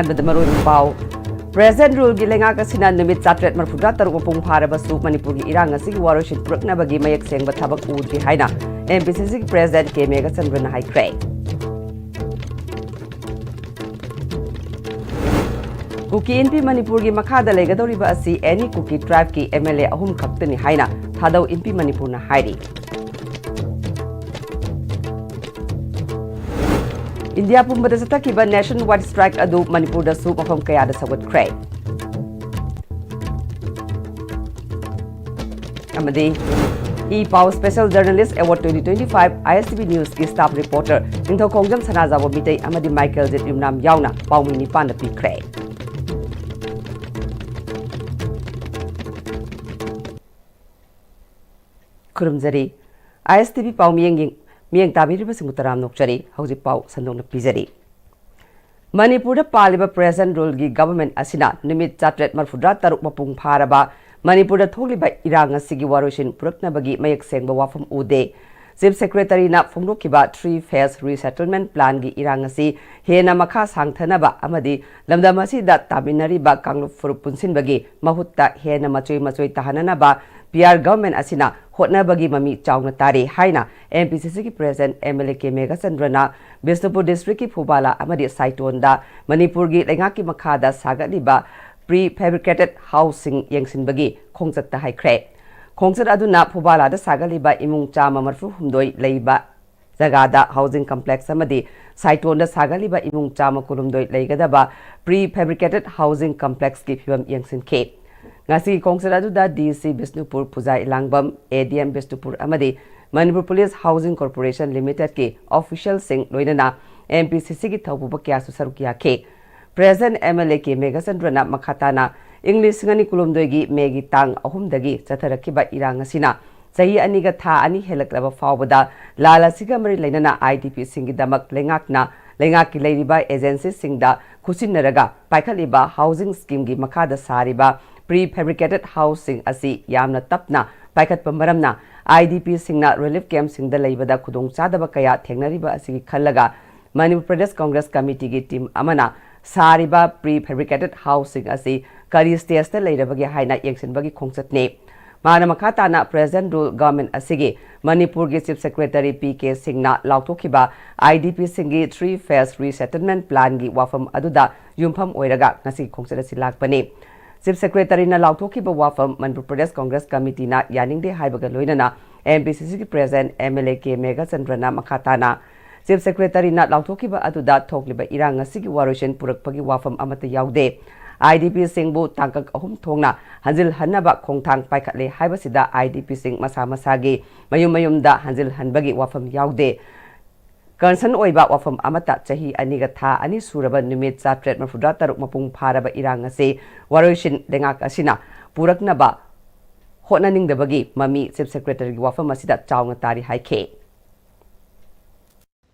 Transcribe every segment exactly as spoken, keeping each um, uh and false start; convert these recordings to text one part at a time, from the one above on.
ꯃꯔꯨꯑꯣꯏꯕ ꯄꯥꯎ꯫ Present ruleꯒꯤ ꯂꯩꯉꯥꯛ ꯑꯁꯤꯅ ꯅꯨꯃꯤꯠ ꯆꯥꯇ꯭ꯔꯦꯠ ꯃꯔꯤꯐꯨꯇꯔꯥ ꯇꯔꯨꯛ ꯃꯄꯨꯡ ꯐꯥꯔꯕꯁꯨ ꯃꯅꯤꯄꯨꯔꯒꯤ ꯏꯔꯥꯡ ꯑꯁꯤꯒꯤ ꯋꯥꯔꯣꯏꯁꯤꯟ ꯄꯨꯔꯛꯅꯕꯒꯤ ꯃꯌꯦꯛ ꯁꯦꯡꯕ ꯊꯕꯛ ꯎꯗ꯭ꯔꯤ ꯍꯥꯏꯅ M P C Cꯒꯤ President K Meghachandrana ꯍꯥꯏꯈ꯭ꯔꯦ꯫ ꯀꯨꯀꯤ ꯏꯟꯄꯤ ꯃꯅꯤꯄꯨꯔꯒꯤ ꯃꯈꯥꯗ ꯂꯩꯒꯗꯧꯔꯤꯕ ꯑꯁꯤ any Kuki tribeꯀꯤ M L A ꯑꯍꯨꯝ ꯈꯛꯇꯅꯤ ꯍꯥꯏꯅ ꯊꯥꯗꯧ ꯏꯟꯄꯤ ꯃꯅꯤꯄꯨꯔꯅ ꯍꯥꯏꯔꯤ꯫ ꯏꯟꯗꯤꯌꯥ ꯄꯨꯝꯕꯗ ꯆꯠꯊꯈꯤꯕ nationwide strike ꯑꯗꯨ ꯃꯅꯤꯄꯨꯔꯗꯁꯨ ꯃꯐꯝ ꯀꯌꯥꯗ ꯁꯧꯒꯠꯈ꯭ꯔꯦ꯫ ꯑꯃꯗꯤ E Pao Special Journalist Award twenty twenty-five I S T V Newsꯀꯤ staff reporter ꯅꯤꯡꯊꯧ ꯈꯣꯡꯖꯝ ꯁꯅꯥꯖꯥꯎꯕ ꯃꯤꯇꯩ ꯑꯃꯗꯤ ꯃꯥꯏꯀꯦꯜꯖꯤꯠ ꯌꯨꯝꯅꯥꯝ ꯌꯥꯎꯅ ꯄꯥꯎꯃꯤ ꯅꯤꯄꯥꯟꯗ ꯄꯤꯈ꯭ꯔꯦ꯫ ꯈꯨꯔꯨꯝꯖꯔꯤ꯫ I S T V ꯄꯥꯎ ꯃꯤꯌꯦꯡ ꯌꯦꯡ-, ꯃꯤꯌꯦꯡ ꯇꯥꯕꯤꯔꯤꯕꯁꯤꯡꯕꯨ ꯇꯔꯥꯝꯅ ꯑꯣꯛꯆꯔꯤ꯫ ꯍꯧꯖꯤꯛ ꯄꯥꯎ ꯁꯟꯗꯣꯛꯅ ꯄꯤꯖꯔꯤ꯫ ꯃꯅꯤꯄꯨꯔꯗ ꯄꯥꯜꯂꯤꯕ present ruleꯒꯤ government ꯑꯁꯤꯅ ꯅꯨꯃꯤꯠ ꯆꯥꯇ꯭ꯔꯦꯠ ꯃꯔꯤꯐꯨꯇꯔꯥ ꯇꯔꯨꯛ ꯃꯄꯨꯡ ꯐꯥꯔꯕ ꯃꯅꯤꯄꯨꯔꯗ ꯊꯣꯛꯂꯤꯕ ꯏꯔꯥꯡ ꯑꯁꯤꯒꯤ ꯋꯥꯔꯣꯏꯁꯤꯟ ꯄꯨꯔꯛꯅꯕꯒꯤ ꯃꯌꯦꯛ ꯁꯦꯡꯕ ꯋꯥꯐꯝ ꯎꯗꯦ꯫ Chief Secretaryꯅ ꯐꯣꯡꯗꯣꯛꯈꯤꯕ three phase resettlement planꯒꯤ ꯏꯔꯥꯡ ꯑꯁꯤ ꯍꯦꯟꯅ ꯃꯈꯥ ꯁꯥꯡꯊꯅꯕ ꯑꯃꯗꯤ ꯂꯝꯗꯝ ꯑꯁꯤꯗ ꯇꯥꯃꯤꯟꯅꯔꯤꯕ ꯀꯥꯡꯂꯨꯞ ꯐꯨꯔꯨꯞ ꯄꯨꯟꯁꯤꯟꯕꯒꯤ ꯃꯍꯨꯠꯇ ꯍꯦꯟꯅ ꯃꯆꯣꯏ ꯃꯆꯣꯏ ꯇꯥꯍꯟꯅꯅꯕ P R government ꯑꯁꯤꯅ ꯍꯣꯠꯅꯕꯒꯤ ꯃꯃꯤ ꯆꯥꯎꯅ ꯇꯥꯔꯤ ꯍꯥꯏꯅ M P C Cꯒꯤ President M L A K Meghachandrana Bishnupur districtꯀꯤ ꯐꯨꯕꯥꯂꯥ ꯑꯃꯗꯤ ꯁꯥꯏꯇꯣꯟꯗ ꯃꯅꯤꯄꯨꯔꯒꯤ ꯂꯩꯉꯥꯛꯀꯤ ꯃꯈꯥꯗ ꯁꯥꯒꯠꯂꯤꯕ prefabricated houseꯁꯤꯡ ꯌꯦꯡꯁꯤꯟꯕꯒꯤ ꯈꯣꯡꯆꯠꯇ ꯍꯥꯏꯈ꯭ꯔꯦ꯫ ꯈꯣꯡꯆꯠ ꯑꯗꯨꯅ ꯐꯨꯕꯥꯂꯥꯗ ꯁꯥꯒꯠꯂꯤꯕ ꯏꯃꯨꯡ ꯆꯥꯝꯃ ꯃꯔꯤꯐꯨ ꯍꯨꯝꯗꯣꯏ ꯂꯩꯕ ꯖꯒꯥꯗ housing complex ꯑꯃꯗꯤ ꯁꯥꯏꯇꯣꯟꯗ ꯁꯥꯒꯠꯂꯤꯕ ꯏꯃꯨꯡ ꯆꯥꯝꯃ ꯀꯨꯟꯍꯨꯝꯗꯣꯏ ꯂꯩꯒꯗꯕ prefabricated housing complexꯀꯤ ꯐꯤꯕꯝ ꯌꯦꯡꯁꯤꯟꯈꯤ꯫ ꯉꯁꯤꯒꯤ ꯈꯣꯡꯆꯠ ꯑꯗꯨꯗ D C Bishnupur, Puja ꯏꯂꯥꯡꯕꯝ, A D M Bishnupur ꯑꯃꯗꯤ ꯃꯅꯤꯄꯨꯔ Police Housing Corporation Limitedꯀꯤ officialꯁꯤꯡ ꯂꯣꯏꯅꯅ M P C Cꯒꯤ ꯊꯧꯄꯨꯕ ꯀꯌꯥꯁꯨ ꯁꯔꯨꯛ ꯌꯥꯈꯤ꯫ President M L A K Meghachandrana ꯃꯈꯥ ꯇꯥꯅ ꯏꯪ ꯂꯤꯁꯤꯡ ꯑꯅꯤ ꯀꯨꯟꯍꯨꯝꯗꯣꯏꯒꯤ ꯃꯦꯒꯤ ꯇꯥꯡ ꯑꯍꯨꯝꯗꯒꯤ ꯆꯠꯊꯔꯛꯈꯤꯕ ꯏꯔꯥꯡ ꯑꯁꯤꯅ ꯆꯍꯤ ꯑꯅꯤꯒ ꯊꯥ ꯑꯅꯤ ꯍꯦꯜꯂꯛꯂꯕ ꯐꯥꯎꯕꯗ ꯂꯥꯟ ꯑꯁꯤꯒ ꯃꯔꯤ ꯂꯩꯅꯅ I D Pꯁꯤꯡꯒꯤꯗꯃꯛ ꯂꯩꯉꯥꯛꯅ, ꯂꯩꯉꯥꯛꯀꯤ ꯂꯩꯔꯤꯕ agencyꯁꯤꯡꯗ ꯈꯨꯠꯁꯤꯟꯅꯔꯒ ꯄꯥꯏꯈꯠꯂꯤꯕ housing schemeꯒꯤ ꯃꯈꯥꯗ ꯁꯥꯔꯤꯕ prefabricated houseꯁꯤꯡ ꯑꯁꯤ ꯌꯥꯝꯅ ꯇꯞꯅ ꯄꯥꯏꯈꯠꯄ ꯃꯔꯝꯅ I D Pꯁꯤꯡꯅ relief campꯁꯤꯡꯗ ꯂꯩꯕꯗ ꯈꯨꯗꯣꯡꯆꯥꯗꯕ ꯀꯌꯥ ꯊꯦꯡꯅꯔꯤꯕ ꯑꯁꯤꯒꯤ ꯈꯜꯂꯒ ꯃꯅꯤꯄꯨꯔ ꯄ꯭ꯔꯗꯦꯁ ꯀꯪꯒ꯭ꯔꯦꯁ ꯀꯃꯤꯇꯤꯒꯤ team ꯑꯃꯅ ꯁꯥꯔꯤꯕ pre fabricated house ꯁꯤꯡ ꯑꯁꯤ ꯀꯔꯤ stage ꯇ ꯂꯩꯔꯕꯒꯦ ꯍꯥꯏꯅ ꯌꯦꯡꯁꯤꯟꯕꯒꯤ ꯈꯣꯡꯆꯠꯅꯤ꯫ ꯃꯥꯅ ꯃꯈꯥ ꯇꯥꯅ present rule government ꯑꯁꯤꯒꯤ ꯃꯅꯤꯄꯨꯔꯒꯤ Chief Secretary ꯄꯤ ꯀꯦ ꯁꯤꯡꯅ ꯂꯥꯎꯊꯣꯛꯈꯤꯕ I D P ꯁꯤꯡꯒꯤ three phase resettlement plan ꯒꯤ ꯋꯥꯐꯝ ꯑꯗꯨꯗ ꯌꯨꯝꯐꯝ ꯑꯣꯏꯔꯒ ꯉꯁꯤꯒꯤ ꯈꯣꯡꯆꯠ ꯑꯁꯤ ꯂꯥꯛꯄꯅꯤ꯫ Chief Secretary ꯅ ꯂꯥꯎꯊꯣꯛꯈꯤꯕ ꯋꯥꯐꯝ ꯃꯅꯤꯄꯨꯔ ꯄ꯭ꯔꯗꯦꯁ ꯀꯪꯒ꯭ꯔꯦꯁ ꯀꯃꯤꯇꯤꯅ ꯌꯥꯅꯤꯡꯗꯦ ꯍꯥꯏꯕꯒ ꯂꯣꯏꯅꯅ M P C C ꯒꯤ present M L A ꯀꯦ ꯃꯦꯘꯆꯟꯗ꯭ꯔꯅ ꯃꯈꯥ ꯇꯥꯅ Chief Secretary ꯅ ꯂꯥꯎꯊꯣꯛꯈꯤꯕ ꯑꯗꯨꯗ ꯊꯣꯛꯂꯤꯕ ꯏꯔꯥꯡ ꯑꯁꯤꯒꯤ ꯋꯥꯔꯣꯏꯁꯤꯟ ꯄꯨꯔꯛꯄꯒꯤ ꯋꯥꯐꯝ ꯑꯃꯠꯇ ꯌꯥꯎꯗꯦ꯫ I D P ꯁꯤꯡꯕꯨ ꯇꯥꯡꯀꯛ ꯑꯍꯨꯝ ꯊꯣꯛꯅ ꯍꯟꯖꯤꯜꯍꯟꯅꯕ ꯈꯣꯡꯊꯥꯡ ꯄꯥꯏꯈꯠꯂꯦ ꯍꯥꯏꯕꯁꯤꯗ I D P ꯁꯤꯡ ꯃꯁꯥ ꯃꯁꯥꯒꯤ ꯃꯌꯨꯝ ꯃꯌꯨꯝꯗ ꯍꯟꯖꯤꯜꯍꯟꯕꯒꯤ ꯋꯥꯐꯝ ꯌꯥꯎꯗꯦ꯫ Concern ꯑꯣꯏꯕ ꯋꯥꯐꯝ ꯑꯃꯠꯇ ꯆꯍꯤ ꯑꯅꯤꯒ ꯊꯥ ꯑꯅꯤ ꯁꯨꯔꯕ ꯅꯨꯃꯤꯠ ꯆꯥꯇ꯭ꯔꯦꯠ ꯃꯔꯐꯨꯇꯔꯥ ꯇꯔꯨꯛ ꯃꯄꯨꯡ ꯐꯥꯔꯕ ꯏꯔꯥꯡ ꯑꯁꯤ ꯋꯥꯔꯣꯏꯁꯤꯟ ꯂꯩꯉꯥꯛ ꯑꯁꯤꯅ ꯄꯨꯔꯛꯅꯕ ꯍꯣꯠꯅꯅꯤꯡꯗꯕꯒꯤ ꯃꯃꯤ Chief Secretary ꯒꯤ ꯋꯥꯐꯝ ꯑꯁꯤꯗ ꯆꯥꯎꯅ ꯇꯥꯔꯤ ꯍꯥꯏꯈꯤ꯫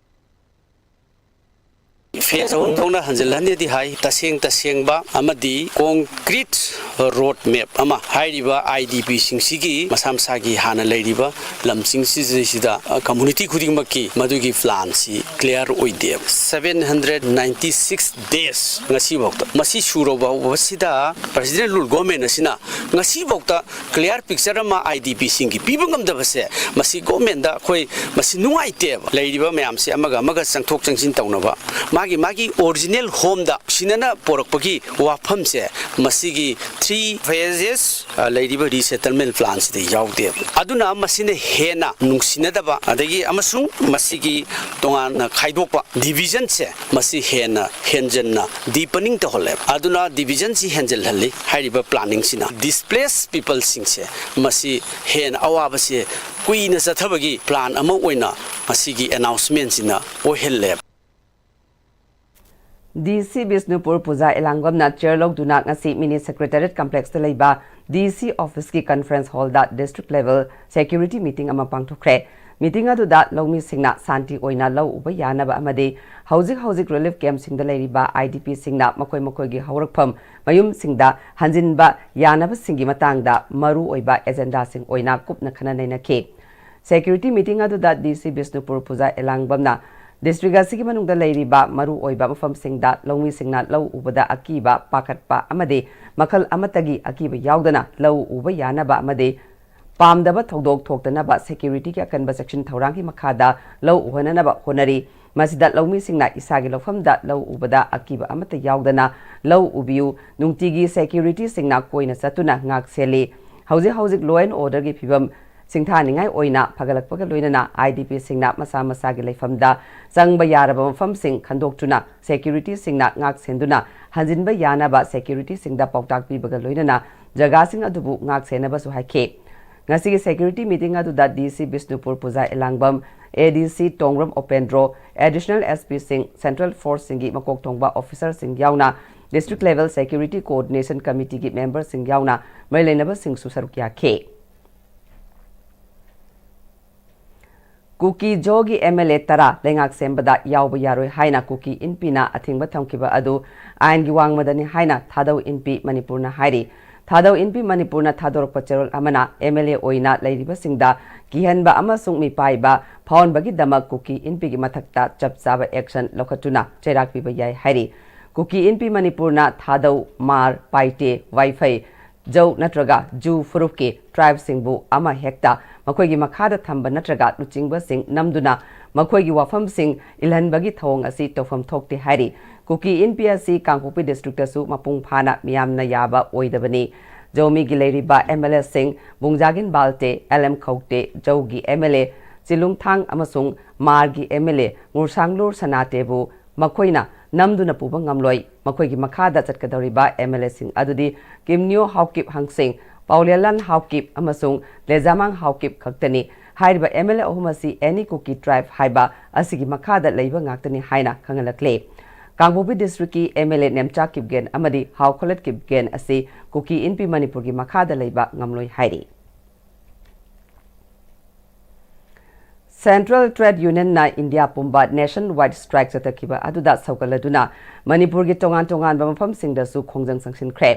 Phase ꯑꯍꯨꯝ ꯊꯣꯛꯅ ꯍꯟꯖꯤꯜꯍꯟꯗꯦꯗꯤ ꯍꯥꯏ꯫ ꯇꯁꯦꯡ ꯇꯁꯦꯡꯕ ꯑꯃꯗꯤ concrete road map ꯑꯃ ꯍꯥꯏꯔꯤꯕ I D P ꯁꯤꯡꯁꯤꯒꯤ ꯃꯁꯥ ꯃꯁꯥꯒꯤ ꯍꯥꯟꯅ ꯂꯩꯔꯤꯕ ꯂꯝꯁꯤꯡꯁꯤꯗꯩꯁꯤꯗ, ꯑ, community ꯈꯨꯗꯤꯡꯃꯛꯀꯤ ꯃꯗꯨꯒꯤ plan ꯁꯤ clear ꯑꯣꯏꯗꯦꯕ꯫ Seven hundred ninety six days ꯉꯁꯤꯐꯥꯎꯗ꯫ ꯃꯁꯤ ꯁꯨꯔꯕ ꯐꯥꯎꯕꯁꯤꯗ President Rule Government ꯑꯁꯤꯅ ꯉꯁꯤꯐꯥꯎꯗ clear picture ꯑꯃ I D P ꯁꯤꯡꯒꯤ ꯄꯤꯕ ꯉꯝꯗꯕꯁꯦ, ꯃꯁꯤ government ꯗ ꯑꯩꯈꯣꯏ ꯃꯁꯤ ꯅꯨꯡꯉꯥꯏꯇꯦꯕ꯫ ꯂꯩꯔꯤꯕ ꯃꯌꯥꯝꯁꯦ ꯑꯃꯒ ꯑꯃꯒ ꯆꯪꯊꯣꯛ ꯆꯪꯁꯤꯟ ꯇꯧꯅꯕ, ꯃꯥꯒꯤ ꯃꯥꯒꯤ original home ꯗ ꯁꯤꯅꯅ ꯄꯣꯔꯛꯄꯒꯤ ꯋꯥꯐꯝꯁꯦ ꯃꯁꯤꯒꯤ three phases, ꯑ, ꯂꯩꯔꯤꯕ resettlement plan ꯁꯤꯗ ꯌꯥꯎꯗꯦꯕ꯫ ꯑꯗꯨꯅ ꯃꯁꯤꯅ ꯍꯦꯟꯅ ꯅꯨꯡꯁꯤꯅꯗꯕ, ꯑꯗꯒꯤ ꯑꯃꯁꯨꯡ ꯃꯁꯤꯒꯤ ꯇꯣꯉꯥꯟꯅ ꯈꯥꯏꯗꯣꯛꯄ, division ꯁꯦ, ꯃꯁꯤ ꯍꯦꯟꯅ ꯍꯦꯟꯖꯟꯅ deepening ꯇꯧꯍꯜꯂꯦꯕ꯫ ꯑꯗꯨꯅ division ꯁꯤ ꯍꯦꯟꯖꯜꯍꯜꯂꯤ꯫ ꯍꯥꯏꯔꯤꯕ planning ꯁꯤꯅ displaced people ꯁꯤꯡꯁꯦ, ꯃꯁꯤ ꯍꯦꯟꯅ ꯑꯋꯥꯕꯁꯦ ꯀꯨꯏꯅ ꯆꯠꯊꯕꯒꯤ plan ꯑꯃ ꯑꯣꯏꯅ ꯃꯁꯤꯒꯤ announcement ꯁꯤꯅ ꯑꯣꯏꯍꯜꯂꯦꯕ꯫ D C ꯕꯤꯁꯅꯨꯄꯨꯔ ꯄꯨꯖꯥ ꯑꯦꯂꯥꯡꯕꯝꯅ chair ꯂꯧꯗꯨꯅ ꯉꯁꯤ Mini Secretariat Complex ꯇ ꯂꯩꯕ D C office ꯀꯤ conference hall ꯗ district level security meeting ꯑꯃ ꯄꯥꯡꯊꯣꯛꯈ꯭ꯔꯦ꯫ Meeting ꯑꯗꯨꯗ ꯂꯧꯃꯤꯁꯤꯡꯅ ꯁꯥꯟꯇꯤ ꯑꯣꯏꯅ ꯂꯧ ꯎꯕ ꯌꯥꯅꯕ ꯑꯃꯗꯤ ꯍꯧꯖꯤꯛ ꯍꯧꯖꯤꯛ relief camp ꯁꯤꯡꯗ ꯂꯩꯔꯤꯕ I D P ꯁꯤꯡꯅ ꯃꯈꯣꯏ ꯃꯈꯣꯏꯒꯤ ꯍꯧꯔꯛꯐꯝ ꯃꯌꯨꯝꯁꯤꯡꯗ ꯍꯟꯖꯤꯟꯕ ꯌꯥꯅꯕꯁꯤꯡꯒꯤ ꯃꯇꯥꯡꯗ ꯃꯔꯨ ꯑꯣꯏꯕ agenda ꯁꯤꯡ ꯑꯣꯏꯅ ꯀꯨꯞꯅ ꯈꯟꯅ ꯅꯩꯅꯈꯤ꯫ Security meeting ꯑꯗꯨꯗ D C ꯕꯤꯁꯅꯨꯄꯨꯔ ꯄꯨꯖꯥ ꯑꯦꯂꯥꯡꯕꯝꯅ ꯗꯤꯁꯇ꯭ꯔꯤꯛ ꯑꯁꯤꯒꯤ ꯃꯅꯨꯡꯗ ꯂꯩꯔꯤꯕ ꯃꯔꯨ ꯑꯣꯏꯕ ꯃꯐꯝꯁꯤꯡꯗ ꯂꯧꯃꯤꯁꯤꯡꯅ ꯂꯧ ꯎꯕꯗ ꯑꯀꯤꯕ, ꯄꯥꯈꯠꯄ ꯑꯃꯗꯤ ꯃꯈꯜ ꯑꯃꯠꯇꯒꯤ ꯑꯀꯤꯕ ꯌꯥꯎꯗꯅ ꯂꯧ ꯎꯕ ꯌꯥꯅꯕ ꯑꯃꯗꯤ ꯄꯥꯝꯗꯕ ꯊꯧꯗꯣꯛ ꯊꯣꯛꯇꯅꯕ ꯁꯦꯀ꯭ꯌꯨꯔꯤꯇꯤꯒꯤ ꯑꯀꯟꯕ ꯆꯦꯛꯁꯤꯟ ꯊꯧꯔꯥꯡꯒꯤ ꯃꯈꯥꯗ ꯂꯧ ꯎꯍꯟꯅꯅꯕ ꯍꯣꯠꯅꯔꯤ꯫ ꯃꯁꯤꯗ ꯂꯧꯃꯤꯁꯤꯡꯅ ꯏꯁꯥꯒꯤ ꯂꯧꯐꯝꯗ ꯂꯧ ꯎꯕꯗ ꯑꯀꯤꯕ ꯑꯃꯠꯇ ꯌꯥꯎꯗꯅ ꯂꯧ ꯎꯕꯤꯌꯨ꯫ ꯅꯨꯡꯇꯤꯒꯤ ꯁꯦꯀ꯭ꯌꯨꯔꯤꯇꯤꯁꯤꯡꯅ ꯀꯣꯏꯅ ꯆꯠꯇꯨꯅ ꯉꯥꯛ ꯁꯦꯜꯂꯤ꯫ ꯍꯧꯖꯤꯛ ꯍꯧꯖꯤꯛ law and orderꯒꯤ ꯐꯤꯕꯝ ꯁꯤꯡꯊꯥꯅꯤꯡꯉꯥꯏ ꯑꯣꯏꯅ ꯐꯒꯠꯂꯛꯄꯒ ꯂꯣꯏꯅꯅ IDPꯁꯤꯡꯅ ꯃꯁꯥ ꯃꯁꯥꯒꯤ ꯂꯩꯐꯝꯗ ꯆꯪꯕ ꯌꯥꯔꯕ ꯃꯐꯝꯁꯤꯡ ꯈꯟꯗꯣꯛꯇꯨꯅ ꯁꯦꯀ꯭ꯌꯨꯔꯤꯇꯤꯁꯤꯡꯅ ꯉꯥꯛ ꯁꯦꯟꯗꯨꯅ ꯍꯟꯖꯤꯟꯕ ꯌꯥꯅꯕ ꯁꯦꯀ꯭ꯌꯨꯔꯤꯇꯤꯁꯤꯡꯗ ꯄꯥꯎꯇꯥꯛ ꯄꯤꯕꯒ ꯂꯣꯏꯅꯅ ꯖꯒꯥꯁꯤꯡ ꯑꯗꯨꯕꯨ ꯉꯥꯛ ꯁꯦꯟꯅꯕꯁꯨ ꯍꯥꯏꯈꯤ꯫ ꯉꯁꯤꯒꯤ ꯁꯦꯀ꯭ꯌꯨꯔꯤꯇꯤ ꯃꯤꯇꯤꯡ ꯑꯗꯨꯗ DC ꯕꯤꯁꯅꯨꯄꯨꯔ ꯄꯨꯖꯥ ꯏꯂꯥꯡꯕꯝ, ADC ꯇꯣꯡꯕ꯭ꯔꯝ ꯎꯄꯦꯟꯗ꯭ꯔꯣ, Additional SPꯁꯤꯡ, Central Forceꯁꯤꯡꯒꯤ ꯃꯀꯣꯛ ꯊꯣꯡꯕ ꯑꯣꯐꯤꯁꯔꯁꯤꯡ ꯌꯥꯎꯅ district level security coordination committeeꯒꯤ memberꯁꯤꯡ ꯌꯥꯎꯅ ꯃꯔꯤ ꯂꯩꯅꯕꯁꯤꯡꯁꯨ ꯁꯔꯨꯛ ꯌꯥꯈꯤ꯫ ꯀꯨꯀꯤ ꯖꯣꯒꯤ MLA ꯇꯔꯥ ꯂꯩꯉꯥꯛ ꯁꯦꯝꯕꯗ ꯌꯥꯎꯕ ꯌꯥꯔꯣꯏ ꯍꯥꯏꯅ ꯀꯨꯀꯤ ꯏꯟꯄꯤꯅ ꯑꯊꯤꯡꯕ ꯊꯝꯈꯤꯕ ꯑꯗꯨ ꯑꯥꯏꯟꯒꯤ ꯋꯥꯡꯃꯗꯅꯤ ꯍꯥꯏꯅ ꯊꯥꯗꯧ ꯏꯟꯄꯤ ꯃꯅꯤꯄꯨꯔꯅ ꯍꯥꯏꯔꯤ꯫ ꯊꯥꯗꯧ ꯏꯟꯄꯤ ꯃꯅꯤꯄꯨꯔꯅ ꯊꯥꯗꯣꯔꯛꯄ ꯆꯦꯔꯣꯜ ꯑꯃꯅ MLA ꯑꯣꯏꯅ ꯂꯩꯔꯤꯕꯁꯤꯡꯗ ꯀꯤꯍꯟꯕ ꯑꯃꯁꯨꯡ ꯃꯤꯄꯥꯏꯕ ꯐꯥꯎꯍꯟꯕꯒꯤꯗꯃꯛ ꯀꯨꯀꯤ ꯏꯟꯄꯤꯒꯤ ꯃꯊꯛꯇ ꯆꯞ ꯆꯥꯕ action ꯂꯧꯈꯠꯇꯨꯅ ꯆꯩꯔꯥꯛ ꯄꯤꯕ ꯌꯥꯏ ꯍꯥꯏꯔꯤ꯫ ꯀꯨꯀꯤ ꯏꯟꯄꯤ ꯃꯅꯤꯄꯨꯔꯅ ꯊꯥꯗꯧ, ꯃꯥꯔ, ꯄꯥꯏꯇꯦ, ꯋꯥꯏꯐꯩ, ꯖꯧ ꯅꯠꯇ꯭ꯔꯒ ꯖꯨ ꯐꯨꯔꯨꯞꯀꯤ tribeꯁꯤꯡꯕꯨ ꯑꯃ ꯍꯦꯛꯇ ꯃꯈꯣꯏꯒꯤ ꯃꯈꯥꯗ ꯊꯝꯕ ꯅꯠꯇ꯭ꯔꯒ ꯂꯨꯆꯤꯡꯕꯁꯤꯡ ꯅꯝꯗꯨꯅ ꯃꯈꯣꯏꯒꯤ ꯋꯥꯐꯝꯁꯤꯡ ꯏꯜꯍꯟꯕꯒꯤ ꯊꯧꯑꯣꯡ ꯑꯁꯤ ꯇꯧꯐꯝ ꯊꯣꯛꯇꯦ ꯍꯥꯏꯔꯤ꯫ ꯀꯨꯀꯤ ꯏꯟꯄꯤ ꯑꯁꯤ ꯀꯥꯡꯄꯣꯛꯄꯤ districtꯇꯁꯨ ꯃꯄꯨꯡ ꯐꯥꯅ ꯃꯤꯌꯥꯝꯅ ꯌꯥꯕ ꯑꯣꯏꯗꯕꯅꯤ꯫ ꯖꯧꯃꯤꯒꯤ ꯂꯩꯔꯤꯕ MLAꯁꯤꯡ ꯕꯨꯡꯖꯥꯒꯤꯟ ꯕꯥꯜꯇꯦ, LM ꯈꯧꯇꯦ, ꯖꯧꯒꯤ MLA ꯆꯤꯂꯨꯡꯊꯥꯡ ꯑꯃꯁꯨꯡ ꯃꯥꯔꯒꯤ MLA ꯉꯨꯔꯁꯥꯡꯂꯨꯔ ꯁꯅꯥꯇꯦꯕꯨ ꯃꯈꯣꯏꯅ ꯅꯝꯗꯨꯅ ꯄꯨꯕ ꯉꯝꯂꯣꯏ꯫ ꯃꯈꯣꯏꯒꯤ ꯃꯈꯥꯗ ꯆꯠꯀꯗꯧꯔꯤꯕ MLAꯁꯤꯡ ꯑꯗꯨꯗꯤ ꯀꯤꯝꯅꯤꯌꯣ ꯍꯥꯎꯀꯤꯞ ꯍꯪꯁꯤꯡ, ꯄꯥꯎꯂꯦꯂꯥꯟ ꯍꯥꯎꯀꯤꯞ ꯑꯃꯁꯨꯡ ꯂꯦꯖꯥꯃꯥꯡ ꯍꯥꯎꯀꯤꯞ ꯈꯛꯇꯅꯤ꯫ ꯍꯥꯏꯔꯤꯕ MLA ꯑꯍꯨꯝ ꯑꯁꯤ Any Kuki Tribe ꯍꯥꯏꯕ ꯑꯁꯤꯒꯤ ꯃꯈꯥꯗ ꯂꯩꯕ ꯉꯥꯛꯇꯅꯤ ꯍꯥꯏꯅ ꯈꯪꯍꯜꯂꯛꯂꯦ꯫ ꯀꯥꯡꯄꯣꯛꯄꯤ districtꯀꯤ MLA ꯅꯦꯝꯆꯥ ꯀꯤꯞꯒꯦꯟ ꯑꯃꯗꯤ ꯍꯥꯎ ꯈꯣꯂꯠ ꯀꯤꯞꯒꯦꯟ ꯑꯁꯤ ꯀꯨꯀꯤ ꯏꯟꯄꯤ ꯃꯅꯤꯄꯨꯔꯒꯤ ꯃꯈꯥꯗ ꯂꯩꯕ ꯉꯝꯂꯣꯏ ꯍꯥꯏꯔꯤ꯫ Central Trade Unionꯅ ꯏꯟꯗꯤꯌꯥ ꯄꯨꯝꯕ nationwide strike ꯆꯠꯊꯈꯤꯕ ꯑꯗꯨꯗ ꯁꯧꯒꯠꯂꯗꯨꯅ ꯃꯅꯤꯄꯨꯔꯒꯤ ꯇꯣꯉꯥꯟ ꯇꯣꯉꯥꯟꯕ ꯃꯐꯝꯁꯤꯡꯗꯁꯨ ꯈꯣꯡꯖꯪ ꯆꯪꯁꯤꯟꯈ꯭ꯔꯦ꯫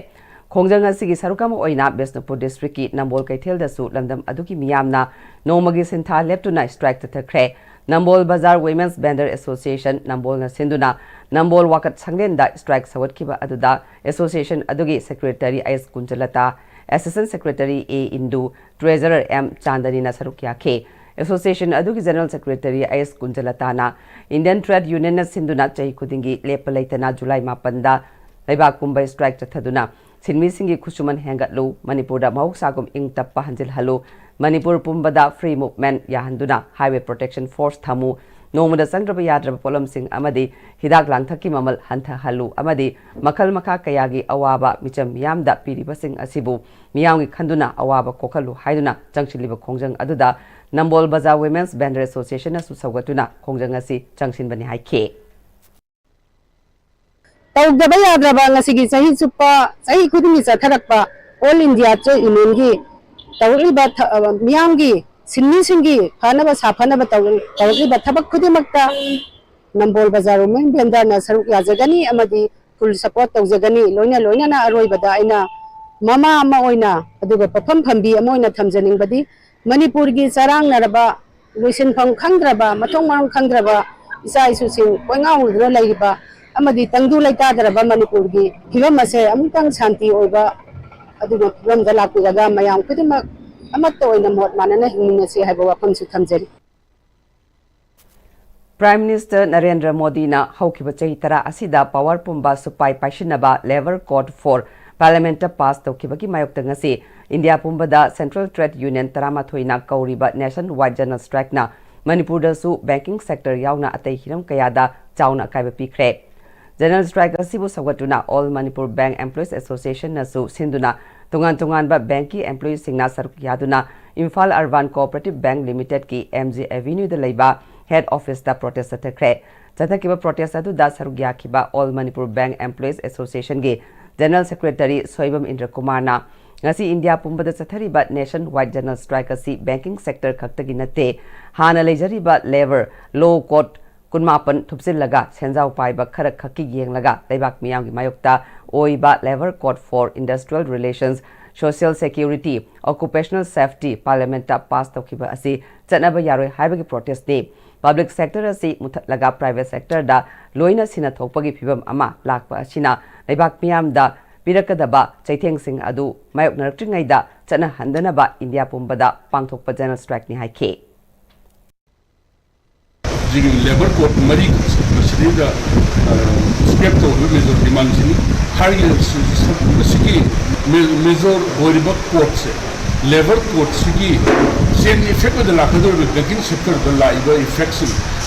ꯈꯣꯡꯖꯪ ꯑꯁꯤꯒꯤ ꯁꯔꯨꯛ ꯑꯃ ꯑꯣꯏꯅ ꯕꯤꯁꯅꯨꯄꯨꯔ ꯗꯤꯁꯇ꯭ꯔꯤꯛꯀꯤ ꯅꯝꯕꯣꯜ ꯀꯩꯊꯦꯜꯗꯁꯨ ꯂꯝꯗꯝ ꯑꯗꯨꯒꯤ ꯃꯤꯌꯥꯝꯅ ꯅꯣꯡꯃꯒꯤ ꯁꯤꯟꯊꯥ ꯂꯦꯞꯇꯨꯅ ꯁ꯭ꯇ꯭ꯔꯥꯏꯛ ꯆꯠꯊꯈ꯭ꯔꯦ꯫ ꯅꯝꯕꯣꯜ ꯕꯖꯥꯔ ꯋꯤꯃꯦꯟꯁ ꯚꯦꯟꯗꯔ ꯑꯦꯁꯣꯁꯤꯌꯦꯁꯟ ꯅꯝꯕꯣꯜꯅ ꯁꯤꯟꯗꯨꯅ ꯅꯝꯕꯣꯜ ꯋꯥꯀꯠ ꯁꯪꯂꯦꯟꯗ ꯁ꯭ꯇ꯭ꯔꯥꯏꯛ ꯁꯧꯒꯠꯈꯤꯕ ꯑꯗꯨꯗ ꯑꯦꯁꯣꯁꯤꯌꯦꯁꯟ ꯑꯗꯨꯒꯤ secretary H Kunjalata, assistant secretary A Indu, treasurer M ꯆꯥꯟꯗꯅꯤꯅ ꯁꯔꯨꯛ ꯌꯥꯈꯤ꯫ ꯑꯦꯁꯣꯁꯤꯌꯦꯁꯟ ꯑꯗꯨꯒꯤ ꯖꯦꯅꯔꯦꯜ ꯁꯦꯀ꯭ꯔꯦꯇꯔꯤ ꯑꯩꯆ ꯀꯨꯟꯖꯂꯇꯥꯅ ꯏꯟꯗꯤꯌꯟ ꯇ꯭ꯔꯦꯗ ꯌꯨꯅꯤꯌꯟꯅ ꯁꯤꯟꯗꯨꯅ ꯆꯍꯤ ꯈꯨꯗꯤꯡꯒꯤ ꯂꯦꯞꯄ ꯂꯩꯇꯅ ꯖꯨꯂꯥꯏ ꯃꯥꯄꯟꯗ ꯂꯩꯕꯥꯛ ꯄꯨꯝꯕ ꯁ꯭ꯇ꯭ꯔꯥꯏꯛ ꯆꯠꯊꯗꯨꯅ ꯁꯤꯟꯃꯤꯁꯤꯡꯒꯤ ꯈꯨꯠꯁꯨꯃꯟ ꯍꯦꯟꯒꯠꯂꯨ, ꯃꯅꯤꯄꯨꯔꯗ ꯃꯍꯧꯁꯥꯒꯨꯝ ꯏꯪ ꯇꯞꯄ ꯍꯟꯖꯤꯜꯍꯜꯂꯨ, ꯃꯅꯤꯄꯨꯔ ꯄꯨꯝꯕꯗ ꯐ꯭ꯔꯤ ꯃꯨꯚꯃꯦꯟꯠ ꯌꯥꯍꯟꯗꯨꯅ ꯍꯥꯏꯋꯦ ꯄ꯭ꯔꯣꯇꯦꯛꯁꯟ ꯐꯣꯔꯁ ꯊꯝꯃꯨ, ꯅꯣꯡꯃꯗ ꯆꯪꯗ꯭ꯔꯕ ꯌꯥꯗ꯭ꯔꯕ ꯄꯣꯠꯂꯝꯁꯤꯡ ꯑꯃꯗꯤ ꯍꯤꯗꯥꯛ ꯂꯥꯡꯊꯛꯀꯤ ꯃꯃꯜ ꯍꯟꯊꯍꯜꯂꯨ ꯑꯃꯗꯤ ꯃꯈꯜ ꯃꯈꯥ ꯀꯌꯥꯒꯤ ꯑꯋꯥꯕ ꯃꯤꯆꯝ ꯃꯤꯌꯥꯝꯗ ꯄꯤꯔꯤꯕꯁꯤꯡ ꯑꯁꯤꯕꯨ ꯃꯤꯌꯥꯝꯒꯤ ꯈꯟꯗꯨꯅ ꯑꯋꯥꯕ ꯀꯣꯛꯍꯜꯂꯨ ꯍꯥꯏꯗꯨꯅ ꯆꯪꯁꯤꯜꯂꯤꯕ ꯈꯣꯡꯖꯪ ꯑꯗꯨꯗ ꯅꯝꯕꯣꯜ ꯕꯖꯥꯔ ꯋꯤꯃꯦꯟꯁ ꯚꯦꯟꯗꯔ ꯑꯦꯁꯣꯁꯤꯌꯦꯁꯟꯅꯁꯨ ꯁꯧꯒꯠꯇꯨꯅ ꯈꯣꯡꯖꯪ ꯑꯁꯤ ꯆꯪꯁꯤꯟꯕꯅꯤ ꯍꯥꯏꯈꯤ꯫ ꯇꯧꯗꯕ ꯌꯥꯗ꯭ꯔꯕ ꯉꯁꯤꯒꯤ ꯆꯍꯤ ꯆꯨꯞꯄ ꯆꯍꯤ ꯈꯨꯗꯤꯡꯒꯤ ꯆꯠꯊꯔꯛꯄ ꯑꯣꯜ ꯏꯟꯗꯤꯌꯥ ꯇ꯭ꯔꯦꯗ ꯌꯨꯅꯤꯌꯟꯒꯤ ꯇꯧꯔꯛꯂꯤꯕ ꯊ- ꯑ, ꯃꯤꯌꯥꯝꯒꯤ ꯁꯤꯟꯃꯤꯁꯤꯡꯒꯤ ꯐꯅꯕ ꯁꯥꯐꯅꯕ ꯇꯧ- ꯇꯧꯔꯛꯂꯤꯕ ꯊꯕꯛ ꯈꯨꯗꯤꯡꯃꯛꯇ ꯅꯝꯕꯣꯜ ꯕꯖꯥꯔ ꯋꯨꯃꯦꯟ ꯚꯦꯟꯗꯔꯅ ꯁꯔꯨꯛ ꯌꯥꯖꯒꯅꯤ ꯑꯃꯗꯤ ꯐꯨꯜ ꯁꯄꯣꯔꯠ ꯇꯧꯖꯒꯅꯤ꯫ ꯂꯣꯏꯅ ꯂꯣꯏꯅꯅ ꯑꯔꯣꯏꯕꯗ ꯑꯩꯅ ꯃꯃꯥ ꯑꯃ ꯑꯣꯏꯅ ꯑꯗꯨꯒ ꯄꯣꯠꯐꯝ ꯐꯝꯕꯤ ꯑꯃ ꯑꯣꯏꯅ ꯊꯝꯖꯅꯤꯡꯕꯗꯤ ꯃꯅꯤꯄꯨꯔꯒꯤ ꯆꯔꯥꯡꯅꯔꯕ ꯂꯣꯏꯁꯤꯟꯐꯝ ꯈꯪꯗ꯭ꯔꯕ ꯃꯊꯣꯡ ꯃꯔꯝ ꯈꯪꯗ꯭ꯔꯕ ꯏꯆꯥ ꯏꯁꯨꯁꯤꯡ ꯀꯣꯏꯉꯥꯎꯗꯨꯅ ꯂꯩꯔꯤꯕ ꯑꯃꯗꯤ ꯇꯪꯗꯨ ꯂꯩꯇꯥꯗ꯭ꯔꯕ ꯃꯅꯤꯄꯨꯔꯒꯤ ꯐꯤꯕꯝ ꯑꯁꯦ ꯑꯃꯨꯛꯇꯪ ꯁꯥꯟꯇꯤ ꯑꯣꯏꯕ ꯑꯗꯨꯒ ꯐꯤꯕꯝꯗ ꯂꯥꯛꯄꯤꯔꯒ ꯃꯌꯥꯝ ꯈꯨꯗꯤꯡꯃꯛ ꯑꯃꯠꯇ ꯑꯣꯏꯅ ꯃꯣꯠ ꯃꯥꯟꯅꯅ ꯍꯤꯡꯃꯤꯟꯅꯁꯤ ꯍꯥꯏꯕ ꯋꯥꯐꯝꯁꯨ ꯊꯝꯖꯔꯤ꯫ ꯄ꯭ꯔꯥꯏꯝ ꯃꯤꯅꯤꯁꯇꯔ ꯅꯔꯦꯟꯗ꯭ꯔ ꯃꯣꯗꯤꯅ ꯍꯧꯈꯤꯕ ꯆꯍꯤ ꯇꯔꯥ ꯑꯁꯤꯗ ꯄꯥꯋꯔ ꯄꯨꯝꯕ ꯁꯨꯄꯥꯏ ꯄꯥꯏꯁꯤꯟꯅꯕ ꯂꯦꯕꯔ ꯀꯣꯗ ꯐꯣꯔ ꯄꯥꯔꯂꯤꯌꯥꯃꯦꯟꯠꯇ ꯄꯥꯁ ꯇꯧꯈꯤꯕꯒꯤ ꯃꯥꯌꯣꯛꯇ ꯉꯁꯤ ꯏꯟꯗꯤꯌꯥ ꯄꯨꯝꯕꯗ ꯁꯦꯟꯇ꯭ꯔꯦꯜ ꯇ꯭ꯔꯦꯗ ꯌꯨꯅꯤꯌꯟ ꯇꯔꯥꯃꯥꯊꯣꯏꯅ ꯀꯧꯔꯤꯕ ꯅꯦꯁꯟ ꯋꯥꯏꯗ ꯖꯦꯅꯔꯦꯜ ꯁ꯭ꯇ꯭ꯔꯥꯏꯛꯅ ꯃꯅꯤꯄꯨꯔꯗꯁꯨ ꯕꯦꯡꯀꯤꯡ ꯁꯦꯛꯇꯔ ꯌꯥꯎꯅ ꯑꯇꯩ ꯍꯤꯔꯝ ꯀꯌꯥꯗ ꯆꯥꯎꯅ ꯑꯀꯥꯏꯕ ꯄꯤꯈ꯭ꯔꯦ꯫ ꯖꯦꯅꯔꯦꯜ ꯁ꯭ꯇ꯭ꯔꯥꯏꯛ ꯑꯁꯤꯕꯨ ꯁꯧꯒꯠꯇꯨꯅ ꯑꯣꯜ ꯃꯅꯤꯄꯨꯔ ꯕꯦꯡꯛ ꯑꯦꯝꯄ꯭ꯂꯣꯌꯤꯁ ꯑꯦꯁꯣꯁꯤꯌꯦꯁꯟꯅꯁꯨ ꯁꯤꯟꯗꯨꯅ ꯇꯣꯉꯥꯟ ꯇꯣꯉꯥꯟꯕ ꯕꯦꯡꯛꯀꯤ ꯑꯦꯝꯄ꯭ꯂꯣꯌꯤꯁꯤꯡꯅ ꯁꯔꯨꯛ ꯌꯥꯗꯨꯅ ꯏꯝꯐꯥꯜ ꯑꯔꯕꯥꯟ ꯀꯣꯑꯣꯄꯔꯦꯇꯤꯚ ꯕꯦꯡꯛ ꯂꯤꯃꯤꯇꯦꯗꯀꯤ ꯑꯦꯝ ꯖꯤ ꯑꯦꯚꯦꯅ꯭ꯌꯨꯗ ꯂꯩꯕ ꯍꯦꯗ ꯑꯣꯐꯤꯁꯇ ꯄ꯭ꯔꯣꯇꯦꯁ ꯆꯠꯊꯈ꯭ꯔꯦ꯫ ꯆꯠꯊꯈꯤꯕ ꯄ꯭ꯔꯣꯇꯦꯁ ꯑꯗꯨꯗ ꯁꯔꯨꯛ ꯌꯥꯈꯤꯕ ꯑꯣꯜ ꯃꯅꯤꯄꯨꯔ ꯕꯦꯡꯛ ꯑꯦꯝꯄ꯭ꯂꯣꯌꯤꯁ ꯑꯦꯁꯣꯁꯤꯌꯦꯁꯟꯒꯤ ꯖꯦꯅꯔꯦꯜ ꯁꯦꯀ꯭ꯔꯦꯇꯔꯤ ꯁꯣꯏꯕꯝ ꯏꯟꯗ꯭ꯔꯀꯨꯃꯥꯔꯅ ꯉꯁꯤ ꯏꯟꯗꯤꯌꯥ ꯄꯨꯝꯕꯗ ꯆꯠꯊꯔꯤꯕ ꯅꯦꯁꯟ ꯋꯥꯏꯗ ꯖꯦꯅꯔꯦꯜ ꯁ꯭ꯇ꯭ꯔꯥꯏꯛ ꯑꯁꯤ ꯕꯦꯡꯀꯤꯡ ꯁꯦꯛꯇꯔ ꯈꯛꯇꯒꯤ ꯅꯠꯇꯦ, ꯍꯥꯟꯅ ꯂꯩꯖꯔꯤꯕ ꯂꯦꯕꯔ ꯂꯣ ꯀꯣꯗ ꯀꯨꯟꯃꯥꯄꯟ ꯊꯨꯞꯆꯤꯜꯂꯒ ꯁꯦꯟꯖꯥꯎ ꯄꯥꯏꯕ ꯈꯔ ꯈꯛꯀꯤ ꯌꯦꯡꯂꯒ ꯂꯩꯕꯥꯛ ꯃꯤꯌꯥꯝꯒꯤ ꯃꯥꯌꯣꯛꯇ ꯑꯣꯏꯕ Labour Code for Industrial Relations, Social Security, Occupational Safety Parliament ꯇ pass ꯇꯧꯈꯤꯕ ꯑꯁꯤ ꯆꯠꯅꯕ ꯌꯥꯔꯣꯏ ꯍꯥꯏꯕꯒꯤ protest ꯅꯤ꯫ Public sector ꯑꯁꯤ ꯃꯨꯊꯠꯂꯒ private sector ꯗ ꯂꯣꯏꯅ ꯁꯤꯟꯅ ꯊꯣꯛꯄꯒꯤ ꯐꯤꯚꯝ ꯑꯃ ꯂꯥꯛꯄ ꯑꯁꯤꯅ ꯂꯩꯕꯥꯛ ꯃꯤꯌꯥꯝꯗ ꯄꯤꯔꯛꯀꯗꯕ ꯆꯩꯊꯦꯡꯁꯤꯡ ꯑꯗꯨ ꯃꯥꯌꯣꯛꯅꯔꯛꯇ꯭ꯔꯤꯉꯩꯗ ꯆꯠꯅꯍꯟꯗꯅꯕ ꯏꯟꯗꯤꯌꯥ ꯄꯨꯝꯕꯗ ꯄꯥꯡꯊꯣꯛꯄ general strike ꯅꯤ ꯍꯥꯏꯈꯤ꯫ ꯍꯧꯖꯤꯛꯀꯤ Labour Code ꯃꯔꯤ ꯃꯁꯤꯗꯩꯗ, ꯑ, scrap ꯇꯧꯔꯤꯕ major demand ꯁꯤꯅꯤ꯫ ꯍꯥꯏꯔꯤꯕ ꯁꯤ-, ꯁꯤ-, ꯃꯁꯤꯒꯤ ꯃꯦ-, major ꯑꯣꯏꯔꯤꯕ code ꯁꯦ, Labour Code ꯁꯤꯒꯤ chain effect ꯑꯣꯏꯅ ꯂꯥꯛꯀꯗꯧꯔꯤꯕ banking sector ꯗ ꯂꯥꯛꯏꯕ effect ꯁꯤꯡ,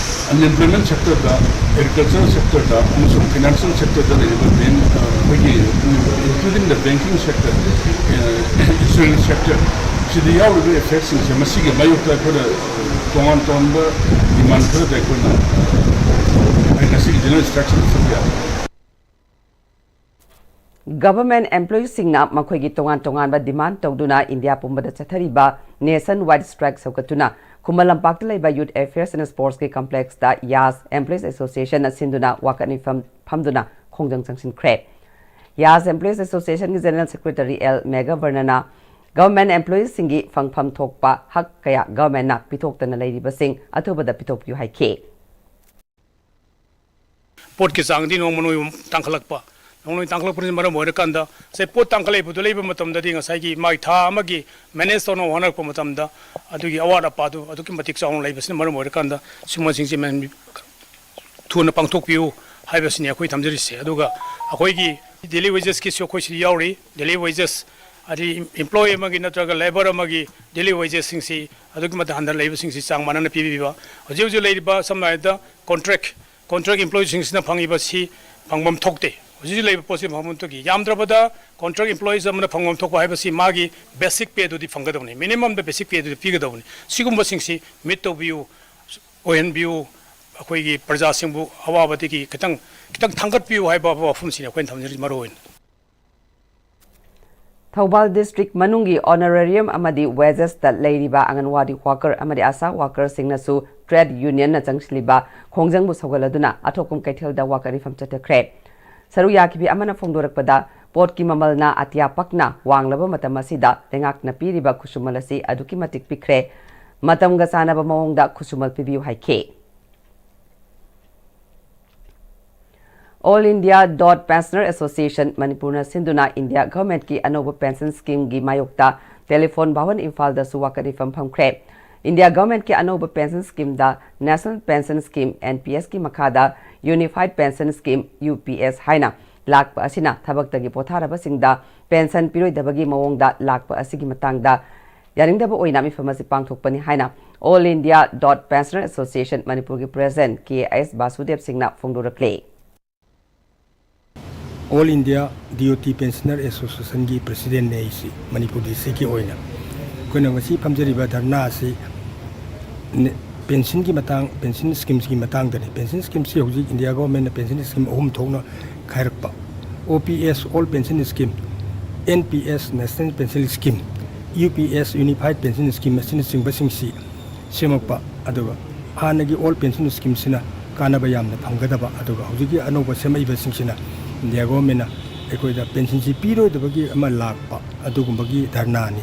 unemployment sector ꯗ, agricultural sector ꯗ ꯑꯃꯁꯨꯡ financial sector ꯗ ꯂꯩꯔꯤꯕ bank, ꯑ, ꯑꯩꯈꯣꯏꯒꯤ, including the banking sector, ꯑ, insurance sector, ꯁꯤꯗ ꯌꯥꯎꯔꯤꯕ effect ꯁꯤꯡꯁꯦ, ꯃꯁꯤꯒꯤ ꯃꯥꯌꯣꯛꯇ ꯑꯩꯈꯣꯏꯅ ꯇꯣꯉꯥꯟ ꯇꯣꯉꯥꯟꯕ demand ꯈꯔꯗ ꯑꯩꯈꯣꯏꯅ, ꯑꯩ ꯉꯁꯤꯒꯤ general strike ꯁꯤꯗ ꯆꯠꯄ ꯌꯥꯔꯦ꯫ Government employee ꯁꯤꯡꯅ ꯃꯈꯣꯏꯒꯤ ꯇꯣꯉꯥꯟ ꯇꯣꯉꯥꯟꯕ demand ꯇꯧꯗꯨꯅ ꯏꯟꯗꯤꯌꯥ ꯄꯨꯝꯕꯗ ꯆꯠꯊꯔꯤꯕ nationwide strike ꯁꯧꯒꯠꯇꯨꯅ ꯈꯨꯃꯟ ꯂꯝꯄꯥꯛꯇ ꯂꯩꯕ Youth Affairs and Sports ꯀꯤ complex ꯇ YAS Employees Association ꯅ ꯁꯤꯟꯗꯨꯅ ꯋꯥꯀꯠ ꯃꯤꯐꯝ ꯐꯝꯗꯨꯅ ꯈꯣꯡꯖꯪ ꯆꯪꯁꯤꯟꯈ꯭ꯔꯦ꯫ YAS Employees Association ꯒꯤ General Secretary ꯑꯦꯜ ꯃꯦꯘꯕꯔꯅꯅ government employee ꯁꯤꯡꯒꯤ ꯐꯪꯐꯝ ꯊꯣꯛꯄ ꯍꯛ ꯀꯌꯥ government ꯅ ꯄꯤꯊꯣꯛꯇꯅ ꯂꯩꯔꯤꯕꯁꯤꯡ ꯑꯊꯨꯕꯗ ꯄꯤꯊꯣꯛꯄꯤꯌꯨ ꯍꯥꯏꯈꯤ꯫ ꯄꯣꯠꯀꯤ ꯆꯥꯡꯗꯤ ꯅꯣꯡꯃ ꯅꯣꯡꯃꯒꯤ ꯇꯥꯡꯈꯠꯂꯛꯄ, ꯅꯣꯡꯃ ꯅꯣꯡꯃꯒꯤ ꯇꯥꯡꯈꯠꯂꯛꯄꯅ ꯃꯔꯝ ꯑꯣꯏꯔꯀꯥꯟꯗ, ꯉꯁꯥꯏ ꯄꯣꯠ ꯇꯥꯡꯈꯠꯂꯛꯏꯕꯗꯨ ꯂꯩꯕ ꯃꯇꯝꯗꯗꯤ ꯉꯁꯥꯏꯒꯤ ꯃꯥꯒꯤ ꯊꯥ ꯑꯃꯒꯤ manage ꯇꯧꯅꯕ ꯍꯣꯠꯅꯔꯛꯄ ꯃꯇꯝꯗ ꯑꯗꯨꯒꯤ ꯑꯋꯥꯠ ꯑꯄꯥꯗꯨ ꯑꯗꯨꯛꯀꯤ ꯃꯇꯤꯛ ꯆꯥꯎꯅ ꯂꯩꯕꯁꯤꯅ ꯃꯔꯝ ꯑꯣꯏꯔꯀꯥꯟꯗ ꯁꯤꯒꯨꯝꯕꯁꯤꯡꯁꯦ ꯃꯌꯥꯝ ꯊꯨꯅ ꯄꯥꯡꯊꯣꯛꯄꯤꯌꯨ ꯍꯥꯏꯕꯁꯤꯅꯤ ꯑꯩꯈꯣꯏ ꯊꯝꯖꯔꯤꯁꯦ꯫ ꯑꯗꯨꯒ ꯑꯩꯈꯣꯏꯒꯤ daily wages ꯀꯤꯁꯨ ꯑꯩꯈꯣꯏ ꯁꯤꯗ ꯌꯥꯎꯔꯤ꯫ Daily wages ꯍꯥꯏꯗꯤ employee ꯑꯃꯒꯤ ꯅꯠꯇ꯭ꯔꯒ labour ꯑꯃꯒꯤ daily wages ꯁꯤꯡꯁꯤ ꯑꯗꯨꯛꯀꯤ ꯃꯇꯤꯛ ꯍꯟꯊꯅ ꯂꯩꯕꯁꯤꯡꯁꯤ ꯆꯥꯡ ꯃꯥꯟꯅꯅ ꯄꯤꯕꯤꯕ꯫ ꯍꯧꯖꯤꯛ ꯍꯧꯖꯤꯛ ꯂꯩꯔꯤꯕ ꯁꯝꯅ ꯍꯥꯏꯔꯕꯗ contract, contract employee ꯁꯤꯡꯁꯤꯅ ꯐꯪꯉꯤꯕꯁꯤ ꯐꯪꯐꯝ ꯊꯣꯛꯇꯦ꯫ ꯍꯧꯖꯤꯛ ꯍꯧꯖꯤꯛ ꯂꯩꯔꯤꯕ ꯄꯣꯠꯁꯤ ꯐꯪꯐꯝ ꯊꯣꯛꯇꯦ꯫ ꯌꯥꯝꯗ꯭ꯔꯕꯗ contract employees ꯑꯃꯅ ꯐꯪꯐꯝ ꯊꯣꯛꯄ ꯍꯥꯏꯕꯁꯤ ꯃꯥꯒꯤ basic pay ꯗꯨꯗꯤ ꯐꯪꯒꯗꯕꯅꯤ, minimum ꯗ basic pay ꯗꯨꯗꯤ ꯄꯤꯒꯗꯕꯅꯤ꯫ ꯁꯤꯒꯨꯝꯕꯁꯤꯡꯁꯤ meet ꯇꯧꯕꯤꯌꯨ, ꯑꯣꯏꯍꯟꯕꯤꯌꯨ꯫ ꯑꯩꯈꯣꯏꯒꯤ ꯄ꯭ꯔꯖꯥꯁꯤꯡꯕꯨ ꯑꯋꯥꯕꯗꯒꯤ ꯈꯤꯇꯪ, ꯈꯤꯇꯪ ꯊꯥꯡꯒꯠꯄꯤꯌꯨ ꯍꯥꯏꯕ ꯋꯥꯐꯝꯁꯤꯅꯤ ꯑꯩꯈꯣꯏꯅ ꯊꯝꯖꯔꯤꯁꯤ ꯃꯔꯨ ꯑꯣꯏꯅ꯫ ꯊꯧꯕꯥꯜ district ꯃꯅꯨꯡꯒꯤ honorarium ꯑꯃꯗꯤ wages ꯇ ꯂꯩꯔꯤꯕ ꯑꯪꯒꯟꯋꯥꯗꯤ worker ꯑꯃꯗꯤ ꯑꯁꯥ worker ꯁꯤꯡꯅꯁꯨ trade union ꯅ ꯆꯪꯁꯤꯜꯂꯤꯕ ꯈꯣꯡꯖꯪꯕꯨ ꯁꯧꯒꯠꯂꯗꯨꯅ ꯑꯊꯣꯛꯄꯝ ꯀꯩꯊꯦꯜꯗ ꯋꯥꯀꯠ ꯃꯤꯐꯝ ꯆꯠꯊꯈ꯭ꯔꯦ꯫ ꯁꯔꯨꯛ ꯌꯥꯈꯤꯕꯤ ꯑꯃꯅ ꯐꯣꯡꯗꯣꯔꯛꯄꯗ, ꯄꯣꯠꯀꯤ ꯃꯃꯜꯅ ꯑꯇꯤꯌꯥ ꯄꯛꯅ ꯋꯥꯡꯂꯕ ꯃꯇꯝ ꯑꯁꯤꯗ ꯂꯩꯉꯥꯛꯅ ꯄꯤꯔꯤꯕ ꯈꯨꯠꯁꯨꯃꯜ ꯑꯁꯤ ꯑꯗꯨꯛꯀꯤ ꯃꯇꯤꯛ ꯄꯤꯛꯈ꯭ꯔꯦ꯫ ꯃꯇꯝꯒ ꯆꯥꯟꯅꯕ ꯃꯑꯣꯡꯗ ꯈꯨꯠꯁꯨꯃꯜ ꯄꯤꯕꯤꯌꯨ ꯍꯥꯏꯈꯤ꯫ All India Dot Pensioner Association ꯃꯅꯤꯄꯨꯔꯅ ꯁꯤꯟꯗꯨꯅ ꯏꯟꯗꯤꯌꯥ ꯒꯚꯔꯟꯃꯦꯟꯠꯀꯤ ꯑꯅꯧꯕ ꯄꯦꯟꯁꯟ ꯁ꯭ꯀꯤꯝꯒꯤ ꯃꯥꯌꯣꯛꯇ ꯇꯦꯂꯤꯐꯣꯟ ꯚꯥꯋꯟ ꯏꯝꯐꯥꯜꯗꯁꯨ ꯋꯥꯀꯠ ꯃꯤꯐꯝ ꯐꯝꯈ꯭ꯔꯦ꯫ ꯏꯟꯗꯤꯌꯥ ꯒꯚꯔꯟꯃꯦꯟꯠꯀꯤ ꯑꯅꯧꯕ pension ꯁ꯭ꯀꯤꯝꯗ National Pension Scheme, N P S ꯀꯤ ꯃꯈꯥꯗ Unified Pension Scheme, U P S ꯍꯥꯏꯅ ꯂꯥꯛꯄ ꯑꯁꯤꯅ ꯊꯕꯛꯇꯒꯤ ꯄꯣꯊꯥꯔꯕꯁꯤꯡꯗ ꯄꯦꯟꯁꯟ ꯄꯤꯔꯣꯏꯗꯕꯒꯤ ꯃꯑꯣꯡꯗ ꯂꯥꯛꯄ ꯑꯁꯤꯒꯤ ꯃꯇꯥꯡꯗ ꯌꯥꯅꯤꯡꯗꯕ ꯑꯣꯏꯅ ꯃꯤꯐꯝ ꯑꯁꯤ ꯄꯥꯡꯊꯣꯛꯄꯅꯤ ꯍꯥꯏꯅ All India Dot Pensioner Association ꯃꯅꯤꯄꯨꯔꯒꯤ ꯄ꯭ꯔꯦꯁꯤꯗꯦꯟꯠ ꯀꯦ ꯑꯦꯁ ꯕꯥꯁꯨꯗꯦꯕ ꯁꯤꯡꯅ ꯐꯣꯡꯗꯣꯔꯛꯂꯤ꯫ ꯑꯣꯜ ꯏꯟꯗꯤꯌꯥ ꯗꯤ ꯑꯣ ꯇꯤ ꯄꯦꯟꯁꯅꯔ ꯑꯦꯁꯣꯁꯤꯌꯦꯁꯟꯒꯤ ꯄ꯭ꯔꯦꯁꯤꯗꯦꯟꯠꯅꯦ ꯑꯩꯁꯤ ꯃꯅꯤꯄꯨꯔ ꯗꯤꯁꯇ꯭ꯔꯤꯛꯀꯤ ꯑꯣꯏꯅ꯫ ꯑꯩꯈꯣꯏꯅ ꯉꯁꯤ ꯐꯝꯖꯔꯤꯕ ꯙꯔꯅꯥ ꯑꯁꯤ ꯅꯦ-, ꯄꯦꯟꯁꯟꯒꯤ ꯃꯇꯥꯡ, ꯄꯦꯟꯁꯟ ꯁ꯭ꯀꯤꯝꯁꯤꯒꯤ ꯃꯇꯥꯡꯗꯅꯤ꯫ ꯄꯦꯟꯁꯟ ꯁ꯭ꯀꯤꯝꯁꯤ ꯍꯧꯖꯤꯛ ꯏꯟꯗꯤꯌꯥ ꯒꯣꯚꯔꯟꯃꯦꯟꯠꯅ ꯄꯦꯟꯁꯟ ꯁ꯭ꯀꯤꯝ ꯑꯍꯨꯝ ꯊꯣꯛꯅ ꯈꯥꯏꯔꯛꯄ, ꯑꯣ P S, Old Pension Scheme, N P S, National Pension Scheme, U P S, Unified Pension Scheme ꯑꯁꯤꯅꯆꯤꯡꯕꯁꯤꯡꯁꯤ ꯁꯦꯝꯃꯛꯄ, ꯑꯗꯨꯒ ꯍꯥꯟꯅꯒꯤ ꯑꯣꯜ ꯄꯦꯟꯁꯟ ꯁ꯭ꯀꯤꯝꯁꯤꯅ ꯀꯥꯟꯅꯕ ꯌꯥꯝꯅ ꯐꯪꯒꯗꯕ, ꯑꯗꯨꯒ ꯍꯧꯖꯤꯛꯀꯤ ꯑꯅꯧꯕ ꯁꯦꯝꯃꯛꯏꯕꯁꯤꯡꯁꯤꯅ ꯏꯟꯗꯤꯌꯥ ꯒꯣꯚꯔꯟꯃꯦꯟꯠꯅ ꯑꯩꯈꯣꯏꯗ ꯄꯦꯟꯁꯟꯁꯤ ꯄꯤꯔꯣꯏꯗꯕꯒꯤ ꯑꯃ ꯂꯥꯛꯄ, ꯑꯗꯨꯒꯨꯝꯕꯒꯤ ꯙꯔꯅꯥꯅꯤ꯫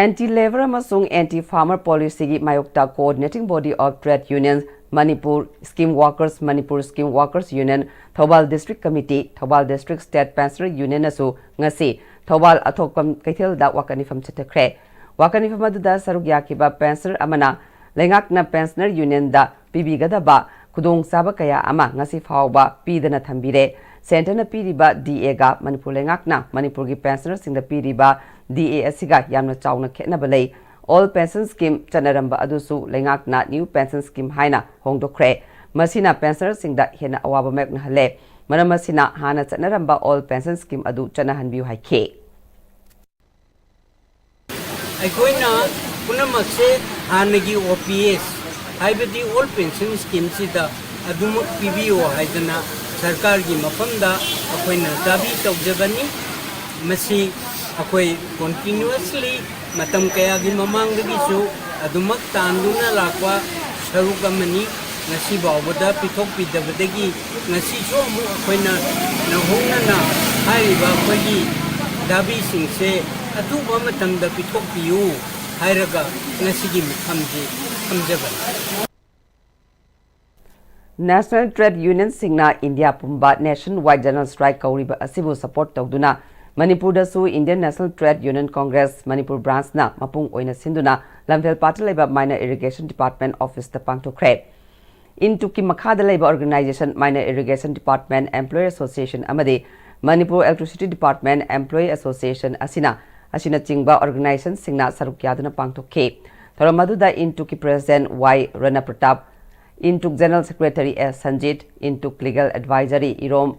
ꯑꯦꯟꯇꯤ ꯂꯦꯕꯔ ꯑꯃꯁꯨꯡ ꯑꯦꯟꯇꯤ ꯐꯥꯔꯃꯔ ꯄꯣꯂꯤꯁꯤꯒꯤ ꯃꯥꯌꯣꯛꯇ Coordinating Body of Trade Unions Manipur, Scheme Workers Manipur, Scheme Workers Union, Thoubal district committee, Thoubal district state pensioner ꯌꯨꯅꯤꯌꯟꯅꯁꯨ ꯉꯁꯤ ꯊꯧꯕꯥꯜ ꯑꯊꯣꯛꯄꯝ ꯀꯩꯊꯦꯜꯗ ꯋꯥꯀꯠ ꯃꯤꯐꯝ ꯆꯠꯊꯈ꯭ꯔꯦ꯫ ꯋꯥꯀꯠ ꯃꯤꯐꯝ ꯑꯗꯨꯗ ꯁꯔꯨꯛ ꯌꯥꯈꯤꯕ ꯄꯦꯟꯁꯅꯔ ꯑꯃꯅ ꯂꯩꯉꯥꯛꯅ ꯄꯦꯟꯁꯅꯔ ꯌꯨꯅꯤꯌꯟꯗ ꯄꯤꯕꯤꯒꯗꯕ ꯈꯨꯗꯣꯡꯆꯥꯕ ꯀꯌꯥ ꯑꯃ ꯉꯁꯤ ꯐꯥꯎꯕ ꯄꯤꯗꯅ ꯊꯝꯕꯤꯔꯦ꯫ ꯁꯦꯟꯇꯔꯅ ꯄꯤꯔꯤꯕ ꯗꯤ ꯑꯦꯒ ꯃꯅꯤꯄꯨꯔ ꯂꯩꯉꯥꯛꯅ ꯃꯅꯤꯄꯨꯔꯒꯤ ꯄꯦꯟꯁꯅꯔꯁꯤꯡꯗ ꯄꯤꯔꯤꯕ ꯗꯤ ꯑꯦ ꯑꯁꯤꯒ ꯌꯥꯝꯅ ꯆꯥꯎꯅ ꯈꯦꯠꯅꯕ ꯂꯩ꯫ Old Pension Scheme ꯆꯠꯅꯔꯝꯕ ꯑꯗꯨꯁꯨ ꯂꯩꯉꯥꯛꯅ New Pension Scheme ꯍꯥꯏꯅ ꯍꯣꯡꯗꯣꯛꯈ꯭ꯔꯦ꯫ ꯃꯁꯤꯅ ꯄꯦꯟꯁꯅꯔꯁꯤꯡꯗ ꯍꯦꯟꯅ ꯑꯋꯥꯕ ꯃꯥꯌꯣꯛꯅꯍꯜꯂꯦ꯫ ꯃꯔꯝ ꯑꯁꯤꯅ ꯍꯥꯟꯅ ꯆꯠꯅꯔꯝꯕ Old Pension Scheme ꯑꯗꯨ ꯆꯠꯅꯍꯟꯕꯤꯌꯨ ꯍꯥꯏꯈꯤ꯫ ꯑꯩꯈꯣꯏꯅ ꯄꯨꯝꯅꯃꯛꯁꯦ ꯍꯥꯟꯅꯒꯤ ꯑꯣ ꯄꯤ ꯑꯦꯁ, ꯍꯥꯏꯕꯗꯤ Old Pension Scheme ꯁꯤꯗ ꯑꯗꯨꯃꯛ ꯄꯤꯕꯤꯌꯨ ꯍꯥꯏꯗꯅ ꯁꯔꯀꯥꯔꯒꯤ ꯃꯐꯝꯗ ꯑꯩꯈꯣꯏꯅ ꯗꯥꯕꯤ ꯇꯧꯖꯕꯅꯤ꯫ ꯃꯁꯤ ꯑꯩꯈꯣꯏ continuously ꯃꯇꯝ ꯀꯌꯥꯒꯤ ꯃꯃꯥꯡꯗꯒꯤꯁꯨ ꯑꯗꯨꯃꯛ ꯇꯥꯟꯗꯨꯅ ꯂꯥꯛꯄ ꯁꯔꯨꯛ ꯑꯃꯅꯤ꯫ ꯉꯁꯤ ꯐꯥꯎꯕꯗ ꯄꯤꯊꯣꯛꯄꯤꯗꯕꯗꯒꯤ ꯉꯁꯤꯁꯨ ꯑꯃꯨꯛ ꯑꯩꯈꯣꯏꯅ ꯅꯧꯍꯧꯅꯅ ꯍꯥꯏꯔꯤꯕ ꯑꯩꯈꯣꯏꯒꯤ ꯗꯥꯕꯤꯁꯤꯡꯁꯦ ꯑꯊꯨꯕ ꯃꯇꯝꯗ ꯄꯤꯊꯣꯛꯄꯤꯌꯨ ꯍꯥꯏꯔꯒ ꯉꯁꯤꯒꯤ ꯃꯤꯐꯝꯁꯤ ꯊꯝꯖꯕꯅꯤ꯫ National Trade Unionꯁꯤꯡꯅ ꯏꯟꯗꯤꯌꯥ ꯄꯨꯝꯕ Nationwide General Strike ꯀꯧꯔꯤꯕ ꯑꯁꯤꯕꯨ support ꯇꯧꯗꯨꯅ ꯃꯅꯤꯄꯨꯔꯗꯁꯨ Indian National Trade Union Congress Manipur Branchꯅ ꯃꯄꯨꯡ ꯑꯣꯏꯅ ꯁꯤꯟꯗꯨꯅ ꯂꯝꯐꯦꯜ ꯄꯥꯠꯇ ꯂꯩꯕ Minor Irrigation Department Officeꯇ ꯄꯥꯡꯊꯣꯛꯈ꯭ꯔꯦ꯫ ꯏꯟꯇꯨꯛꯀꯤ ꯃꯈꯥꯗ ꯂꯩꯕ organization Minor Irrigation Department Employee Association ꯑꯃꯗꯤ Manipur Electricity Department Employee Association ꯑꯁꯤꯅ ꯑꯁꯤꯅꯆꯤꯡꯕ organizationꯁꯤꯡꯅ ꯁꯔꯨꯛ ꯌꯥꯗꯨꯅ ꯄꯥꯡꯊꯣꯛꯈꯤ꯫ ꯊꯧꯔꯝ ꯑꯗꯨꯗ ꯏꯟꯇꯨꯛꯀꯤ President ꯋꯥꯏ ꯔꯅꯄ꯭ꯔꯇꯥꯞ, ꯏꯟꯇꯨꯛ General Secretary ꯑꯦꯁ ꯁꯟꯖꯤꯠ, ꯏꯟꯇꯨꯛ Legal Advisory ꯏꯔꯣꯝ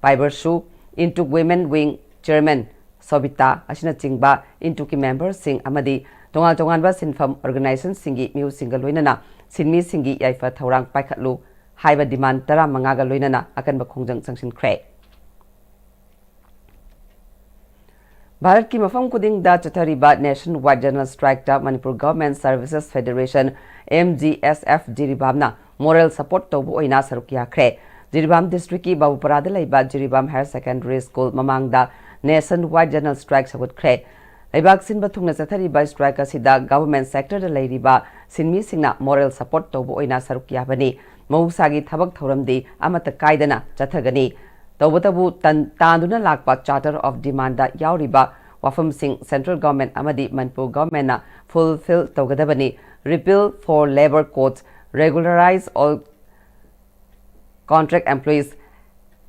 ꯄꯥꯏꯕꯔꯁꯨ, ꯏꯟꯇꯨꯛ Women Wing Chairman ꯁꯣꯕꯤꯇꯥ ꯑꯁꯤꯅꯆꯤꯡꯕ ꯏꯟꯇꯨꯛꯀꯤ memberꯁꯤꯡ ꯑꯃꯗꯤ ꯇꯣꯉꯥꯟ ꯇꯣꯉꯥꯟꯕ ꯁꯤꯟꯐꯝ organizationꯁꯤꯡꯒꯤ ꯃꯤꯑꯣꯏꯁꯤꯡꯒ ꯂꯣꯏꯅꯅ ꯁꯤꯟꯃꯤꯁꯤꯡꯒꯤ ꯌꯥꯏꯐ ꯊꯧꯔꯥꯡ ꯄꯥꯏꯈꯠꯂꯨ ꯍꯥꯏꯕ demand ꯇꯔꯥꯃꯉꯥꯒ ꯂꯣꯏꯅꯅ ꯑꯀꯟꯕ ꯈꯣꯡꯖꯪ ꯆꯪꯁꯤꯟꯈ꯭ꯔꯦ꯫ ꯚꯥꯔꯠꯀꯤ ꯃꯐꯝ ꯈꯨꯗꯤꯡꯗ ꯆꯠꯊꯔꯤꯕ Nationwide General Strikeꯇ Manipur Government Services Federation, M G S F, ꯖꯤꯔꯤꯕꯥꯝꯅ moral support ꯇꯧꯕ ꯑꯣꯏꯅ ꯁꯔꯨꯛ ꯌꯥꯈ꯭ꯔꯦ꯫ ꯖꯤꯔꯤꯕꯥꯝ districtꯀꯤ ꯕꯥꯕꯨꯄꯥꯔꯥꯗ ꯂꯩꯕ ꯖꯤꯔꯤꯕꯥꯝ Higher Secondary School ꯃꯃꯥꯡꯗ Nationwide General Strike ꯁꯧꯒꯠꯈ꯭ꯔꯦ꯫ ꯂꯩꯕꯥꯛ ꯁꯤꯟꯕ ꯊꯨꯡꯅ ꯆꯠꯊꯔꯤꯕ strike ꯑꯁꯤꯗ government sectorꯗ ꯂꯩꯔꯤꯕ ꯁꯤꯟꯃꯤꯁꯤꯡꯅ moral support ꯇꯧꯕ ꯑꯣꯏꯅ ꯁꯔꯨꯛ ꯌꯥꯕꯅꯤ꯫ ꯃꯍꯧꯁꯥꯒꯤ ꯊꯕꯛ ꯊꯧꯔꯝꯗꯤ ꯑꯃꯠꯇ ꯀꯥꯏꯗꯅ ꯆꯠꯊꯒꯅꯤ꯫ ꯇꯧꯕꯇꯕꯨ ꯇꯟ-, ꯇꯥꯗꯨꯅ ꯂꯥꯛꯄ Charter of Demandꯗ ꯌꯥꯎꯔꯤꯕ ꯋꯥꯐꯝꯁꯤꯡ central government ꯑꯃꯗꯤ ꯃꯅꯤꯄꯨꯔ governmentꯅ fulfil ꯇꯧꯒꯗꯕꯅꯤ꯫ Repeal for labour codes, regularize all contract employees,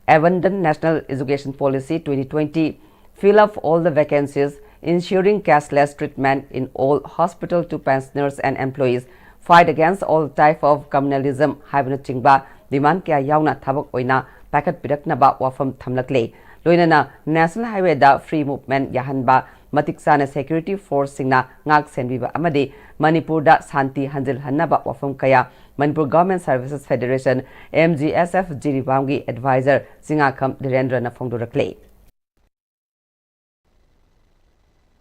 abandon National Education Policy twenty twenty, fill up all the vacancies, ensuring cashless treatment in all hospital to pensioners and employees, fight against all type of communalism ꯍꯥꯏꯕꯅꯆꯤꯡꯕ demand ꯀꯌꯥ ꯌꯥꯎꯅ ꯊꯕꯛ ꯑꯣꯏꯅ ꯄꯥꯏꯈꯠꯄꯤꯔꯛꯅꯕ ꯋꯥꯐꯝ ꯊꯝꯂꯛꯂꯦ꯫ ꯂꯣꯏꯅꯅ National Highwayꯗ free movement ꯌꯥꯍꯟꯕ, ꯃꯇꯤꯛ ꯆꯥꯅ security forceꯁꯤꯡꯅ ꯉꯥꯛ ꯁꯦꯟꯕꯤꯕ ꯑꯃꯗꯤ ꯃꯅꯤꯄꯨꯔꯗ ꯁꯥꯟꯇꯤ ꯍꯟꯖꯤꯜꯍꯟꯅꯕ ꯋꯥꯐꯝ ꯀꯌꯥ Manipur Government Services Federation, M G S F, ꯖꯤꯔꯤꯕꯥꯝꯒꯤ advisor ꯆꯤꯉꯥꯈꯝ ꯙꯤꯔꯦꯟꯗ꯭ꯔꯅ ꯐꯣꯡꯗꯣꯔꯛꯂꯦ꯫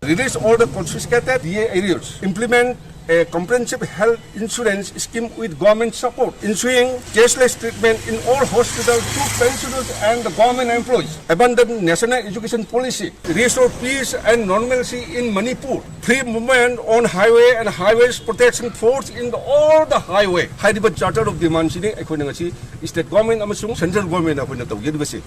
Release all the confiscated D A arrears. Implement A comprehensive health insurance scheme with government support, ensuring cashless treatment in all hospitals to pensioners and the government employees. Abandon National Education Policy, restore peace and normalcy in Manipur. Free movement on highway and highways protection force in the, all the highway. ꯍꯥꯏꯔꯤꯕ Charter of Demand ꯁꯤꯅꯤ ꯑꯩꯈꯣꯏꯅ ꯉꯁꯤ state government ꯑꯃꯁꯨꯡ central government ꯑꯩꯈꯣꯏꯅ ꯇꯧꯖꯔꯤꯕꯁꯤ꯫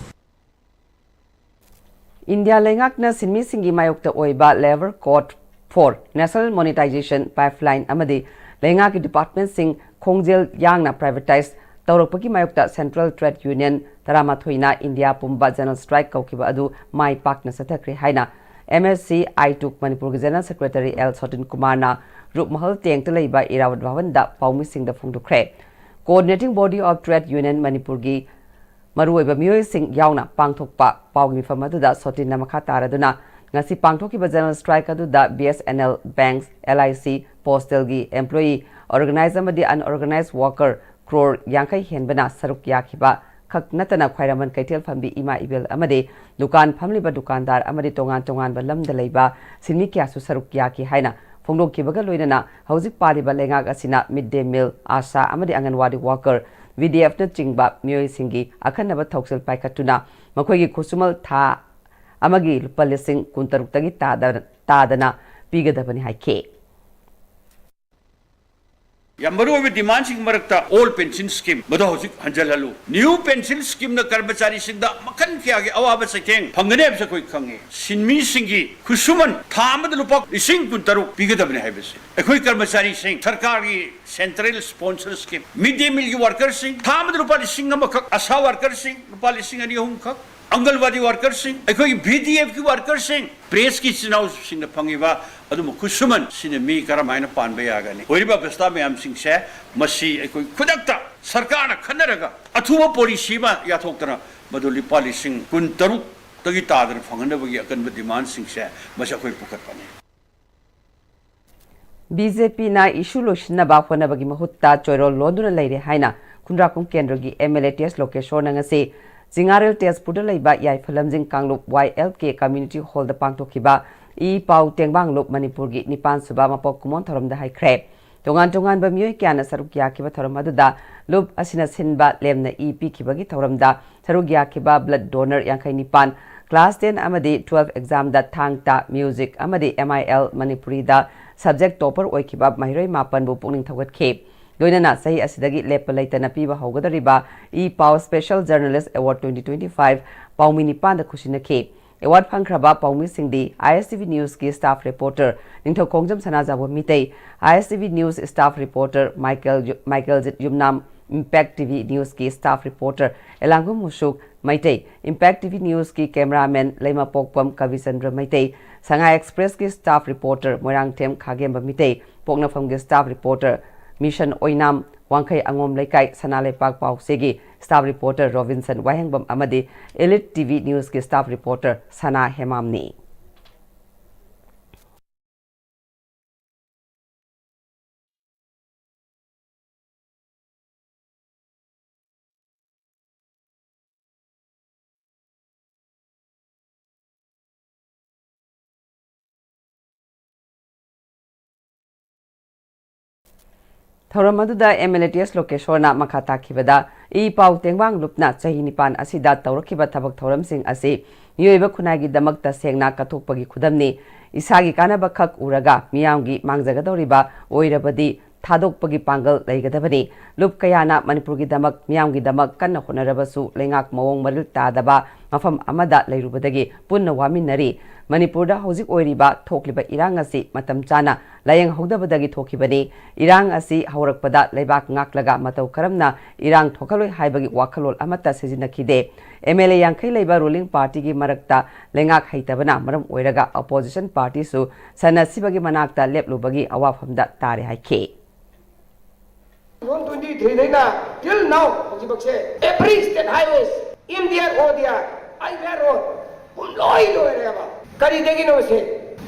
India ꯂꯩꯉꯥꯛꯅ ꯁꯤꯟꯃꯤꯁꯤꯡꯒꯤ ꯃꯥꯌꯣꯛꯇ ꯑꯣꯏꯕ Labour Code for National Monetisation Pipeline ꯑꯃꯗꯤ ꯂꯩꯉꯥꯛꯀꯤ department ꯁꯤꯡ ꯈꯣꯡꯖꯦꯜ ꯌꯥꯡꯅ privatise ꯇꯧꯔꯛꯄꯒꯤ ꯃꯥꯌꯣꯛꯇ Central Trade Union ꯇꯔꯥꯃꯥꯊꯣꯏꯅ ꯏꯟꯗꯤꯌꯥ ꯄꯨꯝꯕ general strike ꯀꯧꯈꯤꯕ ꯑꯗꯨ ꯃꯥꯏ ꯄꯥꯛꯅ ꯆꯠꯊꯈ꯭ꯔꯦ ꯍꯥꯏꯅ M S C I ꯇꯨꯛ ꯃꯅꯤꯄꯨꯔꯒꯤ General Secretary L ꯁꯣꯇꯤꯟ ꯀꯨꯃꯥꯔꯅ ꯔꯨꯞꯃꯍꯜ ꯇꯦꯡꯇ ꯂꯩꯕ ꯏꯔꯥꯋꯠ ꯚꯕꯟꯗ ꯄꯥꯎꯃꯤꯁꯤꯡꯗ ꯐꯣꯡꯗꯣꯛꯈ꯭ꯔꯦ꯫ Coordinating Body of Trade Union ꯃꯅꯤꯄꯨꯔꯒꯤ ꯃꯔꯨꯑꯣꯏꯕ ꯃꯤꯑꯣꯏꯁꯤꯡ ꯌꯥꯎꯅ ꯄꯥꯡꯊꯣꯛꯄ ꯄꯥꯎꯒꯤ ꯃꯤꯐꯝ ꯑꯗꯨꯗ ꯁꯣꯇꯤꯟꯅ ꯃꯈꯥ ꯇꯥꯔꯗꯨꯅ, ꯉꯁꯤ ꯄꯥꯡꯊꯣꯛꯈꯤꯕ general strike ꯑꯗꯨꯗ B S N L, banks, L I C, postal ꯒꯤ employee, organized ꯑꯃꯗꯤ unorganized worker crore ꯌꯥꯡꯈꯩ ꯍꯦꯟꯕꯅ ꯁꯔꯨꯛ ꯌꯥꯈꯤꯕ ꯈꯛ ꯅꯠꯇꯅ ꯈ꯭ꯋꯥꯏꯔꯝꯕꯟ ꯀꯩꯊꯦꯜ ꯐꯝꯕꯤ ꯏꯃꯥ ꯏꯕꯦꯜ ꯑꯃꯗꯤ ꯗꯨꯀꯥꯟ ꯐꯝꯂꯤꯕ ꯗꯨꯀꯥꯟꯗꯥꯔ ꯑꯃꯗꯤ ꯇꯣꯉꯥꯟ ꯇꯣꯉꯥꯟꯕ ꯂꯝꯗ ꯂꯩꯕ ꯁꯤꯟꯃꯤ ꯀꯌꯥꯁꯨ ꯁꯔꯨꯛ ꯌꯥꯈꯤ ꯍꯥꯏꯅ ꯐꯣꯡꯗꯣꯛꯈꯤꯕꯒ ꯂꯣꯏꯅꯅ, ꯍꯧꯖꯤꯛ ꯄꯥꯜꯂꯤꯕ ꯂꯩꯉꯥꯛ ꯑꯁꯤꯅ mid day meal, ASHA ꯑꯃꯗꯤ ꯑꯪꯒꯟꯋꯥꯗꯤ worker, V D F ꯅꯆꯤꯡꯕ ꯃꯤꯑꯣꯏꯁꯤꯡꯒꯤ ꯑꯈꯟꯅꯕ ꯊꯧꯁꯤꯜ ꯄꯥꯏꯈꯠꯇꯨꯅ ꯃꯈꯣꯏꯒꯤ ꯈꯨꯠꯁꯨꯃꯜ ꯊꯥ ꯑꯃꯒꯤ ꯂꯨꯄꯥ ꯂꯤꯁꯤꯡ ꯀꯨꯟꯇꯔꯨꯛꯇꯒꯤ ꯇꯥꯗ-, ꯇꯥꯗꯅ ꯄꯤꯒꯗꯕꯅꯤ ꯍꯥꯏꯈꯤ꯫ ꯌꯥꯝ ꯃꯔꯨꯑꯣꯏꯕ demandꯁꯤꯡ ꯃꯔꯛꯇ old pension scheme ꯃꯗꯨ ꯍꯧꯖꯤꯛ ꯍꯟꯖꯤꯜꯍꯜꯂꯨ꯫ New pension schemeꯅ ꯀꯔꯃꯆꯥꯔꯤꯁꯤꯡꯗ ꯃꯈꯜ ꯀꯌꯥꯒꯤ ꯑꯋꯥꯕ ꯆꯩꯊꯦꯡ ꯐꯪꯒꯅꯤ ꯍꯥꯏꯕꯁꯤ ꯑꯩꯈꯣꯏ ꯈꯪꯉꯤ꯫ ꯁꯤꯟꯃꯤꯁꯤꯡꯒꯤ ꯈꯨꯠꯁꯨꯃꯟ ꯊꯥ ꯑꯃꯗ ꯂꯨꯄꯥ ꯂꯤꯁꯤꯡ ꯀꯨꯟꯇꯔꯨꯛ ꯄꯤꯒꯗꯕꯅꯤ ꯍꯥꯏꯕꯁꯤ꯫ ꯑꯩꯈꯣꯏ ꯀꯔꯃꯆꯥꯔꯤꯁꯤꯡ ꯁꯔꯀꯥꯔꯒꯤ central sponsor scheme, mid day mealꯒꯤ workerꯁꯤꯡ ꯊꯥ ꯑꯃꯗ ꯂꯨꯄꯥ ꯂꯤꯁꯤꯡ ꯑꯃꯈꯛ, ASHA workerꯁꯤꯡ ꯂꯨꯄꯥ ꯂꯤꯁꯤꯡ ꯑꯅꯤ ꯑꯍꯨꯝꯈꯛ, ꯑꯪꯒꯜꯋꯥꯗꯤ workerꯁꯤꯡ, ꯑꯩꯈꯣꯏꯒꯤ V D Fꯀꯤ workerꯁꯤꯡ, pressꯀꯤ ꯏꯆꯤꯟ ꯏꯅꯥꯎꯁꯤꯡꯅ ꯐꯪꯉꯤꯕ ꯑꯗꯨꯝꯕ ꯈꯨꯠꯁꯨꯃꯟ ꯁꯤꯅ ꯃꯤ ꯀꯔꯝꯍꯥꯏꯅ ꯄꯥꯟꯕ ꯌꯥꯒꯅꯤ? ꯑꯣꯏꯔꯤꯕ ꯑꯕꯁꯊꯥ ꯃꯌꯥꯝꯁꯤꯡꯁꯦ ꯃꯁꯤ ꯑꯩꯈꯣꯏ ꯈꯨꯗꯛꯇ ꯁꯔꯀꯥꯔꯅ ꯈꯟꯅꯔꯒ ꯑꯊꯨꯕ policy ꯑꯃ ꯌꯥꯊꯣꯛꯇꯅ ꯃꯗꯨ ꯂꯨꯄꯥ ꯂꯤꯁꯤꯡ ꯀꯨꯟꯇꯔꯨꯛꯇꯒꯤ ꯇꯥꯗꯅ ꯐꯪꯍꯟꯅꯕꯒꯤ ꯑꯀꯟꯕ demandꯁꯤꯡꯁꯦ ꯃꯁꯤ ꯑꯩꯈꯣꯏ ꯄꯨꯈꯠꯄꯅꯤ꯫ B J Pꯅ issue ꯂꯣꯏꯁꯤꯟꯅꯕ ꯍꯣꯠꯅꯕꯒꯤ ꯃꯍꯨꯠꯇ ꯆꯣꯏꯔꯣꯜ ꯂꯣꯟꯗꯨꯅ ꯂꯩꯔꯦ ꯍꯥꯏꯅ ꯈꯨꯟꯗ꯭ꯔꯥꯛꯄꯝ ꯀꯦꯟꯗ꯭ꯔꯒꯤ M L A T S ꯂꯣꯀꯦꯁꯣꯔꯅ ꯉꯁꯤ ꯆꯤꯉꯥꯔꯦꯜ ꯇꯦꯖꯄꯨꯔꯗ ꯂꯩꯕ ꯌꯥꯏꯐ ꯂꯝꯖꯤꯡ ꯀꯥꯡꯂꯨꯞ ꯋꯥꯏ ꯑꯦꯜ ꯀꯦ ꯀꯝꯃ꯭ꯌꯨꯅꯤꯇꯤ ꯍꯣꯜꯗ ꯄꯥꯡꯊꯣꯛꯈꯤꯕ ꯏ ꯄꯥꯎ ꯇꯦꯡꯕꯥꯡ ꯂꯨꯞ ꯃꯅꯤꯄꯨꯔꯒꯤ ꯅꯤꯄꯥꯟ ꯁꯨꯕ ꯃꯄꯣꯛ ꯀꯨꯝꯑꯣꯟ ꯊꯧꯔꯝꯗ ꯍꯥꯏꯈ꯭ꯔꯦ꯫ ꯇꯣꯉꯥꯟ ꯇꯣꯉꯥꯟꯕ ꯃꯤꯑꯣꯏ ꯀꯌꯥꯅ ꯁꯔꯨꯛ ꯌꯥꯈꯤꯕ ꯊꯧꯔꯝ ꯑꯗꯨꯗ ꯂꯨꯞ ꯑꯁꯤꯅ ꯁꯤꯟꯕ ꯂꯦꯝꯅ ꯏ ꯄꯤꯈꯤꯕꯒꯤ ꯊꯧꯔꯝꯗ ꯁꯔꯨꯛ ꯌꯥꯈꯤꯕ blood donor ꯌꯥꯡꯈꯩ ꯅꯤꯄꯥꯟ, class ten ꯑꯃꯗꯤ twelve examꯗ ꯊꯥꯡ ꯇꯥ, music ꯑꯃꯗꯤ M I L ꯃꯅꯤꯄꯨꯔꯤꯗ subject topper ꯑꯣꯏꯈꯤꯕ ꯃꯍꯩꯔꯣꯏ ꯃꯥꯄꯟꯕꯨ ꯄꯨꯛꯅꯤꯡ ꯊꯧꯒꯠꯈꯤ꯫ ꯂꯣꯏꯅꯅ ꯆꯍꯤ ꯑꯁꯤꯗꯒꯤ ꯂꯦꯞꯄ ꯂꯩꯇꯅ ꯄꯤꯕ ꯍꯧꯒꯗꯧꯔꯤꯕ E Pao Special Journalist Award twenty twenty-five ꯄꯥꯎꯃꯤ ꯅꯤꯄꯥꯟꯗ ꯈꯨꯠꯁꯤꯟꯅꯈꯤ꯫ Award ꯐꯪꯈ꯭ꯔꯕ ꯄꯥꯎꯃꯤꯁꯤꯡꯗꯤ I S T V Newsꯀꯤ staff reporter Ningthoukhongjam Sanajaoba Meitei, I S T V News staff reporter Michael ꯌꯨ-, Michaeljit Yumnam, Impact T V Newsꯀꯤ staff reporter Elangbam Musuk Meitei, Impact T V Newsꯀꯤ cameraman ꯂꯩꯃꯄꯣꯛꯄꯝ ꯀꯕꯤꯆꯟꯗ꯭ꯔ ꯃꯩꯇꯩ, ꯁꯉꯥꯏ Expressꯀꯤ staff reporter ꯃꯣꯏꯔꯥꯡꯊꯦꯝ ꯈꯥꯒꯦꯝꯕ ꯃꯤꯇꯩ, ꯄꯣꯛꯅꯐꯝꯒꯤ staff reporter ꯃꯤꯁꯟ ꯑꯣꯏꯅꯥꯝ, ꯋꯥꯡꯈꯩ ꯑꯉꯣꯝ ꯂꯩꯀꯥꯏ ꯁꯅꯥ ꯂꯩꯄꯥꯛ ꯄꯥꯎꯆꯦꯒꯤ staff reporter ꯔꯣꯕꯤꯟꯁꯟ ꯋꯥꯍꯦꯡꯕꯝ ꯑꯃꯗꯤ Elite T V Newsꯀꯤ staff reporter ꯁꯅꯥ ꯍꯦꯃꯥꯝꯅꯤ꯫ ꯊꯧꯔꯝ ꯑꯗꯨꯗ M L A T S ꯂꯣꯀꯦꯁꯣꯔꯅ ꯃꯈꯥ ꯇꯥꯈꯤꯕꯗ, ꯏ ꯄꯥꯎ ꯇꯦꯡꯕꯥꯡ ꯂꯨꯞꯅ ꯆꯍꯤ ꯅꯤꯄꯥꯟ ꯑꯁꯤꯗ ꯇꯧꯔꯛꯈꯤꯕ ꯊꯕꯛ ꯊꯧꯔꯝꯁꯤꯡ ꯑꯁꯤ ꯃꯤꯑꯣꯏꯕ ꯈꯨꯟꯅꯥꯏꯒꯤꯗꯃꯛ ꯇꯁꯦꯡꯅ ꯀꯠꯊꯣꯛꯄꯒꯤ ꯈꯨꯗꯝꯅꯤ꯫ ꯏꯁꯥꯒꯤ ꯀꯥꯟꯅꯕ ꯈꯛ ꯎꯔꯒ ꯃꯤꯌꯥꯝꯒꯤ ꯃꯥꯡꯖꯒꯗꯧꯔꯤꯕ ꯑꯣꯏꯔꯕꯗꯤ ꯊꯥꯗꯣꯛꯄꯒꯤ ꯄꯥꯡꯒꯜ ꯂꯩꯒꯗꯕꯅꯤ꯫ ꯂꯨꯞ ꯀꯌꯥꯅ ꯃꯅꯤꯄꯨꯔꯒꯤꯗꯃꯛ, ꯃꯤꯌꯥꯝꯒꯤꯗꯃꯛ ꯀꯟꯅ ꯍꯣꯠꯅꯔꯕꯁꯨ ꯂꯩꯉꯥꯛ ꯃꯑꯣꯡ ꯃꯔꯤꯜ ꯇꯥꯗꯕ ꯃꯐꯝ ꯑꯃꯗ ꯂꯩꯔꯨꯕꯗꯒꯤ ꯄꯨꯟꯅ ꯋꯥꯃꯤꯟꯅꯔꯤ꯫ ꯃꯅꯤꯄꯨꯔꯗ ꯍꯧꯖꯤꯛ ꯑꯣꯏꯔꯤꯕ ꯊꯣꯛꯂꯤꯕ ꯏꯔꯥꯡ ꯑꯁꯤ ꯃꯇꯝ ꯆꯥꯅ ꯂꯥꯌꯦꯡꯍꯧꯗꯕꯗꯒꯤ ꯊꯣꯛꯈꯤꯕꯅꯤ꯫ ꯏꯔꯥꯡ ꯑꯁꯤ ꯍꯧꯔꯛꯄꯗ ꯂꯩꯕꯥꯛ ꯉꯥꯛꯂꯒ ꯃꯇꯧ ꯀꯔꯝꯅ ꯏꯔꯥꯡ ꯊꯣꯛꯍꯜꯂꯣꯏ ꯍꯥꯏꯕꯒꯤ ꯋꯥꯈꯜꯂꯣꯟ ꯑꯃꯠꯇ ꯁꯤꯖꯤꯟꯅꯈꯤꯗꯦ꯫ M L A ꯌꯥꯡꯈꯩ ꯂꯩꯕ ruling partyꯒꯤ ꯃꯔꯛꯇ ꯂꯩꯉꯥꯛ ꯍꯩꯇꯕꯅ ꯃꯔꯝ ꯑꯣꯏꯔꯒ opposition partyꯁꯨ ꯁꯟ ꯑꯁꯤꯕꯒꯤ ꯃꯅꯥꯛꯇ ꯂꯦꯞꯂꯨꯕꯒꯤ ꯑꯋꯥꯐꯝꯗ ꯇꯥꯔꯦ ꯍꯥꯏꯈꯤ꯫ Two thousand twenty-threeꯗꯩꯅ till now ꯍꯧꯖꯤꯛꯐꯥꯎꯁꯦ every state highways, M D R ꯍꯣ ꯗꯤꯌꯥ, I B R ꯍꯣ ꯄꯨꯝꯂꯣꯏ ꯂꯣꯏꯔꯦꯕ꯫ ꯀꯔꯤꯗꯒꯤꯅꯣ ꯁꯦ?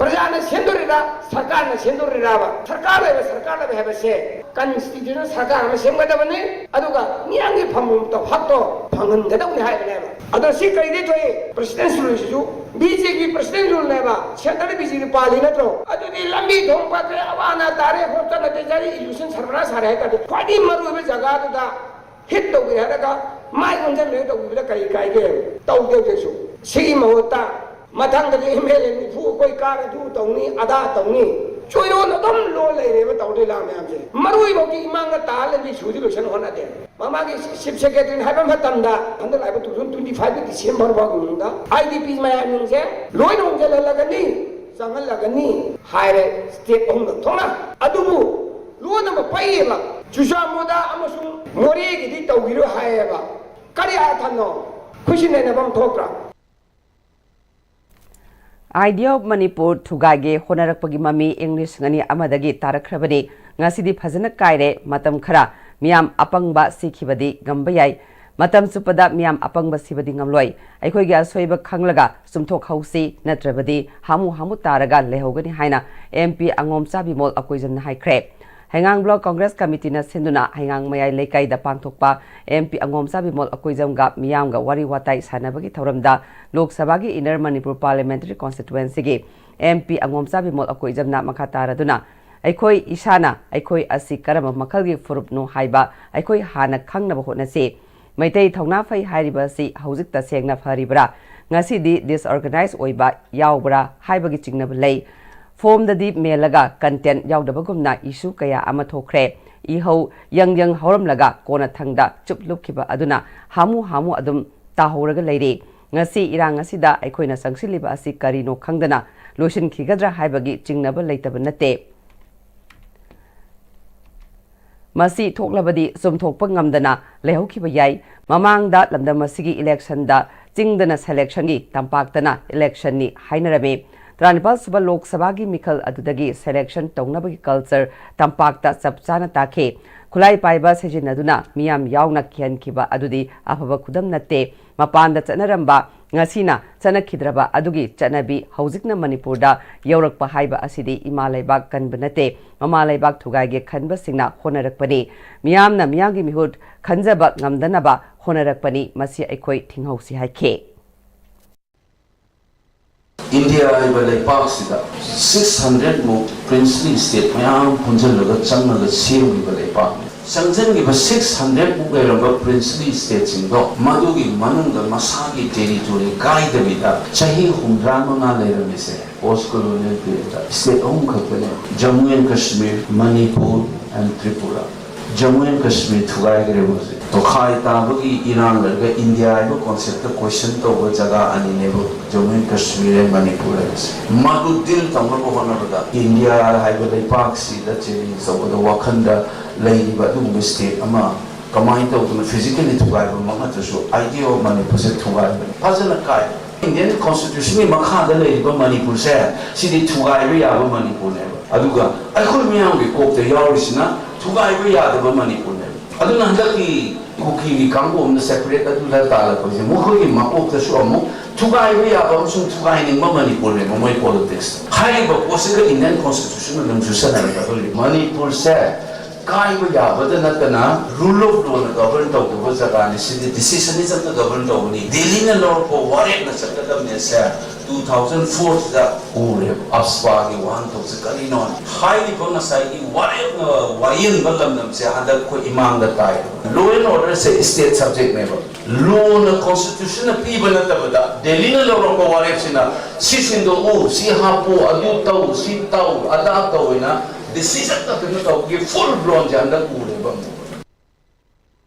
ꯄ꯭ꯔꯖꯥꯅ ꯁꯦꯝꯗꯣꯔꯤꯔꯥ, ꯁꯔꯀꯥꯔꯅ ꯁꯦꯝꯗꯣꯔꯤꯔꯥꯕ? ꯁꯔꯀꯥꯔ ꯂꯩꯕ, ꯁꯔꯀꯥꯔ ꯂꯩꯕ ꯍꯥꯏꯕꯁꯦ ꯀꯟꯁꯇꯤꯇ꯭ꯌꯨꯁꯅꯦꯜ ꯁꯔꯀꯥꯔ ꯑꯃ ꯁꯦꯝꯒꯗꯕꯅꯤ, ꯑꯗꯨꯒ ꯃꯤꯌꯥꯝꯒꯤ ꯐꯪꯐꯝ ꯊꯣꯛꯄ ꯍꯛꯇꯣ ꯐꯪꯍꯟꯒꯗꯕꯅꯤ ꯍꯥꯏꯕꯅꯦꯕ꯫ ꯑꯗꯣ ꯁꯤ ꯀꯩꯗꯩ ꯊꯣꯛꯏ? ꯄ꯭ꯔꯁꯤꯗꯦꯟꯁꯤ ꯔꯨꯜꯁꯤꯁꯨ ꯕꯤ ꯖꯦ ꯄꯤ ꯄ꯭ꯔꯁꯤꯗꯦꯟꯁꯤ ꯔꯨꯜꯅꯦꯕ, ꯁꯦꯟꯇꯔꯗ ꯕꯤ ꯖꯦ ꯄꯤ ꯄꯥꯜꯂꯤ ꯅꯠꯇ꯭ꯔꯣ? ꯑꯗꯨꯗꯤ ꯂꯝꯕꯤ ꯊꯣꯡ ꯐꯠꯇ꯭ꯔꯦ, ꯑꯋꯥ ꯑꯅꯥ ꯇꯥꯔꯦ, ꯍꯣꯁꯄꯤꯇꯥꯜ ꯅꯥꯇꯩ ꯆꯥꯗꯦ, ꯏꯖꯨꯀꯦꯁꯟ ꯁꯔꯕꯅꯥꯁ ꯁꯥꯔꯦ ꯍꯥꯏ ꯇꯥꯔꯗꯤ, ꯈ꯭ꯋꯥꯏꯗꯒꯤ ꯃꯔꯨꯑꯣꯏꯕ ꯖꯒꯥꯗꯨꯗ ꯍꯤꯠ ꯇꯧꯕꯤꯔꯦ ꯍꯥꯏꯔꯒ ꯃꯥꯏ ꯑꯣꯟꯁꯤꯟꯕꯤꯔꯦ ꯇꯧꯕꯤꯕꯗ ꯀꯔꯤ ꯀꯥꯏꯒꯦ? ꯇꯧꯗꯦ ꯍꯧꯖꯤꯛꯁꯨ꯫ ꯁꯤꯒꯤ ꯃꯍꯨꯠꯇ ꯃꯊꯪꯗꯗꯤ ꯑꯦꯝ ꯑꯦꯜ ꯑꯦ ꯅꯤꯐꯨ ꯑꯩꯈꯣꯏ ꯀꯥꯔꯦ, ꯑꯗꯨ ꯇꯧꯅꯤ, ꯑꯗꯥ ꯇꯧꯅꯤ, ꯆꯣꯏꯔꯣꯟ ꯑꯗꯨꯝ ꯂꯣꯟ ꯂꯩꯔꯦꯕ ꯇꯧꯔꯤ ꯂꯥ ꯃꯌꯥꯝꯁꯦ꯫ ꯃꯔꯨ ꯑꯣꯏꯕ ꯍꯧꯖꯤꯛ ꯏꯃꯥꯡꯗ ꯇꯥ ꯂꯩꯔꯤ ꯁꯨꯗꯤ ꯂꯣꯏꯁꯟ ꯍꯣꯠꯅꯗꯦ꯫ ꯃꯃꯥꯡꯒꯤ ꯆꯤꯐ ꯁꯦꯀ꯭ꯔꯦꯇꯔꯤꯅ ꯍꯥꯏꯕ ꯃꯇꯝꯗ ꯍꯟꯗꯛ ꯂꯥꯛꯏꯕ two thousand twenty five ꯀꯤ December ꯐꯥꯎꯒꯤ ꯃꯅꯨꯡꯗ ꯑꯥꯏ ꯗꯤ ꯄꯤ ꯃꯌꯥꯝꯁꯤꯡꯁꯦ ꯂꯣꯏꯅ ꯍꯣꯡꯖꯤꯜꯍꯜꯂꯒꯅꯤ, ꯆꯪꯍꯜꯂꯒꯅꯤ ꯍꯥꯏꯔꯦ, ꯁ꯭ꯇꯦꯞ ꯑꯍꯨꯝꯂꯛ ꯊꯣꯛꯅ꯫ ꯑꯗꯨꯕꯨ ꯂꯣꯟ ꯑꯃ ꯄꯩꯌꯦꯕ, ꯆꯨꯔꯆꯥꯟꯄꯨꯔꯗ ꯑꯃꯁꯨꯡ ꯃꯣꯔꯦꯒꯤꯗꯤ ꯇꯧꯈꯤꯔꯣꯏ ꯍꯥꯏꯌꯦꯕ꯫ ꯀꯔꯤ ꯑꯥꯊꯅꯣ? ꯈꯨꯠꯁꯤ ꯅꯩꯅꯐꯝ ꯊꯣꯛꯇ꯭ꯔꯥ? ꯑꯥꯏꯗꯤꯌꯥ ꯑꯣꯐ ꯃꯅꯤꯄꯨꯔ ꯊꯨꯒꯥꯏꯒꯦ ꯍꯣꯠꯅꯔꯛꯄꯒꯤ ꯃꯃꯤ ꯏꯪ ꯂꯤꯁꯤꯡ ꯑꯅꯤ ꯑꯃꯗꯒꯤ ꯇꯥꯔꯛꯈ꯭ꯔꯕꯅꯤ꯫ ꯉꯁꯤꯗꯤ ꯐꯖꯅ ꯀꯥꯏꯔꯦ꯫ ꯃꯇꯝ ꯈꯔ ꯃꯤꯌꯥꯝ ꯑꯄꯪꯕ ꯁꯤꯈꯤꯕꯗꯤ ꯉꯝꯕ ꯌꯥꯏ꯫ ꯃꯇꯝ ꯆꯨꯞꯄꯗ ꯃꯤꯌꯥꯝ ꯑꯄꯪꯕ ꯁꯤꯕꯗꯤ ꯉꯝꯂꯣꯏ꯫ ꯑꯩꯈꯣꯏꯒꯤ ꯑꯁꯣꯏꯕ ꯈꯪꯂꯒ ꯆꯨꯝꯊꯣꯛꯍꯧꯁꯤ, ꯅꯠꯇ꯭ꯔꯕꯗꯤ ꯍꯥꯃꯨ ꯍꯥꯃꯨ ꯇꯥꯔꯒ ꯂꯩꯍꯧꯒꯅꯤ ꯍꯥꯏꯅ ꯑꯦꯝ ꯄꯤ ꯑꯉꯣꯝꯆꯥ ꯕꯤꯃꯣꯜ ꯑꯀꯣꯏꯖꯝꯅ ꯍꯥꯏꯈ꯭ꯔꯦ꯫ ꯍꯩꯉꯥꯡ ꯕ꯭ꯂꯣꯛ ꯀꯪꯒ꯭ꯔꯦꯁ ꯀꯃꯤꯇꯤꯅ ꯁꯤꯟꯗꯨꯅ ꯍꯩꯉꯥꯡ ꯃꯌꯥꯏ ꯂꯩꯀꯥꯏꯗ ꯄꯥꯡꯊꯣꯛꯄ ꯑꯦꯝ ꯄꯤ ꯑꯉꯣꯝꯆꯥ ꯕꯤꯃꯣꯜ ꯑꯀꯣꯏꯖꯝꯒ ꯃꯤꯌꯥꯝꯒ ꯋꯥꯔꯤ ꯋꯥꯇꯥꯏ ꯁꯥꯟꯅꯕꯒꯤ ꯊꯧꯔꯝꯗ ꯂꯣꯛ ꯁꯚꯥꯒꯤ ꯏꯟꯅꯔ ꯃꯅꯤꯄꯨꯔ ꯄꯥꯔꯂꯤꯌꯥꯃꯦꯟꯇꯔꯤ ꯀꯣꯟꯁꯇꯤꯇ꯭ꯋꯦꯟꯁꯤꯒꯤ ꯑꯦꯝ ꯄꯤ ꯑꯉꯣꯝꯆꯥ ꯕꯤꯃꯣꯜ ꯑꯀꯣꯏꯖꯝꯅ ꯃꯈꯥ ꯇꯥꯔꯗꯨꯅ, ꯑꯩꯈꯣꯏ ꯏꯁꯥꯅ ꯑꯩꯈꯣꯏ ꯑꯁꯤ ꯀꯔꯝꯕ ꯃꯈꯜꯒꯤ ꯐꯨꯔꯨꯞꯅꯣ ꯍꯥꯏꯕ ꯑꯩꯈꯣꯏ ꯍꯥꯟꯅ ꯈꯪꯅꯕ ꯍꯣꯠꯅꯁꯤ꯫ ꯃꯩꯇꯩ ꯊꯧꯅꯥ ꯐꯩ ꯍꯥꯏꯔꯤꯕ ꯑꯁꯤ ꯍꯧꯖꯤꯛ ꯇꯁꯦꯡꯅ ꯐꯔꯤꯕ꯭ꯔꯥ? ꯉꯁꯤꯗꯤ ꯗꯤꯁꯑꯣꯔꯒꯅꯥꯏꯖ ꯑꯣꯏꯕ ꯌꯥꯎꯕ꯭ꯔꯥ ꯍꯥꯏꯕꯒꯤ ꯆꯤꯡꯅꯕ ꯂꯩ꯫ ꯐꯣꯝꯗꯗꯤ ꯃꯦꯜꯂꯒ ꯀꯟꯇꯦꯟ ꯌꯥꯎꯗꯕꯒꯨꯝꯅ ꯏꯁꯨ ꯀꯌꯥ ꯑꯃ ꯊꯣꯛꯈ꯭ꯔꯦ꯫ ꯏꯍꯧ ꯌꯪ ꯌꯪ ꯍꯧꯔꯝꯂꯒ ꯀꯣꯟꯅꯊꯪꯗ ꯆꯨꯞ ꯂꯨꯞꯈꯤꯕ ꯑꯗꯨꯅ ꯍꯥꯃꯨ ꯍꯥꯃꯨ ꯑꯗꯨꯝ ꯇꯥꯍꯧꯔꯒ ꯂꯩꯔꯦ꯫ ꯉꯁꯤ ꯏꯔꯥꯡ ꯑꯁꯤꯗ ꯑꯩꯈꯣꯏꯅ ꯆꯪꯁꯤꯜꯂꯤꯕ ꯑꯁꯤ ꯀꯔꯤꯅꯣ ꯈꯪꯗꯅ ꯂꯣꯏꯁꯤꯟꯈꯤꯒꯗ꯭ꯔꯥ ꯍꯥꯏꯕꯒꯤ ꯆꯤꯡꯅꯕ ꯂꯩꯇꯕ ꯅꯠꯇꯦ꯫ ꯃꯁꯤ ꯊꯣꯛꯂꯕꯗꯤ ꯆꯨꯝꯊꯣꯛꯄ ꯉꯝꯗꯅ ꯂꯩꯍꯧꯈꯤꯕ ꯌꯥꯏ꯫ ꯃꯃꯥꯡꯗ ꯂꯝꯗꯝ ꯑꯁꯤꯒꯤ ꯏꯂꯦꯛꯁꯟꯗ ꯆꯤꯡꯗꯅ ꯁꯦꯂꯦꯛꯁꯟꯒꯤ, ꯇꯝꯄꯥꯛꯇꯅ ꯏꯂꯦꯛꯁꯟꯅꯤ ꯍꯥꯏꯅꯔꯝꯃꯤ꯫ ꯇꯔꯥꯅꯤꯄꯥꯜ ꯁꯨꯕ ꯂꯣꯛ ꯁꯚꯥꯒꯤ ꯃꯤꯈꯜ ꯑꯗꯨꯗꯒꯤ ꯁꯦꯂꯦꯛꯁꯟ ꯇꯧꯅꯕꯒꯤ ꯀꯜꯆꯔ ꯇꯝꯄꯥꯛꯇ ꯆꯞ ꯆꯥꯅ ꯇꯥꯈꯤ꯫ ꯈꯨꯠꯂꯥꯏ ꯄꯥꯏꯕ ꯁꯤꯖꯤꯟꯅꯗꯨꯅ ꯃꯤꯌꯥꯝ ꯌꯥꯎꯅ ꯀꯤꯍꯟꯈꯤꯕ ꯑꯗꯨꯗꯤ ꯑꯐꯕ ꯈꯨꯗꯝ ꯅꯠꯇꯦ꯫ ꯃꯄꯥꯟꯗ ꯆꯠꯅꯔꯝꯕ ꯉꯁꯤꯅ ꯆꯠꯅꯈꯤꯗ꯭ꯔꯕ ꯑꯗꯨꯒꯤ ꯆꯠꯅꯕꯤ ꯍꯧꯖꯤꯛꯅ ꯃꯅꯤꯄꯨꯔꯗ ꯌꯧꯔꯛꯄ ꯍꯥꯏꯕ ꯑꯁꯤꯗꯤ ꯏꯃꯥ ꯂꯩꯕꯥꯛ ꯀꯟꯕ ꯅꯠꯇꯦ, ꯃꯃꯥ ꯂꯩꯕꯥꯛ ꯊꯨꯒꯥꯏꯒꯦ ꯈꯟꯕꯁꯤꯡꯅ ꯍꯣꯠꯅꯔꯛꯄꯅꯤ꯫ ꯃꯤꯌꯥꯝꯅ ꯃꯤꯌꯥꯝꯒꯤ ꯃꯤꯍꯨꯠ ꯈꯟꯖꯕ ꯉꯝꯗꯅꯕ ꯍꯣꯠꯅꯔꯛꯄꯅꯤ꯫ ꯃꯁꯤ ꯑꯩꯈꯣꯏ ꯊꯤꯡꯍꯧꯁꯤ ꯍꯥꯏꯈꯤ꯫ ꯏꯟꯗꯤꯌꯥ ꯍꯥꯏꯕ ꯂꯩꯄꯥꯛꯁꯤꯗ ꯁꯤꯛꯁ ꯍꯟꯗ꯭ꯔꯦꯠ ꯃꯨꯛ ꯄ꯭ꯔꯤꯟꯁꯂꯤ ꯁ꯭ꯇꯦꯠ ꯃꯌꯥꯝ ꯄꯨꯟꯁꯤꯜꯂꯒ ꯆꯪꯉꯒ ꯁꯦꯝꯈꯤꯕ ꯂꯩꯄꯥꯛꯅꯤ꯫ ꯆꯪꯁꯤꯟꯈꯤꯕ ꯁꯤꯛꯁ ꯍꯟꯗ꯭ꯔꯦꯠ ꯃꯨꯛ ꯂꯩꯔꯝꯕ ꯄ꯭ꯔꯤꯟꯁꯂꯤ ꯁ꯭ꯇꯦꯠꯁꯤꯡꯗꯣ ꯃꯗꯨꯒꯤ ꯃꯅꯨꯡꯗ ꯃꯁꯥꯒꯤ ꯇꯦꯔꯤꯇꯣꯔꯤ ꯀꯥꯏꯗꯕꯤꯗ ꯆꯍꯤ ꯍꯨꯝꯗ꯭ꯔꯥ ꯃꯉꯥ ꯂꯩꯔꯝꯃꯤꯁꯦ ꯄꯣꯁ ꯀꯣꯂꯣꯅꯤꯌꯦꯜ ꯄꯤꯔꯤꯌꯗ ꯁ꯭ꯇꯦꯠ ꯑꯍꯨꯝ ꯈꯛꯇꯅꯦ, Jammu and Kashmir, Manipur and Tripura. Jammu and Kashmir ꯊꯨꯒꯥꯏꯈ꯭ꯔꯦꯕ ꯍꯧꯖꯤꯛ꯫ ꯇꯣꯈꯥꯏ ꯇꯥꯕꯒꯤ ꯏꯔꯥꯡ ꯂꯩꯔꯒ ꯏꯟꯗꯤꯌꯥ ꯍꯥꯏꯕ ꯀꯣꯟꯁꯦꯞꯇ ꯀꯣꯏꯁꯟ ꯇꯧꯕ ꯖꯒꯥ ꯑꯅꯤꯅꯦꯕ, ꯖꯃꯨ ꯑꯦꯟ ꯀꯥꯁꯃꯤꯔ and ꯃꯅꯤꯄꯨꯔ ꯍꯥꯏꯕꯁꯦ꯫ ꯃꯗꯨ ꯗꯤꯜ ꯇꯧꯅꯕ ꯍꯣꯠꯅꯕꯗ ꯏꯟꯗꯤꯌꯥ ꯍꯥꯏꯕ ꯂꯩꯄꯥꯛꯁꯤꯗ ꯆꯦꯂꯦꯟꯖ ꯇꯧꯕꯗ ꯋꯥꯈꯜꯗ ꯂꯩꯔꯤꯕ ꯑꯗꯨꯒꯨꯝꯕ ꯁ꯭ꯇꯦꯠ ꯑꯃ ꯀꯃꯥꯏꯅ ꯇꯧꯗꯅ ꯐꯤꯖꯤꯀꯦꯜꯂꯤ ꯊꯨꯒꯥꯏꯕꯃꯛ ꯅꯠꯇ꯭ꯔꯁꯨ ꯑꯥꯏꯗꯤꯌꯥ ꯑꯣꯐ ꯃꯅꯤꯄꯨꯔꯁꯦ ꯊꯨꯒꯥꯏꯕꯅꯤ꯫ ꯐꯖꯅ ꯀꯥꯏ꯫ ꯏꯟꯗꯤꯌꯟ ꯀꯣꯟꯁꯇꯤꯇ꯭ꯌꯨꯁꯟꯒꯤ ꯃꯈꯥꯗ ꯂꯩꯔꯤꯕ ꯃꯅꯤꯄꯨꯔꯁꯦ ꯁꯤꯗꯤ ꯊꯨꯒꯥꯏꯕ ꯌꯥꯕ ꯃꯅꯤꯄꯨꯔꯅꯦꯕ꯫ ꯑꯗꯨꯒ ꯑꯩꯈꯣꯏ ꯃꯤꯌꯥꯝꯒꯤ ꯀꯣꯛꯇ ꯌꯥꯎꯔꯤꯁꯤꯅ ꯊꯨꯒꯥꯏꯕ ꯌꯥꯗꯕ ꯃꯅꯤꯄꯨꯔꯅꯦꯕ꯫ ꯑꯗꯨꯅ ꯍꯟꯗꯛꯀꯤ ꯀꯨꯀꯤꯒꯤ ꯀꯥꯡꯕꯨ ꯑꯃꯅ ꯁꯦꯄꯔꯦꯠ ꯑꯗꯨꯗ ꯇꯥꯜꯂꯛꯄꯁꯦ ꯃꯈꯣꯏꯒꯤ ꯃꯀꯣꯛꯇꯁꯨ ꯑꯃꯨꯛ ꯊꯨꯒꯥꯏꯕ ꯌꯥꯕ ꯑꯃꯁꯨꯡ ꯊꯨꯒꯥꯏꯅꯤꯡꯕ ꯃꯅꯤꯄꯨꯔꯅꯦꯕ ꯃꯣꯏ ꯄꯣꯂꯤꯇꯤꯛꯁ꯫ ꯍꯥꯏꯔꯤꯕ ꯄꯣꯠꯁꯤꯒ ꯏꯟꯗꯤꯌꯟ ꯀꯣꯟꯁꯇꯤꯇ꯭ꯌꯨꯁꯟ ꯑꯗꯨꯝ ꯆꯨꯁꯟꯅꯔꯛꯀꯗꯧꯔꯤ꯫ ꯃꯅꯤꯄꯨꯔꯁꯦ ꯀꯥꯏꯕ ꯌꯥꯕꯗ ꯅꯠꯇꯅ ꯔꯨꯜ ꯑꯣꯐ ꯂꯣꯅ ꯒꯕꯔꯟ ꯇꯧꯗꯕ ꯖꯒꯥꯅꯤ꯫ ꯁꯤꯗꯤ ꯗꯤꯁꯤꯁꯟꯅꯤꯖꯝꯅ ꯒꯕꯔꯟ ꯇꯧꯕꯅꯤ꯫ ꯗꯦꯜꯂꯤꯅ ꯂꯧꯔꯛꯄ ꯋꯥꯔꯦꯞꯅ ꯆꯠꯀꯗꯕꯅꯦ꯫ ꯁꯦ ꯇꯨ ꯊꯥꯎꯖꯟ ꯐꯣꯔꯁꯤꯗ ꯎꯔꯦꯕ ꯑꯞꯁꯄꯥꯒꯤ ꯋꯥꯍꯟꯊꯣꯛꯁꯦ ꯀꯔꯤꯅꯣ꯫ ꯍꯥꯏꯔꯤꯕ ꯉꯁꯥꯏꯒꯤ ꯋꯥꯔꯦꯞꯅ ꯋꯥꯌꯦꯟꯕ ꯂꯝꯗꯝꯁꯦ ꯍꯟꯗꯛ ꯑꯩꯈꯣꯏ ꯏꯃꯥꯡꯗ ꯇꯥꯏ꯫ ꯂꯣ ꯑꯦꯟ ꯑꯣꯔꯗꯔꯁꯦ ꯁ꯭ꯇꯦꯠ ꯁꯕꯖꯦꯛꯅꯦꯕ꯫ ꯂꯣꯅ ꯀꯣꯟꯁꯇꯤꯇ꯭ꯌꯨꯁꯟꯅ ꯄꯤꯕ ꯅꯠꯇꯕꯗ ꯗꯦꯜꯂꯤꯅ ꯂꯧꯔꯛꯄ ꯋꯥꯔꯦꯞꯁꯤꯅ ꯁꯤ ꯁꯤꯟꯗꯣꯛꯎ, ꯁꯤ ꯍꯥꯞꯄꯨ, ꯑꯗꯨ ꯇꯧ, ꯁꯤ ꯇꯧ, ꯑꯗꯥ ꯇꯧ ꯍꯥꯏꯅ ꯗꯤꯁꯤꯖꯟ ꯈꯛꯇꯅ ꯇꯧꯕꯒꯤ ꯐꯨꯜ ꯕ꯭ꯂꯣꯟꯁꯦ ꯍꯟꯗꯛ ꯎꯔꯦꯕ ꯑꯃꯨꯛ꯫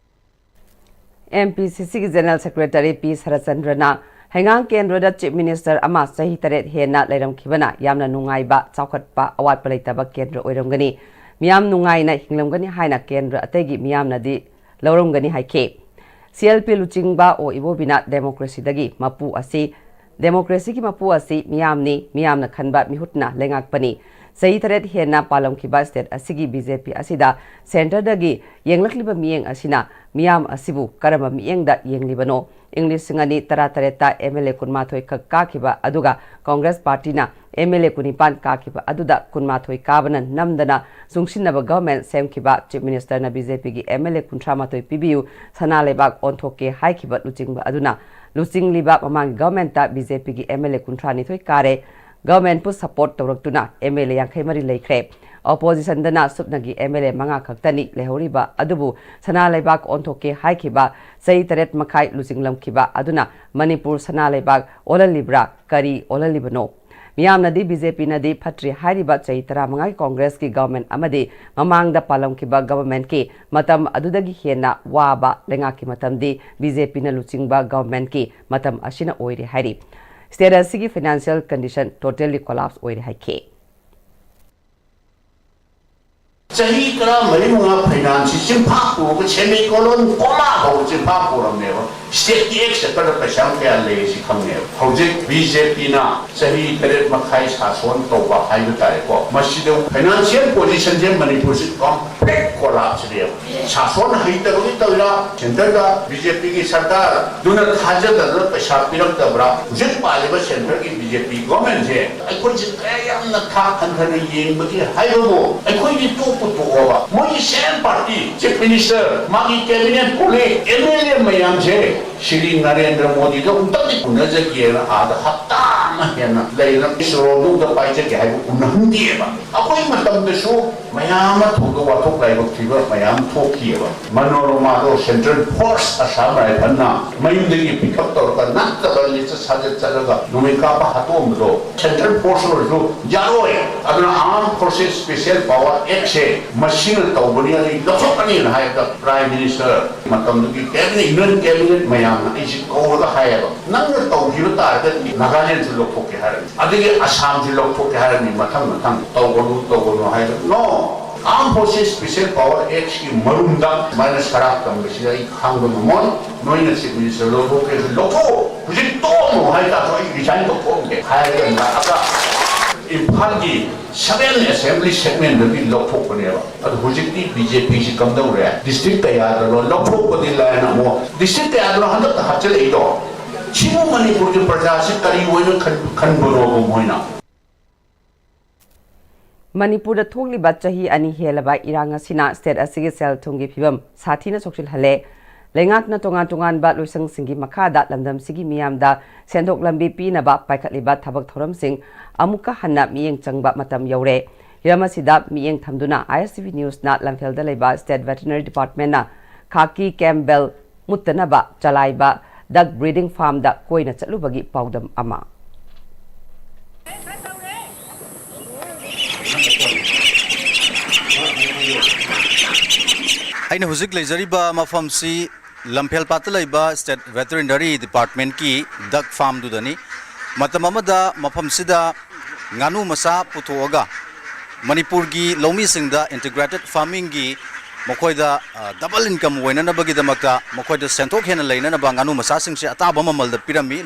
ꯑꯦꯝ ꯄꯤ ꯁꯤ ꯁꯤꯒꯤ ꯖꯦꯅꯔꯦꯜ ꯁꯦꯀ꯭ꯔꯦꯇꯔꯤ ꯄꯤ ꯁꯔꯠꯆꯟꯗ꯭ꯔꯅ ꯍꯩꯉꯥꯡ ꯀꯦꯟꯗ꯭ꯔꯗ ꯆꯤꯐ ꯃꯤꯅꯤꯁꯇꯔ ꯑꯃ ꯆꯍꯤ ꯇꯔꯦꯠ ꯍꯦꯟꯅ ꯂꯩꯔꯝꯈꯤꯕꯅ ꯌꯥꯝꯅ ꯅꯨꯡꯉꯥꯏꯕ, ꯆꯥꯎꯈꯠꯄ, ꯑꯋꯥꯠꯄ ꯂꯩꯇꯕ ꯀꯦꯟꯗ꯭ꯔ ꯑꯣꯏꯔꯝꯒꯅꯤ꯫ ꯃꯤꯌꯥꯝ ꯅꯨꯡꯉꯥꯏꯅ ꯍꯤꯡꯂꯝꯒꯅꯤ ꯍꯥꯏꯅ ꯀꯦꯟꯗ꯭ꯔ ꯑꯇꯩꯒꯤ ꯃꯤꯌꯥꯝꯅꯗꯤ ꯂꯧꯔꯝꯒꯅꯤ ꯍꯥꯏꯈꯤ꯫ ꯁꯤ ꯑꯦꯜ ꯄꯤ ꯂꯨꯆꯤꯡꯕ ꯑꯣ ꯏꯕꯣꯕꯤꯅ ꯗꯦꯃꯣꯀ꯭ꯔꯦꯁꯤꯗꯒꯤ ꯃꯄꯨ ꯑꯁꯤ, ꯗꯦꯃꯣꯀ꯭ꯔꯦꯁꯤꯒꯤ ꯃꯄꯨ ꯑꯁꯤ ꯃꯤꯌꯥꯝꯅꯤ, ꯃꯤꯌꯥꯝꯅ ꯈꯟꯕ ꯃꯤꯍꯨꯠꯅ ꯂꯩꯉꯥꯛꯄꯅꯤ꯫ ꯆꯍꯤ ꯇꯔꯦꯠ ꯍꯦꯟꯅ ꯄꯥꯜꯂꯝꯈꯤꯕ state ꯑꯁꯤꯒꯤ BJP ꯑꯁꯤꯗ centreꯗꯒꯤ ꯌꯦꯡꯂꯛꯂꯤꯕ ꯃꯤꯠꯌꯦꯡ ꯑꯁꯤꯅ ꯃꯤꯌꯥꯝ ꯑꯁꯤꯕꯨ ꯀꯔꯝꯕ ꯃꯤꯠꯌꯦꯡꯗ ꯌꯦꯡꯂꯤꯕꯅꯣ? ꯏꯪ ꯂꯤꯁꯤꯡ ꯑꯅꯤ ꯇꯔꯥꯇꯔꯦꯠꯇ MLA ꯀꯨꯟꯃꯥꯊꯣꯏ ꯈꯛ ꯀꯥꯈꯤꯕ ꯑꯗꯨꯒ Congress partyꯅ MLA ꯀꯨꯟꯅꯤꯄꯥꯟ ꯀꯥꯈꯤꯕ ꯑꯗꯨꯗ ꯀꯨꯟꯃꯥꯊꯣꯏ ꯀꯥꯕꯅ ꯅꯝꯗꯅ ꯆꯨꯡꯁꯤꯟꯅꯕ government ꯁꯦꯝꯈꯤꯕ꯫ Chief Ministerꯅ BJPꯒꯤ MLA ꯀꯨꯟꯊ꯭ꯔꯥ ꯃꯥꯊꯣꯏ ꯄꯤꯕꯤꯌꯨ, ꯁꯅꯥ ꯂꯩꯕꯥꯛ ꯑꯣꯟꯊꯣꯛꯀꯦ ꯍꯥꯏꯈꯤꯕ ꯂꯨꯆꯤꯡꯕ ꯑꯗꯨꯅ ꯂꯨꯆꯤꯡꯂꯤꯕ ꯃꯃꯥꯡꯒꯤ governmentꯇ BJPꯒꯤ MLA ꯀꯨꯟꯊ꯭ꯔꯥ ꯅꯤꯊꯣꯏ ꯀꯥꯔꯦ꯫ Governmentꯄꯨ support ꯇꯧꯔꯛꯇꯨꯅ MLA ꯌꯥꯡꯈꯩ ꯃꯔꯤ ꯂꯩꯈ꯭ꯔꯦ꯫ Oppositionꯗꯅ ꯁꯨꯞꯅꯒꯤ MLA ꯃꯉꯥ ꯈꯛꯇꯅꯤ ꯂꯩꯍꯧꯔꯤꯕ꯫ ꯑꯗꯨꯕꯨ ꯁꯅꯥ ꯂꯩꯕꯥꯛ ꯑꯣꯟꯊꯣꯛꯀꯦ ꯍꯥꯏꯈꯤꯕ ꯆꯍꯤ ꯇꯔꯦꯠ ꯃꯈꯥꯏ ꯂꯨꯆꯤꯡꯂꯝꯈꯤꯕ ꯑꯗꯨꯅ ꯃꯅꯤꯄꯨꯔ ꯁꯅꯥ ꯂꯩꯕꯥꯛ ꯑꯣꯜꯍꯜꯂꯤꯕ꯭ꯔꯥ? ꯀꯔꯤ ꯑꯣꯜꯍꯜꯂꯤꯕꯅꯣ? ꯃꯤꯌꯥꯝꯅꯗꯤ BJPꯅꯗꯤ ꯐꯠꯇ꯭ꯔꯤ ꯍꯥꯏꯔꯤꯕ ꯆꯍꯤ ꯇꯔꯥꯃꯉꯥꯒꯤ Congressꯀꯤ government ꯑꯃꯗꯤ ꯃꯃꯥꯡꯗ ꯄꯥꯜꯂꯝꯈꯤꯕ governmentꯀꯤ ꯃꯇꯝ ꯑꯗꯨꯗꯒꯤ ꯍꯦꯟꯅ ꯋꯥꯕ ꯂꯩꯉꯥꯛꯀꯤ ꯃꯇꯝꯗꯤ BJPꯅ ꯂꯨꯆꯤꯡꯕ governmentꯀꯤ ꯃꯇꯝ ꯑꯁꯤꯅ ꯑꯣꯏꯔꯦ ꯍꯥꯏꯔꯤ꯫ State ꯑꯁꯤꯒꯤ financial condition totally collapse ꯑꯣꯏꯔꯦ ꯍꯥꯏꯈꯤ꯫ ꯆꯍꯤ ꯇꯔꯥꯃꯔꯤ ꯃꯉꯥ finance ꯁꯤ ꯆꯤꯟꯐꯥ ꯄꯨꯔꯒ semicolon comma ꯐꯥꯎꯕ ꯆꯤꯟꯐꯥ ꯄꯨꯔꯝꯅꯦꯕ꯫ Stateꯀꯤ X sectorꯗ ꯄꯩꯁꯥ ꯀꯌꯥ ꯂꯩ ꯁꯤ ꯈꯪꯉꯦꯕ꯫ ꯍꯧꯖꯤꯛ BJPꯅ ꯆꯍꯤ ꯇꯔꯦꯠ ꯃꯈꯥꯏ ꯁꯥꯁꯣꯟ ꯇꯧꯕ ꯍꯥꯏꯕ ꯇꯥꯔꯦꯀꯣ, ꯃꯁꯤꯗ financial positionꯁꯦ ꯃꯅꯤꯄꯨꯔꯁꯤ complete collapseꯅꯦꯕ꯫ ꯁꯥꯁꯣꯟ ꯍꯩꯇꯕꯒꯤ ꯇꯧꯔꯤꯔꯥ, centreꯗ BJPꯒꯤ ꯁꯔꯀꯥꯔꯗꯨꯅ ꯊꯥꯖꯗꯗꯅ ꯄꯩꯁꯥ ꯄꯤꯔꯛꯇꯕ꯭ꯔꯥ? ꯍꯧꯖꯤꯛ ꯄꯥꯜꯂꯤꯕ centreꯒꯤ BJP governmentꯁꯦ ꯑꯩꯈꯣꯏꯁꯦ ꯀꯌꯥ ꯌꯥꯝꯅ ꯊꯥꯛ ꯍꯟꯊꯅ ꯌꯦꯡꯕꯒꯦ ꯍꯥꯏꯕꯕꯨ ꯑꯩꯈꯣꯏꯒꯤ ꯇꯣꯛꯄꯨ ꯇꯣꯛꯑꯣꯕ, ꯃꯣꯏꯒꯤ same party, Chief Minister, ꯃꯥꯒꯤ cabinet colleague, MLA ꯃꯌꯥꯝꯁꯦ ꯁ꯭ꯔꯤ ꯅꯔꯦꯟꯗ꯭ꯔ ꯃꯣꯗꯤꯒ ꯑꯃꯨꯛꯇꯪꯗꯤ ꯎꯅꯖꯒꯦꯅ ꯑꯥꯗ ꯍꯞꯇꯥ ꯑꯃ ꯍꯦꯟꯅ ꯂꯩꯔꯒ ꯁꯣꯔꯣꯛꯇꯨꯗ ꯄꯥꯏꯖꯒꯦ ꯍꯥꯏꯕ ꯎꯅꯍꯟꯗꯦꯕ꯫ ꯑꯩꯈꯣꯏ ꯃꯇꯝꯗꯁꯨ ꯃꯌꯥꯝ ꯑꯃ ꯊꯣꯛꯑꯒ ꯋꯥꯊꯣꯛ ꯂꯥꯏꯕꯛ ꯊꯤꯕ ꯃꯌꯥꯝ ꯊꯣꯛꯈꯤꯑꯕ꯫ ꯃꯅꯣꯔꯃꯥꯗꯣ Central Force, Assam Riflesꯅ ꯃꯌꯨꯝꯗꯒꯤ pick up ꯇꯧꯔꯒ ꯅꯠꯇꯕ ꯂꯤꯆꯠ ꯁꯥꯖꯠ ꯆꯠꯂꯒ ꯅꯣꯡꯃꯩ ꯀꯥꯞꯄ ꯍꯥꯠꯇꯣꯛꯑꯝꯕꯗꯣ Central Force ꯑꯣꯏꯔꯁꯨ ꯌꯥꯔꯣꯏ꯫ ꯑꯗꯨꯅ Armed Forces Special Power Actꯁꯦ ꯃꯁꯤꯅ ꯇꯧꯕꯅꯤ, ꯑꯗꯨ ꯂꯧꯊꯣꯛꯀꯅꯤꯅ ꯍꯥꯏꯕꯗ Prime Minister ꯃꯇꯝꯗꯨꯒꯤ cabinet, Union Cabinet ꯃꯌꯥꯝꯅ ꯑꯩꯁꯦ ꯀꯧꯔꯒ ꯍꯥꯏꯌꯦꯕ, "ꯅꯪꯅ ꯇꯧꯈꯤꯕ ꯇꯥꯔꯒꯗꯤ ꯅꯥꯒꯥꯂꯦꯟꯁꯨ ꯂꯧꯊꯣꯛꯀꯦ ꯍꯥꯏꯔꯅꯤ, ꯑꯗꯒꯤ ꯑꯁꯥꯝꯁꯨ ꯂꯧꯊꯣꯛꯀꯦ ꯍꯥꯏꯔꯅꯤ, ꯃꯊꯪ ꯃꯊꯪ ꯇꯧꯒꯅꯨ, ꯇꯧꯒꯅꯨ" ꯍꯥꯏꯔꯒ꯫ No! Armed Forces Special Power Actꯀꯤ ꯃꯔꯨꯝꯗ ꯁꯨꯃꯥꯏꯅ ꯁꯔꯥꯛ ꯇꯝꯕꯁꯤꯗ ꯑꯩ ꯈꯥꯡꯕ ꯉꯝꯃꯣꯏ꯫ ꯅꯣꯏꯅ Chief Minister ꯂꯧꯊꯣꯛꯀꯦꯁꯨ ꯂꯧꯊꯣꯛꯑꯣ, ꯍꯧꯖꯤꯛ ꯇꯣꯛꯑꯝꯃꯣ ꯍꯥꯏꯇꯥꯔꯁꯨ ꯑꯩ resign ꯇꯧꯊꯣꯛꯑꯝꯒꯦ ꯍꯥꯏꯔꯒ ꯂꯥꯛꯑꯒ ꯏꯝꯐꯥꯜ ꯏꯝꯐꯥꯜꯒꯤ seven assembly segmentꯗꯒꯤ ꯂꯧꯊꯣꯛꯄꯅꯦꯕ꯫ ꯑꯗꯨ ꯍꯧꯖꯤꯛꯇꯤ BJPꯁꯤ ꯀꯝꯗꯧꯔꯦ? District ꯀꯌꯥꯗꯅꯣ ꯂꯧꯊꯣꯛꯄꯗꯤ ꯂꯥꯏꯅ ꯑꯃꯨꯛ district ꯀꯌꯥꯗꯅꯣ ꯍꯟꯗꯛꯇ ꯍꯥꯞꯆꯤꯜꯂꯛꯏꯗꯣ? ꯁꯤꯕꯨ ꯃꯅꯤꯄꯨꯔꯒꯤ ꯄ꯭ꯔꯖꯥꯁꯤ ꯀꯔꯤ ꯑꯣꯏꯅ ꯈꯟ-, ꯈꯟꯕꯅꯣꯕ ꯃꯣꯏꯅ? ꯃꯅꯤꯄꯨꯔꯗ ꯊꯣꯛꯂꯤꯕ ꯆꯍꯤ ꯑꯅꯤ ꯍꯦꯜꯂꯕ ꯏꯔꯥꯡ ꯑꯁꯤꯅ state ꯑꯁꯤꯒꯤ ꯁꯦꯜ ꯊꯨꯝꯒꯤ ꯐꯤꯕꯝ ꯁꯥꯊꯤꯅ ꯁꯣꯛꯆꯤꯜꯍꯜꯂꯦ꯫ ꯂꯩꯉꯥꯛꯅ ꯇꯣꯉꯥꯟ ꯇꯣꯉꯥꯟꯕ ꯂꯣꯏꯁꯪꯁꯤꯡꯒꯤ ꯃꯈꯥꯗ ꯂꯝꯗꯝꯁꯤꯒꯤ ꯃꯤꯌꯥꯝꯗ ꯁꯦꯟꯊꯣꯛ ꯂꯝꯕꯤ ꯄꯤꯅꯕ ꯄꯥꯏꯈꯠꯂꯤꯕ ꯊꯕꯛ ꯊꯧꯔꯝꯁꯤꯡ ꯑꯃꯨꯛꯀ ꯍꯟꯅ ꯃꯤꯠꯌꯦꯡ ꯆꯪꯕ ꯃꯇꯝ ꯌꯧꯔꯦ꯫ ꯍꯤꯔꯝ ꯑꯁꯤꯗ ꯃꯤꯠꯌꯦꯡ ꯊꯝꯗꯨꯅ ISTV Newsꯅ ꯂꯝꯐꯦꯜꯗ ꯂꯩꯕ State Veterinary Departmentꯅ ꯈꯥꯀꯤ ꯀꯦꯝꯕꯦꯜ ꯃꯨꯠꯇꯅꯕ ꯆꯂꯥꯏꯕ duck breeding farmꯗ ꯀꯣꯏꯅ ꯆꯠꯂꯨꯕꯒꯤ ꯄꯥꯎꯗꯝ ꯑꯃ꯫ ꯑꯩꯅ ꯍꯧꯖꯤꯛ ꯂꯩꯖꯔꯤꯕ ꯃꯐꯝꯁꯤ ꯂꯝꯐꯦꯜ ꯄꯥꯠꯇ ꯂꯩꯕ State Veterinary Departmentꯀꯤ duck farmꯗꯨꯗꯅꯤ꯫ ꯃꯇꯝ ꯑꯃꯗ ꯃꯐꯝꯁꯤꯗ ꯉꯥꯅꯨ ꯃꯆꯥ ꯄꯨꯊꯣꯛꯑꯒ ꯃꯅꯤꯄꯨꯔꯒꯤ ꯂꯧꯃꯤꯁꯤꯡꯗ integrated farmingꯒꯤ ꯃꯈꯣꯏꯗ, ꯑ, double income ꯑꯣꯏꯅꯅꯕꯒꯤꯗꯃꯛꯇ ꯃꯈꯣꯏꯗ ꯁꯦꯟꯊꯣꯛ ꯍꯦꯟꯅ ꯂꯩꯅꯅꯕ ꯉꯥꯅꯨ ꯃꯆꯥꯁꯤꯡꯁꯦ ꯑꯇꯥꯕ ꯃꯃꯜꯗ ꯄꯤꯔꯝꯃꯤ꯫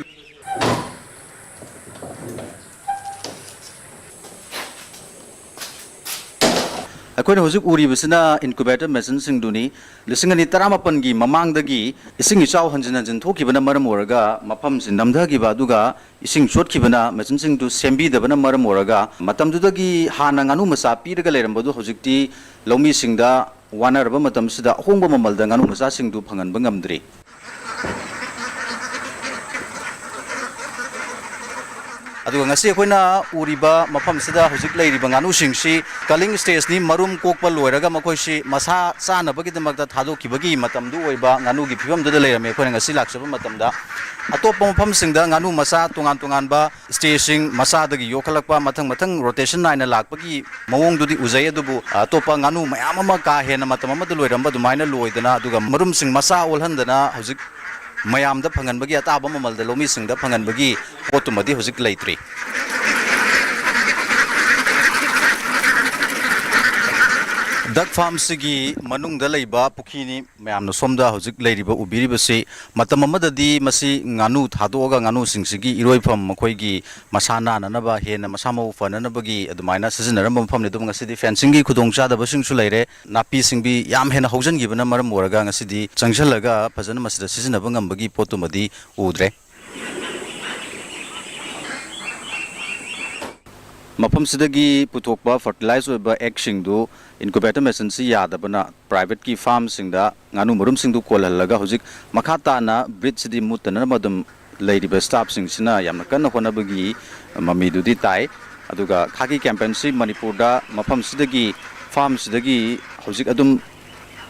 ꯑꯩꯈꯣꯏꯅ ꯍꯧꯖꯤꯛ ꯎꯔꯤꯕꯁꯤꯅ incubator machineꯁꯤꯡꯗꯨꯅꯤ꯫ ꯂꯤꯁꯤꯡ ꯑꯅꯤ ꯇꯔꯥꯃꯥꯄꯟꯒꯤ ꯃꯃꯥꯡꯗꯒꯤ ꯏꯁꯤꯡ ꯏꯆꯥꯎ ꯍꯟꯖꯤꯟ ꯍꯟꯖꯤꯟ ꯊꯣꯛꯈꯤꯕꯅ ꯃꯔꯝ ꯑꯣꯏꯔꯒ ꯃꯐꯝꯁꯤ ꯅꯝꯊꯈꯤꯕ, ꯑꯗꯨꯒ ꯏꯁꯤꯡ ꯆꯣꯠꯈꯤꯕꯅ machineꯁꯤꯡꯗꯨ ꯁꯦꯝꯕꯤꯗꯕꯅ ꯃꯔꯝ ꯑꯣꯏꯔꯒ ꯃꯇꯝꯗꯨꯗꯒꯤ ꯍꯥꯟꯅ ꯉꯥꯅꯨ ꯃꯆꯥ ꯄꯤꯔꯒ ꯂꯩꯔꯝꯕꯗꯨ ꯍꯧꯖꯤꯛꯇꯤ ꯂꯧꯃꯤꯁꯤꯡꯗ ꯋꯥꯅꯔꯕ ꯃꯇꯝꯁꯤꯗ ꯑꯍꯣꯡꯕ ꯃꯃꯜꯗ ꯉꯥꯅꯨ ꯃꯆꯥꯁꯤꯡꯗꯨ ꯐꯪꯍꯟꯕ ꯉꯝꯗ꯭ꯔꯤ꯫ ꯑꯗꯨꯒ ꯉꯁꯤ ꯑꯩꯈꯣꯏꯅ ꯎꯔꯤꯕ ꯃꯐꯝꯁꯤꯗ ꯍꯧꯖꯤꯛ ꯂꯩꯔꯤꯕ ꯉꯥꯅꯨꯁꯤꯡꯁꯤ culling stageꯅꯤ꯫ ꯃꯔꯨꯝ ꯀꯣꯛꯄ ꯂꯣꯏꯔꯒ ꯃꯈꯣꯏꯁꯤ ꯃꯁꯥ ꯆꯥꯅꯕꯒꯤꯗꯃꯛꯇ ꯊꯥꯗꯣꯛꯈꯤꯕꯒꯤ ꯃꯇꯝꯗꯨ ꯑꯣꯏꯕ ꯉꯥꯅꯨꯒꯤ ꯐꯤꯕꯝꯗꯨꯗ ꯂꯩꯔꯝꯃꯤ꯫ ꯑꯩꯈꯣꯏꯅ ꯉꯁꯤ ꯂꯥꯛꯆꯕ ꯃꯇꯝꯗ ꯑꯇꯣꯞꯄ ꯃꯐꯝꯁꯤꯡꯗ ꯉꯥꯅꯨ ꯃꯆꯥ ꯇꯣꯉꯥꯟ ꯇꯣꯉꯥꯟꯕ stageꯁꯤꯡ ꯃꯆꯥꯗꯒꯤ ꯌꯣꯛꯈꯠꯂꯛꯄ ꯃꯊꯪ ꯃꯊꯪ rotation ꯅꯥꯏꯅ ꯂꯥꯛꯄꯒꯤ ꯃꯑꯣꯡꯗꯨꯗꯤ ꯎꯖꯩ, ꯑꯗꯨꯕꯨ ꯑꯇꯣꯞꯄ ꯉꯥꯅꯨ ꯃꯌꯥꯝ ꯑꯃ ꯀꯥ ꯍꯦꯟꯅ ꯃꯇꯝ ꯑꯃꯗ ꯂꯣꯏꯔꯝꯕ ꯑꯗꯨꯃꯥꯏꯅ ꯂꯣꯏꯗꯅ, ꯑꯗꯨꯒ ꯃꯔꯨꯝꯁꯤꯡ ꯃꯆꯥ ꯑꯣꯜꯍꯟꯗꯅ ꯍꯧꯖꯤꯛ ꯃꯌꯥꯝꯗ ꯐꯪꯍꯟꯕꯒꯤ, ꯑꯇꯥꯕ ꯃꯃꯜꯗ ꯂꯧꯃꯤꯁꯤꯡꯗ ꯐꯪꯍꯟꯕꯒꯤ ꯄꯣꯠꯇꯨꯃꯗꯤ ꯍꯧꯖꯤꯛ ꯂꯩꯇ꯭ꯔꯤ꯫ Duck farmꯁꯤꯒꯤ ꯃꯅꯨꯡꯗ ꯂꯩꯕ ꯄꯨꯈ꯭ꯔꯤꯅꯤ꯫ ꯃꯌꯥꯝꯅ ꯁꯣꯝꯗ ꯍꯧꯖꯤꯛ ꯂꯩꯔꯤꯕ, ꯎꯕꯤꯔꯤꯕꯁꯤ, ꯃꯇꯝ ꯑꯃꯗꯗꯤ ꯃꯁꯤ ꯉꯥꯅꯨ ꯊꯥꯗꯣꯛꯑꯒ ꯉꯥꯅꯨꯁꯤꯡꯁꯤꯒꯤ ꯏꯔꯣꯏꯐꯝ, ꯃꯈꯣꯏꯒꯤ ꯃꯁꯥ ꯅꯥꯅꯅꯕ, ꯍꯦꯟꯅ ꯃꯁꯥ ꯃꯎ ꯐꯅꯅꯕꯒꯤ ꯑꯗꯨꯃꯥꯏꯅ ꯁꯤꯖꯤꯟꯅꯔꯝꯕ ꯃꯐꯝꯅꯤ꯫ ꯑꯗꯨꯕꯨ ꯉꯁꯤꯗꯤ fencingꯒꯤ ꯈꯨꯗꯣꯡꯆꯥꯗꯕꯁꯤꯡꯁꯨ ꯂꯩꯔꯦ, ꯅꯥꯄꯤ ꯁꯤꯡꯕꯤ ꯌꯥꯝ ꯍꯦꯟꯅ ꯍꯧꯖꯤꯟꯈꯤꯕꯅ ꯃꯔꯝ ꯑꯣꯏꯔꯒ ꯉꯁꯤꯗꯤ ꯆꯪꯁꯤꯜꯂꯒ ꯐꯖꯅ ꯃꯁꯤꯗ ꯁꯤꯖꯤꯟꯅꯕ ꯉꯝꯕꯒꯤ ꯄꯣꯠꯇꯨꯃꯗꯤ ꯎꯗ꯭ꯔꯦ꯫ ꯃꯐꯝꯁꯤꯗꯒꯤ ꯄꯨꯊꯣꯛꯄ fertilize ꯑꯣꯏꯕ ꯑꯦꯒꯁꯤꯡꯗꯨ incubator machineꯁꯤ ꯌꯥꯗꯕꯅ privateꯀꯤ farmꯁꯤꯡꯗ ꯉꯥꯅꯨ ꯃꯔꯨꯝꯁꯤꯡꯗꯨ ꯀꯣꯜꯍꯜꯂꯒ ꯍꯧꯖꯤꯛ ꯃꯈꯥ ꯇꯥꯅ breedꯁꯤꯗꯤ ꯃꯨꯠꯇꯅꯕ ꯑꯗꯨꯝ ꯂꯩꯔꯤꯕ staffꯁꯤꯡꯁꯤꯅ ꯌꯥꯝꯅ ꯀꯟꯅ ꯍꯣꯠꯅꯕꯒꯤ ꯃꯃꯤꯗꯨꯗꯤ ꯇꯥꯏ꯫ ꯑꯗꯨꯒ ꯈꯥꯀꯤ campaignꯁꯤ ꯃꯅꯤꯄꯨꯔꯗ ꯃꯐꯝꯁꯤꯗꯒꯤ, farmꯁꯤꯗꯒꯤ ꯍꯧꯖꯤꯛ ꯑꯗꯨꯝ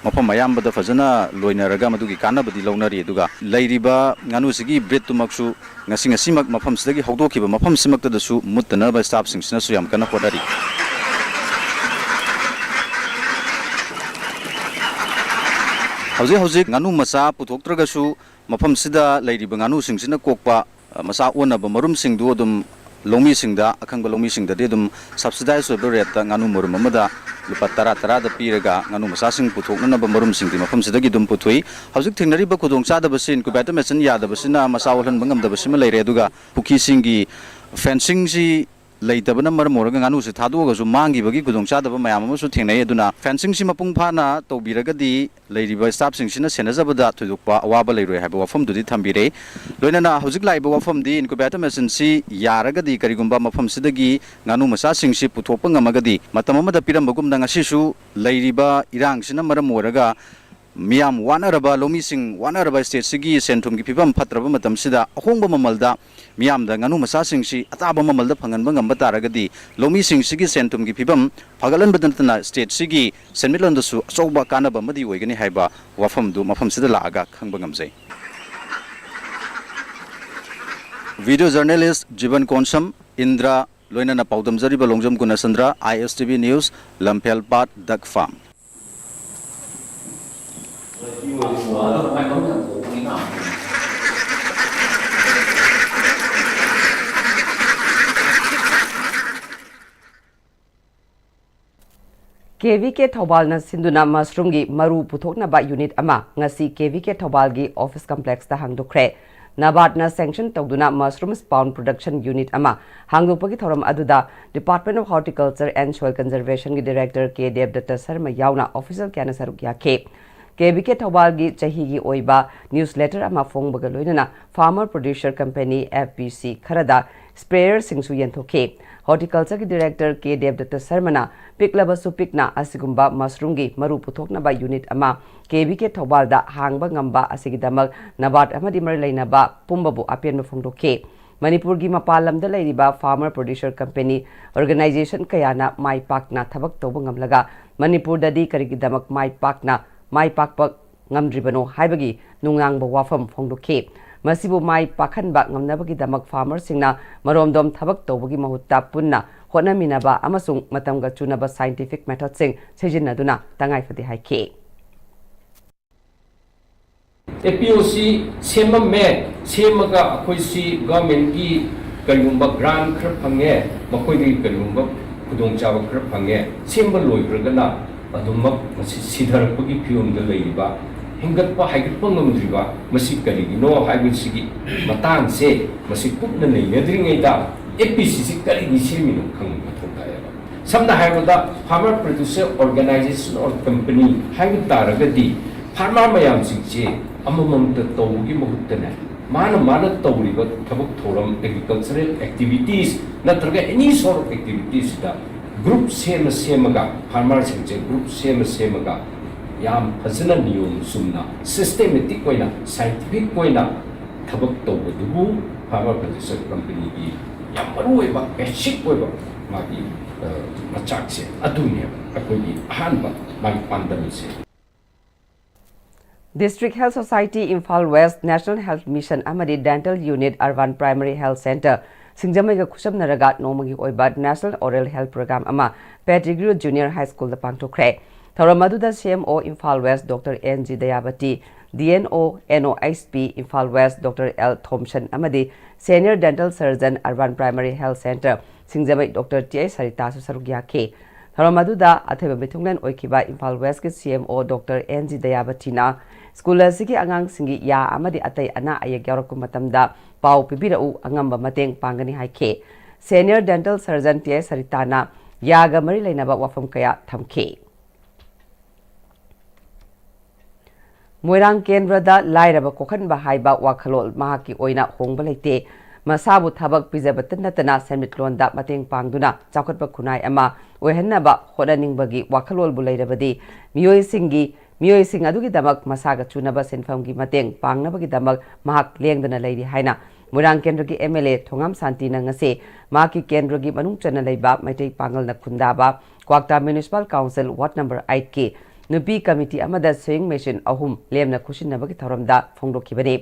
ꯃꯐꯝ ꯑꯌꯥꯝꯕꯗ ꯐꯖꯅ ꯂꯣꯏꯅꯔꯒ ꯃꯗꯨꯒꯤ ꯀꯥꯟꯅꯕꯗꯤ ꯂꯧꯅꯔꯤ꯫ ꯑꯗꯨꯒ ꯂꯩꯔꯤꯕ ꯉꯥꯅꯨꯁꯤꯒꯤ breedꯇꯨꯃꯛꯁꯨ ꯉꯁꯤ, ꯉꯁꯤꯃꯛ ꯃꯐꯝꯁꯤꯗꯒꯤ ꯍꯧꯗꯣꯛꯈꯤꯕ ꯃꯐꯝꯁꯤꯃꯛꯇꯗꯁꯨ ꯃꯨꯠꯇꯅꯕ staffꯁꯤꯡꯁꯤꯅꯁꯨ ꯌꯥꯝ ꯀꯟꯅ ꯍꯣꯠꯅꯔꯤ꯫ ꯍꯧꯖꯤꯛ ꯍꯧꯖꯤꯛ ꯉꯥꯅꯨ ꯃꯆꯥ ꯄꯨꯊꯣꯛꯇ꯭ꯔꯒꯁꯨ ꯃꯐꯝꯁꯤꯗ ꯂꯩꯔꯤꯕ ꯉꯥꯅꯨꯁꯤꯡꯁꯤꯅ ꯀꯣꯛꯄ, ꯑ, ꯃꯆꯥ ꯑꯣꯟꯅꯕ ꯃꯔꯨꯝꯁꯤꯡꯗꯨ ꯑꯗꯨꯝ ꯂꯧꯃꯤꯁꯤꯡꯗ, ꯑꯈꯪꯕ ꯂꯧꯃꯤꯁꯤꯡꯗꯗꯤ ꯑꯗꯨꯝ subsidized ꯑꯣꯏꯕ rateꯇ ꯉꯥꯅꯨ ꯃꯔꯨꯝ ꯑꯃꯗ ꯂꯨꯄꯥ ꯇꯔꯥ ꯇꯔꯥꯗ ꯄꯤꯔꯒ ꯉꯥꯅꯨ ꯃꯆꯥꯁꯤꯡ ꯄꯨꯊꯣꯛꯅꯅꯕ ꯃꯔꯨꯝꯁꯤꯡꯗꯤ ꯃꯐꯝꯁꯤꯗꯒꯤ ꯑꯗꯨꯝ ꯄꯨꯊꯣꯛꯏ꯫ ꯍꯧꯖꯤꯛ ꯊꯦꯡꯅꯔꯤꯕ ꯈꯨꯗꯣꯡꯆꯥꯗꯕꯁꯤ incubator machine ꯌꯥꯗꯕꯁꯤꯅ ꯃꯆꯥ ꯑꯣꯜꯍꯟꯕ ꯉꯝꯗꯕꯁꯤꯃ ꯂꯩꯔꯦ꯫ ꯑꯗꯨꯒ ꯄꯨꯈ꯭ꯔꯤꯁꯤꯡꯒꯤ fencingꯁꯤ ꯂꯩꯇꯕꯅ ꯃꯔꯝ ꯑꯣꯏꯔꯒ ꯉꯥꯅꯨꯁꯦ ꯊꯥꯗꯣꯛꯑꯒꯁꯨ ꯃꯥꯡꯈꯤꯕꯒꯤ ꯈꯨꯗꯣꯡꯆꯥꯗꯕ ꯃꯌꯥꯝ ꯑꯃꯁꯨ ꯊꯦꯡꯅꯩ꯫ ꯑꯗꯨꯅ fencingꯁꯤ ꯃꯄꯨꯡ ꯐꯥꯅ ꯇꯧꯕꯤꯔꯒꯗꯤ ꯂꯩꯔꯤꯕ staffꯁꯤꯡꯁꯤꯅ ꯁꯦꯟꯅꯖꯕꯗ ꯊꯣꯏꯗꯣꯛꯄ ꯑꯋꯥꯕ ꯂꯩꯔꯣꯏ ꯍꯥꯏꯕ ꯋꯥꯐꯝꯗꯨꯗꯤ ꯊꯝꯕꯤꯔꯦ꯫ ꯂꯣꯏꯅꯅ ꯍꯧꯖꯤꯛ ꯂꯥꯛꯏꯕ ꯋꯥꯐꯝꯗꯤ incubator machineꯁꯤ ꯌꯥꯔꯒꯗꯤ, ꯀꯔꯤꯒꯨꯝꯕ ꯃꯐꯝꯁꯤꯗꯒꯤ ꯉꯥꯅꯨ ꯃꯆꯥꯁꯤꯡꯁꯤ ꯄꯨꯊꯣꯛꯄ ꯉꯝꯃꯒꯗꯤ, ꯃꯇꯝ ꯑꯃꯗ ꯄꯤꯔꯝꯕꯒꯨꯝꯅ ꯉꯁꯤꯁꯨ ꯂꯩꯔꯤꯕ ꯏꯔꯥꯡꯁꯤꯅ ꯃꯔꯝ ꯑꯣꯏꯔꯒ ꯃꯤꯌꯥꯝ ꯋꯥꯅꯔꯕ, ꯂꯧꯃꯤꯁꯤꯡ ꯋꯥꯅꯔꯕ stateꯁꯤꯒꯤ ꯁꯦꯟ ꯊꯨꯝꯒꯤ ꯐꯤꯕꯝ ꯐꯠꯇ꯭ꯔꯕ ꯃꯇꯝꯁꯤꯗ ꯑꯍꯣꯡꯕ ꯃꯃꯜꯗ ꯃꯤꯌꯥꯝꯗ ꯉꯥꯅꯨ ꯃꯆꯥꯁꯤꯡꯁꯤ ꯑꯇꯥꯕ ꯃꯃꯜꯗ ꯐꯪꯍꯟꯕ ꯉꯝꯕ ꯇꯥꯔꯒꯗꯤ ꯂꯧꯃꯤꯁꯤꯡꯁꯤꯒꯤ ꯁꯦꯟ ꯊꯨꯝꯒꯤ ꯐꯤꯕꯝ ꯐꯒꯠꯍꯟꯕꯗ ꯅꯠꯇꯅ stateꯁꯤꯒꯤ ꯁꯦꯟꯃꯤꯠꯂꯣꯟꯗꯁꯨ ꯑꯆꯧꯕ ꯀꯥꯟꯅꯕ ꯑꯃꯗꯤ ꯑꯣꯏꯒꯅꯤ ꯍꯥꯏꯕ ꯋꯥꯐꯝꯗꯨ ꯃꯐꯝꯁꯤꯗ ꯂꯥꯛꯑꯒ ꯈꯪꯕ ꯉꯝꯖꯩ꯫ Video journalist ꯖꯤꯕꯟ ꯀꯣꯟꯁꯝ, ꯏꯟꯗ꯭ꯔꯥ, ꯂꯣꯏꯅꯅ ꯄꯥꯎꯗꯝꯖꯔꯤꯕ ꯂꯣꯡꯖꯝ ꯒꯨꯅꯆꯟꯗ꯭ꯔ, ISTV News, ꯂꯝꯐꯦꯜ ꯄꯥꯠ duck farm꯫ ꯀꯦ ꯚꯤ ꯀꯦ ꯊꯧꯕꯥꯜꯅ ꯁꯤꯟꯗꯨꯅ mushroomꯒꯤ ꯃꯔꯨ ꯄꯨꯊꯣꯛꯅꯕ unit ꯑꯃ ꯉꯁꯤ ꯀꯦ ꯚꯤ ꯀꯦ ꯊꯧꯕꯥꯜꯒꯤ office complexꯇ ꯍꯥꯡꯗꯣꯛꯈ꯭ꯔꯦ꯫ ꯅꯕꯥꯔꯗꯅ sanction ꯇꯧꯗꯨꯅ mushroom spawn production unit ꯑꯃ ꯍꯥꯡꯗꯣꯛꯄꯒꯤ ꯊꯧꯔꯝ ꯑꯗꯨꯗ Department of Horticulture and Soil Conservationꯒꯤ director ꯀꯦ ꯗꯦꯕꯗꯠꯇ ꯁꯔꯃ ꯌꯥꯎꯅ official ꯀꯌꯥꯅ ꯁꯔꯨꯛ ꯌꯥꯈꯤ꯫ ꯀꯦ ꯚꯤ ꯀꯦ ꯊꯧꯕꯥꯜꯒꯤ ꯆꯍꯤꯒꯤ ꯑꯣꯏꯕ newsletter ꯑꯃ ꯐꯣꯡꯕꯒ ꯂꯣꯏꯅꯅ farmer producer company, F P C, ꯈꯔꯗ sprayerꯁꯤꯡꯁꯨ ꯌꯦꯟꯊꯣꯛꯈꯤ꯫ Horticultureꯒꯤ director ꯀꯦ ꯗꯦꯕꯗꯠꯇ ꯁꯔꯃꯅ ꯄꯤꯛꯂꯕꯁꯨ ꯄꯤꯛꯅ ꯑꯁꯤꯒꯨꯝꯕ mushroomꯒꯤ ꯃꯔꯨ ꯄꯨꯊꯣꯛꯅꯕ unit ꯑꯃ ꯀꯦ ꯚꯤ ꯀꯦ ꯊꯧꯕꯥꯜꯗ ꯍꯥꯡꯕ ꯉꯝꯕ ꯑꯁꯤꯒꯤꯗꯃꯛ ꯅꯕꯥꯔꯗ ꯑꯃꯗꯤ ꯃꯔꯤ ꯂꯩꯅꯕ ꯄꯨꯝꯕꯕꯨ ꯑꯄꯦꯟꯕ ꯐꯣꯡꯗꯣꯛꯈꯤ꯫ ꯃꯅꯤꯄꯨꯔꯒꯤ ꯃꯄꯥꯟ ꯂꯝꯗ ꯂꯩꯔꯤꯕ farmer producer company, organization ꯀꯌꯥꯅ ꯃꯥꯏ ꯄꯥꯛꯅ ꯊꯕꯛ ꯇꯧꯕ ꯉꯝꯂꯒ ꯃꯅꯤꯄꯨꯔꯗꯗꯤ ꯀꯔꯤꯒꯤꯗꯃꯛ ꯃꯥꯏ ꯄꯥꯛꯅ, ꯃꯥꯏ ꯄꯥꯛꯄ ꯉꯝꯗ꯭ꯔꯤꯕꯅꯣ ꯍꯥꯏꯕꯒꯤ ꯅꯨꯡꯅꯥꯡꯕ ꯋꯥꯐꯝ ꯐꯣꯡꯗꯣꯛꯈꯤ꯫ ꯃꯁꯤꯕꯨ ꯃꯥꯏ ꯄꯥꯛꯍꯟꯕ ꯉꯝꯅꯕꯒꯤꯗꯃꯛ farmerꯁꯤꯡꯅ ꯃꯔꯣꯝꯗꯣꯝ ꯊꯕꯛ ꯇꯧꯕꯒꯤ ꯃꯍꯨꯠꯇ ꯄꯨꯟꯅ ꯍꯣꯠꯅꯃꯤꯟꯅꯕ ꯑꯃꯁꯨꯡ ꯃꯇꯝꯒ ꯆꯨꯅꯕ scientific methodꯁꯤꯡ ꯁꯤꯖꯤꯟꯅꯗꯨꯅ ꯇꯉꯥꯏ ꯐꯗꯦ ꯍꯥꯏꯈꯤ꯫ ꯑꯦ ꯄꯤ ꯑꯣ ꯁꯤ ꯁꯦꯝꯃꯝꯃꯦ, ꯁꯦꯝꯃꯒ ꯑꯩꯈꯣꯏꯁꯤ governmentꯀꯤ ꯀꯔꯤꯒꯨꯝꯕ grant ꯈꯔ ꯐꯪꯉꯦ, ꯃꯈꯣꯏꯗꯒꯤ ꯀꯔꯤꯒꯨꯝꯕ ꯈꯨꯗꯣꯡꯆꯥꯕ ꯈꯔ ꯐꯪꯉꯦ, ꯁꯦꯝꯕ ꯂꯣꯏꯈ꯭ꯔꯒꯅ ꯑꯗꯨꯃꯛ ꯃꯁꯤ ꯁꯤꯊꯔꯛꯄꯒꯤ ꯐꯤꯕꯝꯗ ꯂꯩꯔꯤꯕ, ꯍꯦꯟꯒꯠꯄ ꯍꯥꯏꯒꯠꯄ ꯉꯝꯗ꯭ꯔꯤꯕ, ꯃꯁꯤ ꯀꯔꯤꯒꯤꯅꯣ ꯍꯥꯏꯕꯁꯤꯒꯤ ꯃꯇꯥꯡꯁꯦ, ꯃꯁꯤ ꯀꯨꯞꯅ ꯅꯩꯅꯗ꯭ꯔꯤꯉꯩꯗ ꯑꯦ ꯄꯤ ꯁꯤꯁꯤ ꯀꯔꯤꯒꯤ ꯁꯦꯝꯃꯤꯅꯣ ꯈꯪꯕ ꯃꯊꯧ ꯇꯥꯏꯌꯦꯕ꯫ ꯁꯝꯅ ꯍꯥꯏꯔꯕꯗ farmer producer organization or company ꯍꯥꯏꯕ ꯇꯥꯔꯒꯗꯤ farmer ꯃꯌꯥꯝꯁꯤꯡꯁꯦ ꯑꯃꯃꯝꯇ ꯇꯧꯕꯒꯤ ꯃꯍꯨꯠꯇꯅꯦ, ꯃꯥꯅ ꯃꯥꯅ ꯇꯧꯔꯤꯕ ꯊꯕꯛ ꯊꯧꯔꯝ, agricultural activities ꯅꯠꯇ꯭ꯔꯒ any sort of activitiesꯁꯤꯗ group ꯁꯦꯝꯃ ꯁꯦꯝꯃꯒ, farmerꯁꯤꯡꯁꯦ group ꯁꯦꯝꯃ ꯁꯦꯝꯃꯒ ꯌꯥꯝ ꯐꯖꯅ ꯅꯤꯌꯣꯝ ꯆꯨꯝꯅ systematic ꯑꯣꯏꯅ, scientific ꯑꯣꯏꯅ ꯊꯕꯛ ꯇꯧꯕꯗꯨꯕꯨ farmer producer companyꯒꯤ ꯌꯥꯝ ꯃꯔꯨ ꯑꯣꯏꯕ, basic ꯑꯣꯏꯕ ꯃꯥꯒꯤ, ꯑ, ꯃꯆꯥꯛꯁꯦ ꯑꯗꯨꯅꯦꯕ ꯑꯩꯈꯣꯏꯒꯤ ꯑꯍꯥꯟꯕ ꯃꯥꯒꯤ ꯄꯥꯟꯗꯝꯁꯦ꯫ District Health Society, Imphal West, National Health Mission ꯑꯃꯗꯤ Dental Unit, Urban Primary Health Centre, ꯁꯤꯡꯖꯃꯩꯒ ꯈꯨꯠꯁꯝꯅꯔꯒ ꯅꯣꯡꯃꯒꯤ ꯑꯣꯏꯕ National Oral Health Program ꯑꯃ Pettigrew Junior High Schoolꯗ ꯄꯥꯡꯊꯣꯛꯈ꯭ꯔꯦ꯫ ꯊꯧꯔꯝ ꯑꯗꯨꯗ C M O Imphal West Doctor N G Dayabati, D N O N O H P Imphal West Doctor L Thomson ꯑꯃꯗꯤ Senior Dental Surgeon, Urban Primary Health Centre, Singjamei Doctor T I ꯁꯔꯤꯇꯥꯁꯨ ꯁꯔꯨꯛ ꯌꯥꯈꯤ꯫ ꯊꯧꯔꯝ ꯑꯗꯨꯗ ꯑꯊꯣꯏꯕ ꯃꯤꯊꯨꯡꯂꯦꯟ ꯑꯣꯏꯈꯤꯕ ꯏꯝꯐꯥꯜ ꯋꯦꯁꯀꯤ ꯁꯤ M O doctor and G ꯗꯌꯥꯕꯊꯤꯅ school ꯑꯁꯤꯒꯤ ꯑꯉꯥꯡꯁꯤꯡꯒꯤ ꯌꯥ ꯑꯃꯗꯤ ꯑꯇꯩ ꯑꯅꯥ ꯑꯌꯦꯛ ꯌꯥꯎꯔꯛꯄ ꯃꯇꯝꯗ ꯄꯥꯎ ꯄꯤꯕꯤꯔꯛꯎ, ꯑꯉꯝꯕ ꯃꯇꯦꯡ ꯄꯥꯡꯒꯅꯤ ꯍꯥꯏꯈꯤ꯫ ꯁꯦꯅꯤꯌꯔ ꯗꯦꯟꯇꯜ ꯁꯔꯖꯟ ꯇꯤ ꯑꯦꯁ ꯁꯔꯤꯇꯥꯅ ꯌꯥꯒ ꯃꯔꯤ ꯂꯩꯅꯕ ꯋꯥꯐꯝ ꯀꯌꯥ ꯊꯝꯈꯤ꯫ ꯃꯣꯏꯔꯥꯡ ꯀꯦꯟꯗ꯭ꯔꯗ ꯂꯥꯏꯔꯕ ꯀꯣꯛꯍꯟꯕ ꯍꯥꯏꯕ ꯋꯥꯈꯜꯂꯣꯟ ꯃꯍꯥꯛꯀꯤ ꯑꯣꯏꯅ ꯍꯣꯡꯕ ꯂꯩꯇꯦ꯫ ꯃꯁꯥꯕꯨ ꯊꯕꯛ ꯄꯤꯖꯕꯇ ꯅꯠꯇꯅ ꯁꯦꯟꯃꯤꯠꯂꯣꯟꯗ ꯃꯇꯦꯡ ꯄꯥꯡꯗꯨꯅ ꯆꯥꯎꯈꯠꯄ ꯈꯨꯟꯅꯥꯏ ꯑꯃ ꯑꯣꯏꯍꯟꯅꯕ ꯍꯣꯠꯅꯅꯤꯡꯕꯒꯤ ꯋꯥꯈꯜꯂꯣꯟꯕꯨ ꯂꯩꯔꯕꯗꯤ ꯃꯤꯑꯣꯏꯁꯤꯡꯒꯤ, ꯃꯤꯑꯣꯏꯁꯤꯡ ꯑꯗꯨꯒꯤꯗꯃꯛ ꯃꯁꯥꯒ ꯆꯨꯅꯕ ꯁꯤꯟꯐꯝꯒꯤ ꯃꯇꯦꯡ ꯄꯥꯡꯅꯕꯒꯤꯗꯃꯛ ꯃꯍꯥꯛ ꯂꯦꯡꯗꯅ ꯂꯩꯔꯤ ꯍꯥꯏꯅ ꯃꯣꯏꯔꯥꯡ ꯀꯦꯟꯗ꯭ꯔꯒꯤ ꯑꯦꯝ ꯑꯦꯜ ꯑꯦ ꯊꯣꯉꯥꯝ ꯁꯥꯟꯇꯤꯅ ꯉꯁꯤ ꯃꯍꯥꯛꯀꯤ ꯀꯦꯟꯗ꯭ꯔꯒꯤ ꯃꯅꯨꯡ ꯆꯟꯅ ꯂꯩꯕ ꯃꯩꯇꯩ ꯄꯥꯉꯜꯅ ꯈꯨꯟꯗꯥꯕ ꯀ꯭ꯋꯥꯛꯇꯥ ꯃ꯭ꯌꯨꯅꯤꯁꯤꯄꯥꯜ ꯀꯥꯎꯟꯁꯤꯜ ꯋꯥꯔꯗ ꯅꯝꯕꯔ ꯑꯩꯠꯀꯤ ꯅꯨꯄꯤ ꯀꯃꯤꯇꯤ ꯑꯃꯗ ꯁ꯭ꯋꯤꯡ ꯃꯦꯁꯤꯟ ꯑꯍꯨꯝ ꯂꯦꯝꯅ ꯈꯨꯠꯁꯤꯟꯅꯕꯒꯤ ꯊꯧꯔꯝꯗ ꯐꯣꯡꯗꯣꯛꯈꯤꯕꯅꯤ꯫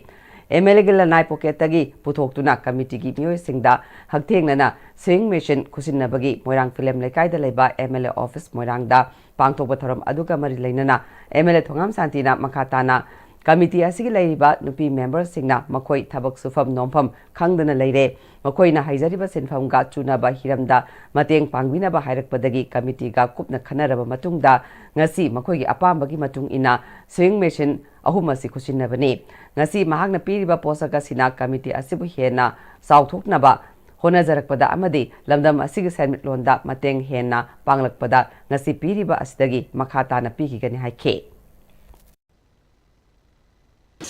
ꯑꯦꯝ ꯑꯦꯜ ꯑꯦꯒꯤ ꯂꯅꯥꯏ ꯄꯣꯀꯦꯠꯇꯒꯤ ꯄꯨꯊꯣꯛꯇꯨꯅ ꯀꯃꯤꯇꯤꯒꯤ ꯃꯤꯑꯣꯏꯁꯤꯡꯗ ꯍꯛꯊꯦꯡꯅꯅ ꯁ꯭ꯋꯤꯡ ꯃꯦꯁꯤꯟ ꯈꯨꯠꯁꯤꯟꯅꯕꯒꯤ ꯃꯣꯏꯔꯥꯡ ꯐꯤꯂꯝ ꯂꯩꯀꯥꯏꯗ ꯂꯩꯕ ꯑꯦꯝ ꯑꯦꯜ ꯑꯦ ꯑꯣꯐꯤꯁ ꯃꯣꯏꯔꯥꯡꯗ ꯄꯥꯡꯊꯣꯛꯄ ꯊꯧꯔꯝ ꯑꯗꯨꯒ ꯃꯔꯤ ꯂꯩꯅꯅ ꯑꯦꯝ ꯑꯦꯜ ꯑꯦ ꯊꯣꯉꯥꯝ ꯁꯥꯟꯇꯤꯅ ꯃꯈꯥ ꯇꯥꯅ ꯀꯃꯤꯇꯤ ꯑꯁꯤꯒꯤ ꯂꯩꯔꯤꯕ ꯅꯨꯄꯤ ꯃꯦꯝꯕꯔꯁꯤꯡꯅ ꯃꯈꯣꯏ ꯊꯕꯛ ꯁꯨꯐꯝ ꯅꯣꯝꯐꯝ ꯈꯪꯗꯅ ꯂꯩꯔꯦ꯫ ꯃꯈꯣꯏꯅ ꯍꯩꯖꯔꯤꯕ ꯁꯤꯟꯐꯝꯒ ꯆꯨꯅꯕ ꯍꯤꯔꯝꯗ ꯃꯇꯦꯡ ꯄꯥꯡꯕꯤꯅꯕ ꯍꯥꯏꯔꯛꯄꯗꯒꯤ ꯀꯃꯤꯇꯤꯒ ꯀꯨꯞꯅ ꯈꯟꯅꯔꯕ ꯃꯇꯨꯡꯗ ꯉꯁꯤ ꯃꯈꯣꯏꯒꯤ ꯑꯄꯥꯝꯕꯒꯤ ꯃꯇꯨꯡ ꯏꯟꯅ ꯁ꯭ꯋꯤꯡ ꯃꯦꯁꯤꯟ ꯑꯍꯨꯝ ꯑꯁꯤ ꯈꯨꯠꯁꯤꯟꯅꯕꯅꯤ꯫ ꯉꯁꯤ ꯃꯍꯥꯛꯅ ꯄꯤꯔꯤꯕ ꯄꯣꯠꯁꯛ ꯑꯁꯤꯅ ꯀꯃꯤꯇꯤ ꯑꯁꯤꯕꯨ ꯍꯦꯟꯅ ꯆꯥꯎꯊꯣꯛꯅꯕ ꯍꯣꯠꯅꯖꯔꯛꯄꯗ ꯑꯃꯗꯤ ꯂꯝꯗꯝ ꯑꯁꯤꯒꯤ ꯁꯦꯟꯃꯤꯠꯂꯣꯟꯗ ꯃꯇꯦꯡ ꯍꯦꯟꯅ ꯄꯥꯡꯂꯛꯄꯗ ꯉꯁꯤ ꯄꯤꯔꯤꯕ ꯑꯁꯤꯗꯒꯤ ꯃꯈꯥ ꯇꯥꯅ ꯄꯤꯈꯤꯒꯅꯤ ꯍꯥꯏꯈꯤ꯫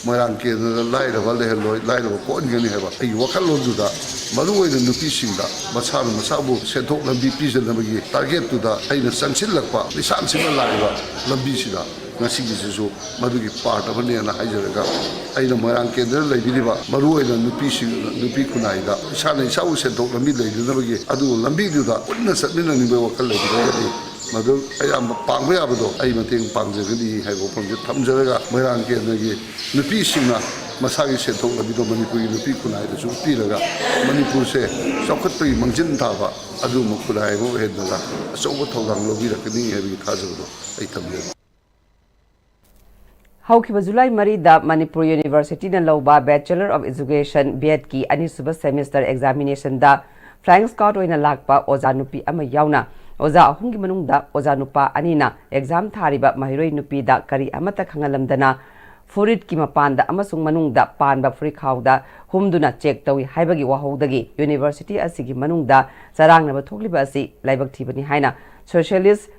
ꯃꯣꯏꯔꯥꯡ ꯀꯦꯟꯗ꯭ꯔꯗ ꯂꯥꯏꯔꯕ ꯂꯩꯍꯜꯂꯣꯏ, ꯂꯥꯏꯔꯕ ꯀꯣꯛꯍꯟꯒꯅꯤ ꯍꯥꯏꯕ ꯑꯩꯒꯤ ꯋꯥꯈꯜꯂꯣꯟꯗꯨꯗ, ꯃꯔꯨꯑꯣꯏꯅ ꯅꯨꯄꯤꯁꯤꯡꯗ ꯃꯁꯥꯅ ꯃꯁꯥꯕꯨ ꯁꯦꯟꯊꯣꯛ ꯂꯝꯕꯤ ꯄꯤꯖꯅꯕꯒꯤ ꯇꯥꯔꯒꯦꯠꯇꯨꯗ ꯑꯩꯅ ꯆꯪꯁꯤꯜꯂꯛꯄ, ꯂꯤꯁꯥꯡ ꯁꯤꯠꯅ ꯂꯥꯛꯏꯕ ꯂꯝꯕꯤꯁꯤꯗ ꯉꯁꯤꯒꯤꯁꯤꯁꯨ ꯃꯗꯨꯒꯤ ꯄꯥꯔꯠ ꯑꯃꯅꯦꯅ ꯍꯥꯏꯖꯔꯒ, ꯑꯩꯅ ꯃꯣꯏꯔꯥꯡ ꯀꯦꯟꯗ꯭ꯔꯗ ꯂꯩꯕꯤꯔꯤꯕ ꯃꯔꯨꯑꯣꯏꯅ ꯅꯨꯄꯤꯁꯤꯡ, ꯅꯨꯄꯤ ꯈꯨꯟꯅꯥꯏꯗ ꯏꯁꯥꯅ ꯏꯁꯥꯕꯨ ꯁꯦꯟꯊꯣꯛ ꯂꯝꯕꯤ ꯂꯩꯅꯅꯕꯒꯤ ꯑꯗꯨꯒ ꯂꯝꯕꯤꯗꯨꯗ ꯄꯨꯟꯅ ꯆꯠꯃꯤꯟꯅꯅꯤꯡꯕꯒꯤ ꯋꯥꯈꯜ ꯂꯩꯕꯤꯔꯒꯗꯤ ꯃꯗꯨ ꯑꯌꯥꯝꯕ ꯄꯥꯡꯕ ꯌꯥꯕꯗꯣ ꯑꯩ ꯃꯇꯦꯡ ꯄꯥꯡꯖꯒꯅꯤ ꯍꯥꯏꯕ ꯋꯥꯐꯝꯁꯦ ꯊꯝꯖꯔꯒ, ꯃꯣꯏꯔꯥꯡ ꯀꯦꯟꯗ꯭ꯔꯒꯤ ꯅꯨꯄꯤꯁꯤꯡꯅ ꯃꯁꯥꯒꯤ ꯁꯦꯟꯊꯣꯛ ꯂꯝꯕꯤꯗꯣ ꯃꯅꯤꯄꯨꯔꯒꯤ ꯅꯨꯄꯤ ꯈꯨꯟꯅꯥꯏꯗꯁꯨ ꯄꯤꯔꯒ, ꯃꯅꯤꯄꯨꯔꯁꯦ ꯆꯥꯎꯈꯠꯄꯒꯤ ꯃꯥꯡꯖꯤꯟ ꯊꯥꯕ ꯑꯗꯨꯒꯨꯝꯕ ꯈꯨꯟꯅꯥꯏ ꯑꯃ ꯑꯣꯏꯍꯟꯕꯗ ꯑꯆꯧꯕ ꯊꯧꯗꯥꯡ ꯂꯧꯕꯤꯔꯛꯀꯅꯤ ꯍꯥꯏꯕꯒꯤ ꯊꯥꯖꯕꯗꯣ ꯑꯩ ꯊꯝꯖꯔꯤ꯫ ꯍꯧꯈꯤꯕ ꯖꯨꯂꯥꯏ ꯃꯔꯤꯗ ꯃꯅꯤꯄꯨꯔ ꯌꯨꯅꯤꯚꯔꯁꯤꯇꯤꯅ ꯂꯧꯕ Bachelor of Education, ꯕꯤ ꯑꯦꯗꯀꯤ ꯑꯅꯤꯁꯨꯕ ꯁꯦꯃꯤꯁꯇꯔ ꯑꯦꯛꯖꯥꯃꯤꯅꯦꯁꯟꯗ flying squad ꯑꯣꯏꯅ ꯂꯥꯛꯄ ꯑꯣꯖꯥ ꯅꯨꯄꯤ ꯑꯃ ꯌꯥꯎꯅ ꯑꯣꯖꯥ ꯑꯍꯨꯝꯒꯤ ꯃꯅꯨꯡꯗ ꯑꯣꯖꯥ ꯅꯨꯄꯥ ꯑꯅꯤꯅ ꯑꯦꯛꯖꯥꯝ ꯊꯥꯔꯤꯕ ꯃꯍꯩꯔꯣꯏ ꯅꯨꯄꯤꯗ ꯀꯔꯤ ꯑꯃꯠꯇ ꯈꯪꯍꯜꯂꯝꯗꯅ ꯐꯨꯔꯤꯠꯀꯤ ꯃꯄꯥꯟꯗ ꯑꯃꯁꯨꯡ ꯃꯅꯨꯡꯗ ꯄꯥꯟꯕ ꯐꯨꯔꯤꯠꯈꯥꯎꯗ ꯍꯨꯝꯗꯨꯅ ꯆꯦꯛ ꯇꯧꯏ ꯍꯥꯏꯕꯒꯤ ꯋꯥꯍꯧꯗꯒꯤ ꯌꯨꯅꯤꯚꯔꯁꯤꯇꯤ ꯑꯁꯤꯒꯤ ꯃꯅꯨꯡꯗ ꯆꯔꯥꯡꯅꯕ ꯊꯣꯛꯂꯤꯕ ꯑꯁꯤ ꯂꯥꯏꯕꯛ ꯊꯤꯕꯅꯤ ꯍꯥꯏꯅ Socialist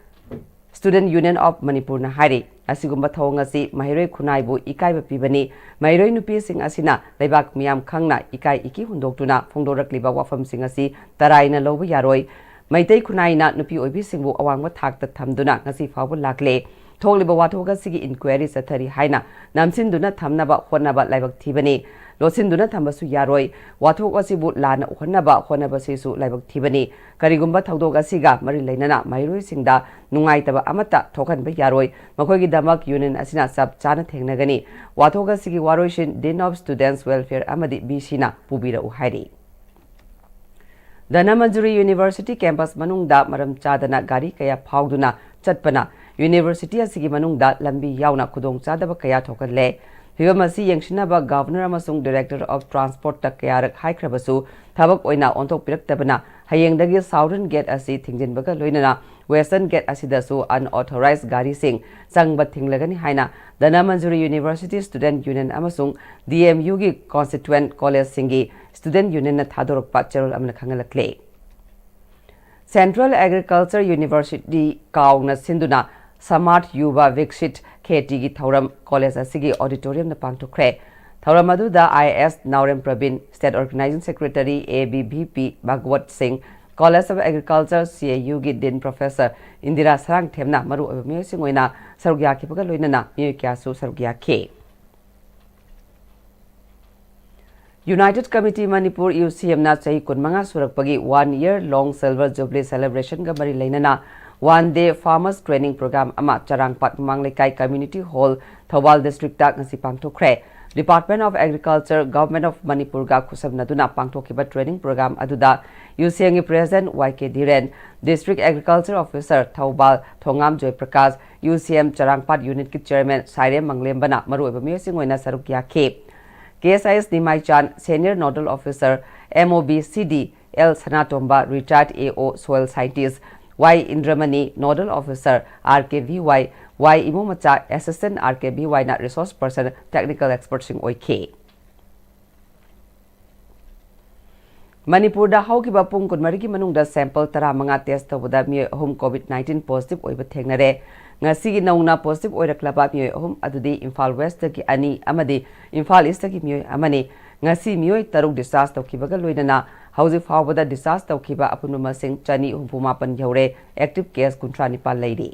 Student Union of Manipurꯅ ꯍꯥꯏꯔꯤ꯫ ꯑꯁꯤꯒꯨꯝꯕ ꯊꯧꯑꯣꯡ ꯑꯁꯤ ꯃꯍꯩꯔꯣꯏ ꯈꯨꯟꯅꯥꯏꯕꯨ ꯏꯀꯥꯏꯕ ꯄꯤꯕꯅꯤ꯫ ꯃꯍꯩꯔꯣꯏ ꯅꯨꯄꯤꯁꯤꯡ ꯑꯁꯤꯅ ꯂꯩꯕꯥꯛ ꯃꯤꯌꯥꯝ ꯈꯪꯅ ꯏꯀꯥꯏ ꯏꯀꯤ ꯍꯨꯟꯗꯣꯛꯇꯨꯅ ꯐꯣꯡꯗꯣꯔꯛꯂꯤꯕ ꯋꯥꯐꯝꯁꯤꯡ ꯑꯁꯤ ꯇꯔꯥꯏꯅ ꯂꯧꯕ ꯌꯥꯔꯣꯏ꯫ ꯃꯩꯇꯩ ꯈꯨꯟꯅꯥꯏꯅ ꯅꯨꯄꯤ ꯑꯣꯏꯕꯤꯁꯤꯡꯕꯨ ꯑꯋꯥꯡꯕ ꯊꯥꯛꯇ ꯊꯝꯗꯨꯅ ꯉꯁꯤ ꯐꯥꯎꯕ ꯂꯥꯛꯂꯦ꯫ ꯊꯣꯛꯂꯤꯕ ꯋꯥꯊꯣꯛ ꯑꯁꯤꯒꯤ ꯏꯟꯀ꯭ꯋꯥꯏꯔꯤ ꯆꯠꯊꯔꯤ ꯍꯥꯏꯅ ꯅꯝꯁꯤꯟꯗꯨꯅ ꯊꯝꯅꯕ ꯍꯣꯠꯅꯕ ꯂꯥꯏꯕꯛ ꯊꯤꯕꯅꯤ꯫ ꯂꯣꯠꯁꯤꯟꯗꯨꯅ ꯊꯝꯕꯁꯨ ꯌꯥꯔꯣꯏ꯫ ꯋꯥꯊꯣꯛ ꯑꯁꯤꯕꯨ ꯂꯥꯟꯅ ꯎꯍꯟꯅꯕ ꯍꯣꯠꯅꯕꯁꯤꯁꯨ ꯂꯥꯏꯕꯛ ꯊꯤꯕꯅꯤ꯫ ꯀꯔꯤꯒꯨꯝꯕ ꯊꯧꯗꯣꯛ ꯑꯁꯤꯒ ꯃꯔꯤ ꯂꯩꯅꯅ ꯃꯍꯩꯔꯣꯏꯁꯤꯡꯗ ꯅꯨꯡꯉꯥꯏꯇꯕ ꯑꯃꯠꯇ ꯊꯣꯛꯍꯟꯕ ꯌꯥꯔꯣꯏ꯫ ꯃꯈꯣꯏꯒꯤꯗꯃꯛ ꯌꯨꯅꯤꯌꯟ ꯑꯁꯤꯅ ꯆꯞ ꯆꯥꯅ ꯊꯦꯡꯅꯒꯅꯤ꯫ ꯋꯥꯊꯣꯛ ꯑꯁꯤꯒꯤ ꯋꯥꯔꯣꯏꯁꯤꯟ Dean of Students Welfare ꯑꯃꯗꯤ ꯕꯤ ꯁꯤꯅ ꯄꯨꯕꯤꯔꯛꯎ ꯍꯥꯏꯔꯤ꯫ ꯙꯅꯃꯟꯖꯨꯔꯤ ꯌꯨꯅꯤꯚꯔꯁꯤꯇꯤ ꯀꯦꯝꯄꯁ ꯃꯅꯨꯡꯗ ꯃꯔꯝ ꯆꯥꯗꯅ ꯒꯥꯔꯤ ꯀꯌꯥ ꯐꯥꯎꯗꯨꯅ ꯆꯠꯄꯅ ꯌꯨꯅꯤꯚꯔꯁꯤꯇꯤ ꯑꯁꯤꯒꯤ ꯃꯅꯨꯡꯗ ꯂꯝꯕꯤ ꯌꯥꯎꯅ ꯈꯨꯗꯣꯡꯆꯥꯗꯕ ꯀꯌꯥ ꯊꯣꯛꯍꯜꯂꯦ꯫ ꯐꯤꯚꯝ ꯑꯁꯤ ꯌꯦꯡꯁꯤꯟꯅꯕ ꯒꯚꯔꯅꯔ ꯑꯃꯁꯨꯡ ꯗꯥꯏꯔꯦꯛꯇꯔ ꯑꯣꯐ ꯇ꯭ꯔꯥꯟꯁꯄꯣꯔꯠꯇ ꯀꯌꯥꯔꯛ ꯍꯥꯏꯈ꯭ꯔꯕꯁꯨ ꯊꯕꯛ ꯑꯣꯏꯅ ꯑꯣꯟꯊꯣꯛꯄꯤꯔꯛꯇꯕꯅ ꯍꯌꯦꯡꯗꯒꯤ ꯁꯥꯎꯗꯔꯟ ꯒꯦꯠ ꯑꯁꯤ ꯊꯤꯡꯖꯤꯟꯕꯒ ꯂꯣꯏꯅꯅ ꯋꯦꯁꯇꯔꯟ ꯒꯦꯠ ꯑꯁꯤꯗꯁꯨ ꯑꯟꯑꯣꯊꯣꯔꯥꯏꯖ ꯒꯥꯔꯤꯁꯤꯡ ꯆꯪꯕ ꯊꯤꯡꯂꯒꯅꯤ ꯍꯥꯏꯅ ꯙꯅꯃꯟꯖꯨꯔꯤ ꯌꯨꯅꯤꯚꯔꯁꯤꯇꯤ ꯁ꯭ꯇꯨꯗꯦꯟꯠ ꯌꯨꯅꯤꯌꯟ ꯑꯃꯁꯨꯡ ꯗꯤ ꯑꯦꯝ ꯌꯨꯒꯤ ꯀꯣꯟꯁꯇꯤꯇ꯭ꯋꯦꯟꯠ ꯀꯣꯂꯦꯖꯁꯤꯡꯒꯤ ꯁ꯭ꯇꯨꯗꯦꯟꯠ ꯌꯨꯅꯤꯌꯟꯅ ꯊꯥꯗꯣꯔꯛꯄ ꯆꯦꯔꯣꯜ ꯑꯃꯅ ꯈꯪꯍꯜꯂꯛꯂꯤ꯫ Central Agriculture University ꯀꯥꯎꯅ ꯁꯤꯟꯗꯨꯅ ꯁꯃꯥꯔꯠ ꯌꯨꯕ ꯚꯤꯛꯁꯤꯠ ꯈꯦꯇꯤꯒꯤ ꯊꯧꯔꯝ ꯀꯣꯂꯦꯖ ꯑꯁꯤꯒꯤ ꯑꯣꯗꯤꯇꯣꯔꯤꯌꯝꯗ ꯄꯥꯡꯊꯣꯛꯈ꯭ꯔꯦ꯫ ꯊꯧꯔꯝ ꯑꯗꯨꯗ I A S Naorem Praveen, State Organizing Secretary, A B V P, Bhagavad ꯁꯤꯡ, College of Agriculture, C A U ꯒꯤ Dean Professor ꯏꯟꯗꯤꯔꯥ ꯁꯔꯥꯡꯊꯦꯝꯅ ꯃꯔꯨꯑꯣꯏꯕ ꯃꯤꯑꯣꯏꯁꯤꯡ ꯑꯣꯏꯅ ꯁꯔꯨꯛ ꯌꯥꯈꯤꯕꯒ ꯂꯣꯏꯅꯅ ꯃꯤꯑꯣꯏ ꯀꯌꯥꯁꯨ ꯁꯔꯨꯛ ꯌꯥꯈꯤ꯫ United Committee Manipur, U C M ꯅ ꯆꯍꯤ ꯀꯨꯟꯃꯉꯥ ꯁꯨꯔꯛꯄꯒꯤ one year long Silver Jubilee celebration ꯒ ꯃꯔꯤ ꯂꯩꯅꯅ one day farmers training program ꯑꯃ ꯆꯔꯥꯡꯄꯥꯠ ꯃꯃꯥꯡ ꯂꯩꯀꯥꯏ Community Hall, ꯊꯧꯕꯥꯜ district ꯇ ꯉꯁꯤ ꯄꯥꯡꯊꯣꯛꯈ꯭ꯔꯦ꯫ Department of Agriculture, Government of ꯃꯅꯤꯄꯨꯔꯒ ꯈꯨꯠꯁꯝꯅꯗꯨꯅ ꯄꯥꯡꯊꯣꯛꯈꯤꯕ training program ꯑꯗꯨꯗ U C M ꯒꯤ President Y K ꯙꯤꯔꯦꯟ, District Agriculture Officer Thoubal ꯊꯣꯉꯥꯝ ꯖꯣꯏꯄ꯭ꯔꯀꯥꯁ, U C M ꯆꯔꯥꯡꯄꯥꯠ unit ꯀꯤ Chairman ꯁꯥꯏꯔꯦꯝ ꯃꯪꯂꯦꯝꯕꯅ ꯃꯔꯨꯑꯣꯏꯕ ꯃꯤꯑꯣꯏꯁꯤꯡ ꯑꯣꯏꯅ ꯁꯔꯨꯛ ꯌꯥꯈꯤ꯫ K S I S ꯅꯤꯃꯥꯏꯆꯥꯟ, Senior Nodal Officer, M O B C D, L Sanatomba, Retired A O Soil Scientist, Y ꯏꯟꯗ꯭ꯔꯃꯅꯤ, Nodal Officer, R K V Y, Y ꯏꯃꯣꯃꯆꯥ, Assistant R K V Y ꯅ Resource Person, Technical Expert ꯁꯤꯡ ꯑꯣꯏꯈꯤ꯫ ꯃꯅꯤꯄꯨꯔꯗ ꯍꯧꯈꯤꯕ ꯄꯨꯡ ꯀꯨꯟꯃꯔꯤꯒꯤ ꯃꯅꯨꯡꯗ sample ꯇꯔꯥꯃꯉꯥ test ꯇꯧꯕꯗ ꯃꯤꯑꯣꯏ ꯑꯍꯨꯝ COVID nineteen positive ꯑꯣꯏꯕ ꯊꯦꯡꯅꯔꯦ꯫ ꯉꯁꯤꯒꯤ ꯅꯧꯅ positive ꯑꯣꯏꯔꯛꯂꯕ ꯃꯤꯑꯣꯏ ꯑꯍꯨꯝ ꯑꯗꯨꯗꯤ ꯏꯝꯐꯥꯜ West ꯇꯒꯤ ꯑꯅꯤ ꯑꯃꯗꯤ ꯏꯝꯐꯥꯜ East ꯇꯒꯤ ꯃꯤꯑꯣꯏ ꯑꯃꯅꯤ꯫ ꯉꯁꯤ ꯃꯤꯑꯣꯏ ꯇꯔꯨꯛ discharge ꯇꯧꯈꯤꯕꯒ ꯂꯣꯏꯅꯅ ꯍꯧꯖꯤꯛ ꯐꯥꯎꯕꯗ discharge ꯇꯧꯈꯤꯕ ꯑꯄꯨꯟꯕ ꯃꯁꯤꯡ ꯆꯅꯤ ꯍꯨꯝꯐꯨ ꯃꯥꯄꯟ ꯌꯧꯔꯦ꯫ Active case ꯀꯨꯟꯊ꯭ꯔꯥ ꯅꯤꯄꯥꯟ ꯂꯩꯔꯤ꯫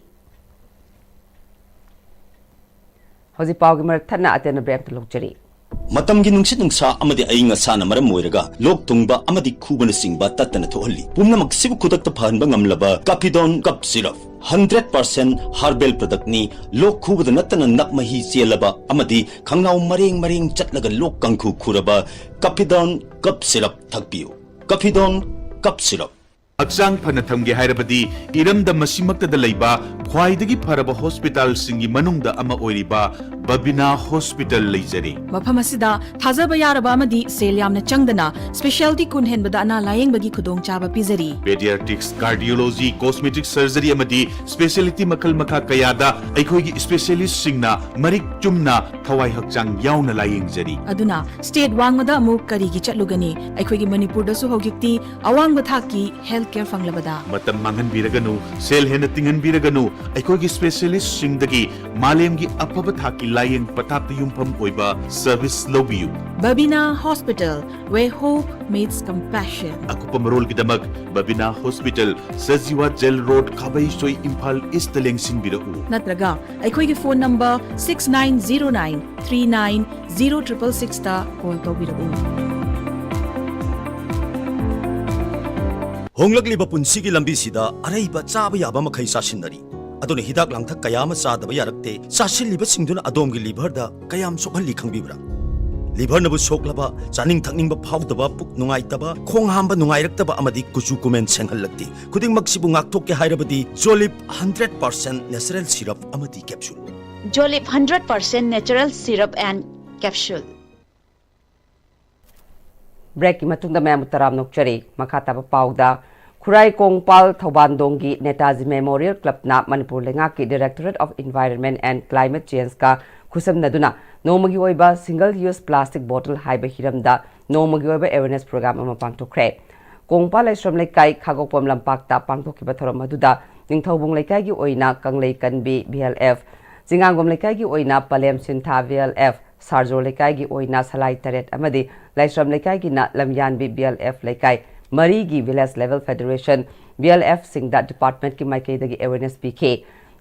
ꯍꯧꯖꯤꯛ ꯄꯥꯎꯒꯤ ꯃꯔꯛ ꯊꯠꯅ ꯑꯇꯦꯟꯕ break ꯑꯃꯇ ꯂꯧꯖꯔꯤ꯫ ꯃꯇꯝꯒꯤ ꯅꯨꯡꯁꯤꯠ ꯅꯨꯡꯁꯥ ꯑꯃꯗꯤ ꯑꯏꯪ ꯑꯁꯥꯅ ꯃꯔꯝ ꯑꯣꯏꯔꯒ ꯂꯣꯛ ꯊꯨꯡꯕ ꯑꯃꯗꯤ ꯈꯨꯕꯅꯆꯤꯡꯕ ꯇꯠꯇꯅ ꯊꯣꯛꯍꯜꯂꯤ꯫ ꯄꯨꯝꯅꯃꯛꯁꯤꯕꯨ ꯈꯨꯗꯛꯇ ꯐꯍꯟꯕ ꯉꯝꯂꯕ Capidone Cough Syrup, hundred percent herbal product ꯅꯤ꯫ ꯂꯣꯛ ꯈꯨꯕꯗ ꯅꯠꯇꯅ ꯅꯞ ꯃꯍꯤ ꯆꯦꯜꯂꯕ ꯑꯃꯗꯤ ꯈꯪꯅꯥꯎ ꯃꯔꯦꯡ ꯃꯔꯦꯡ ꯆꯠꯂꯒ ꯂꯣꯛ ꯀꯥꯡꯈꯨ ꯈꯨꯔꯕ Capidone Cough Syrup ꯊꯛꯄꯤꯌꯨ꯫ Capidone Cough Syrup꯫ ꯍꯛꯆꯥꯡ ꯐꯅ ꯊꯝꯒꯦ ꯍꯥꯏꯔꯕꯗꯤ ꯏꯔꯝꯗꯝ ꯑꯁꯤꯃꯛꯇꯗ ꯂꯩꯕ ꯈ꯭ꯋꯥꯏꯗꯒꯤ ꯐꯔꯕ ꯍꯣꯁꯄꯤꯇꯥꯜꯁꯤꯡꯒꯤ ꯃꯅꯨꯡꯗ ꯑꯃ ꯑꯣꯏꯔꯤꯕ ꯕꯕꯤꯅꯥ ꯍꯣꯁꯄꯤꯇꯥꯜ ꯂꯩꯖꯔꯤ꯫ ꯃꯐꯝ ꯑꯁꯤꯗ ꯊꯥꯖꯕ ꯌꯥꯔꯕ ꯑꯃꯗꯤ ꯁꯦꯜ ꯌꯥꯝꯅ ꯆꯪꯗꯅ specialty ꯀꯨꯟ ꯍꯦꯟꯕꯗ ꯑꯅꯥ ꯂꯥꯌꯦꯡꯕꯒꯤ ꯈꯨꯗꯣꯡꯆꯥꯕ ꯄꯤꯖꯔꯤ꯫ Pediatrics, cardiology, cosmetic surgery ꯑꯃꯗꯤ specialty ꯃꯈꯜ ꯃꯈꯥ ꯀꯌꯥꯗ ꯑꯩꯈꯣꯏꯒꯤ specialistꯁꯤꯡꯅ ꯃꯔꯤꯛ ꯆꯨꯝꯅ ꯊꯋꯥꯏ ꯍꯛꯆꯥꯡ ꯌꯥꯎꯅ ꯂꯥꯌꯦꯡꯖꯔꯤ꯫ ꯑꯗꯨꯅ state ꯋꯥꯡꯃꯗ ꯑꯃꯨꯛ ꯀꯔꯤꯒꯤ ꯆꯠꯂꯨꯒꯅꯤ? ꯑꯩꯈꯣꯏꯒꯤ ꯃꯅꯤꯄꯨꯔꯗꯁꯨ ꯍꯧꯖꯤꯛꯇꯤ ꯑꯋꯥꯡꯕ ꯊꯥꯛꯀꯤ health care ꯐꯪꯂꯕꯗ꯫ ꯃꯇꯝ ꯃꯥꯡꯍꯟꯕꯤꯔꯒꯅꯨ, ꯁꯦꯜ ꯍꯦꯟꯅ ꯇꯤꯡꯍꯟꯕꯤꯔꯒꯅꯨ, ꯑꯩꯈꯣꯏꯒꯤ specialistꯁꯤꯡꯗꯒꯤ ꯃꯥꯂꯦꯝꯒꯤ ꯑꯐꯕ ꯊꯥꯛꯀꯤ ꯂꯥꯌꯦꯡ ꯄꯊꯥꯞꯇ ꯌꯨꯝꯐꯝ ꯑꯣꯏꯕ service ꯂꯧꯕꯤꯌꯨ꯫ Babina Hospital, where hope meets compassion. ꯑꯀꯨꯞꯄ ꯃꯔꯣꯜꯒꯤꯗꯃꯛ Babina hospital, Sajiwa jail road, Khabeisoi, Imphal east ꯂꯦꯡꯁꯤꯟꯕꯤꯔꯛꯎ꯫ ꯅꯠꯇ꯭ꯔꯒ ꯑꯩꯈꯣꯏꯒꯤ phone number six nine zero nine three nine zero triple sixꯇ call ꯇꯧꯕꯤꯔꯛꯎ꯫ ꯍꯣꯡꯂꯛꯂꯤꯕ ꯄꯨꯟꯁꯤꯒꯤ ꯂꯝꯕꯤꯁꯤꯗ ꯑꯔꯩꯕ ꯆꯥꯕ ꯌꯥꯕ ꯃꯈꯩ ꯆꯥꯁꯤꯟꯅꯔꯤ꯫ ꯑꯗꯨꯅ ꯍꯤꯗꯥꯛ ꯂꯥꯡꯊꯛ ꯀꯌꯥ ꯑꯃ ꯆꯥꯗꯕ ꯌꯥꯔꯛꯇꯦ꯫ ꯆꯥꯁꯤꯜꯂꯤꯕꯁꯤꯡꯗꯨꯅ ꯑꯗꯣꯝꯒꯤ liverꯗ ꯀꯌꯥꯝ ꯁꯣꯛꯍꯜꯂꯤ ꯈꯪꯕꯤꯕ꯭ꯔꯥ? Liverꯅꯕꯨ ꯁꯣꯛꯂꯕ, ꯆꯥꯅꯤꯡ ꯊꯛꯅꯤꯡꯕ ꯐꯥꯎꯗꯕ, ꯄꯨꯛ ꯅꯨꯡꯉꯥꯏꯇꯕ, ꯈꯣꯡ ꯍꯥꯝꯕ ꯅꯨꯡꯉꯥꯏꯔꯛꯇꯕ ꯑꯃꯗꯤ ꯀꯨꯆꯨ ꯀꯨꯃꯦꯟ ꯁꯦꯡꯍꯜꯂꯛꯇꯦ꯫ ꯈꯨꯗꯤꯡꯃꯛꯁꯤꯕꯨ ꯉꯥꯛꯊꯣꯛꯀꯦ ꯍꯥꯏꯔꯕꯗꯤ Jolib hundred percent natural syrup ꯑꯃꯗꯤ capsule꯫ Jolib hundred percent natural syrup and capsule꯫ Breakꯀꯤ ꯃꯇꯨꯡꯗ ꯃꯌꯥꯝꯕꯨ ꯇꯔꯥꯝꯅ ꯑꯣꯛꯆꯔꯤ꯫ ꯃꯈꯥ ꯇꯥꯕ ꯄꯥꯎꯗ ꯈꯨꯔꯥꯏ ꯀꯣꯡꯄꯥꯜ ꯊꯧꯕꯥꯟꯗꯣꯡꯒꯤ ꯅꯦꯇꯥꯖꯤ ꯃꯦꯃꯣꯔꯤꯌꯦꯜ ꯀ꯭ꯂꯕꯅ ꯃꯅꯤꯄꯨꯔ ꯂꯩꯉꯥꯛꯀꯤ Directorate of Environment and Climate Changeꯀ ꯈꯨꯠꯁꯝꯅꯗꯨꯅ ꯅꯣꯡꯃꯒꯤ ꯑꯣꯏꯕ single use plastic bottle ꯍꯥꯏꯕ ꯍꯤꯔꯝꯗ ꯅꯣꯡꯃꯒꯤ ꯑꯣꯏꯕ awareness program ꯑꯃ ꯄꯥꯡꯊꯣꯛꯈ꯭ꯔꯦ꯫ ꯀꯣꯡꯄꯥꯜ ꯂꯥꯏꯁ꯭ꯔꯝ ꯂꯩꯀꯥꯏ ꯈꯥꯒꯣꯛꯄꯝ ꯂꯝꯄꯥꯛꯇ ꯄꯥꯡꯊꯣꯛꯈꯤꯕ ꯊꯧꯔꯝ ꯑꯗꯨꯗ ꯅꯤꯡꯊꯧꯕꯨꯡ ꯂꯩꯀꯥꯏꯒꯤ ꯑꯣꯏꯅ ꯀꯪꯂꯩ ꯀꯟꯕꯤ B L F, ꯆꯤꯉꯥꯡꯒꯣꯝ ꯂꯩꯀꯥꯏꯒꯤ ꯑꯣꯏꯅ ꯄꯂꯦꯝ ꯁꯤꯟꯊꯥ B L F, ꯁꯥꯔꯖꯣ ꯂꯩꯀꯥꯏꯒꯤ ꯑꯣꯏꯅ ꯁꯂꯥꯏ ꯇꯔꯦꯠ ꯑꯃꯗꯤ ꯂꯥꯏꯁ꯭ꯔꯝ ꯂꯩꯀꯥꯏꯒꯤꯅ ꯂꯝꯌꯥꯟꯕꯤ B L F ꯂꯩꯀꯥꯏ ꯃꯔꯤꯒꯤ Village Level Federation B L F ꯁꯤꯡꯗ departmentꯀꯤ ꯃꯥꯏꯀꯩꯗꯒꯤ awareness ꯄꯤꯈꯤ꯫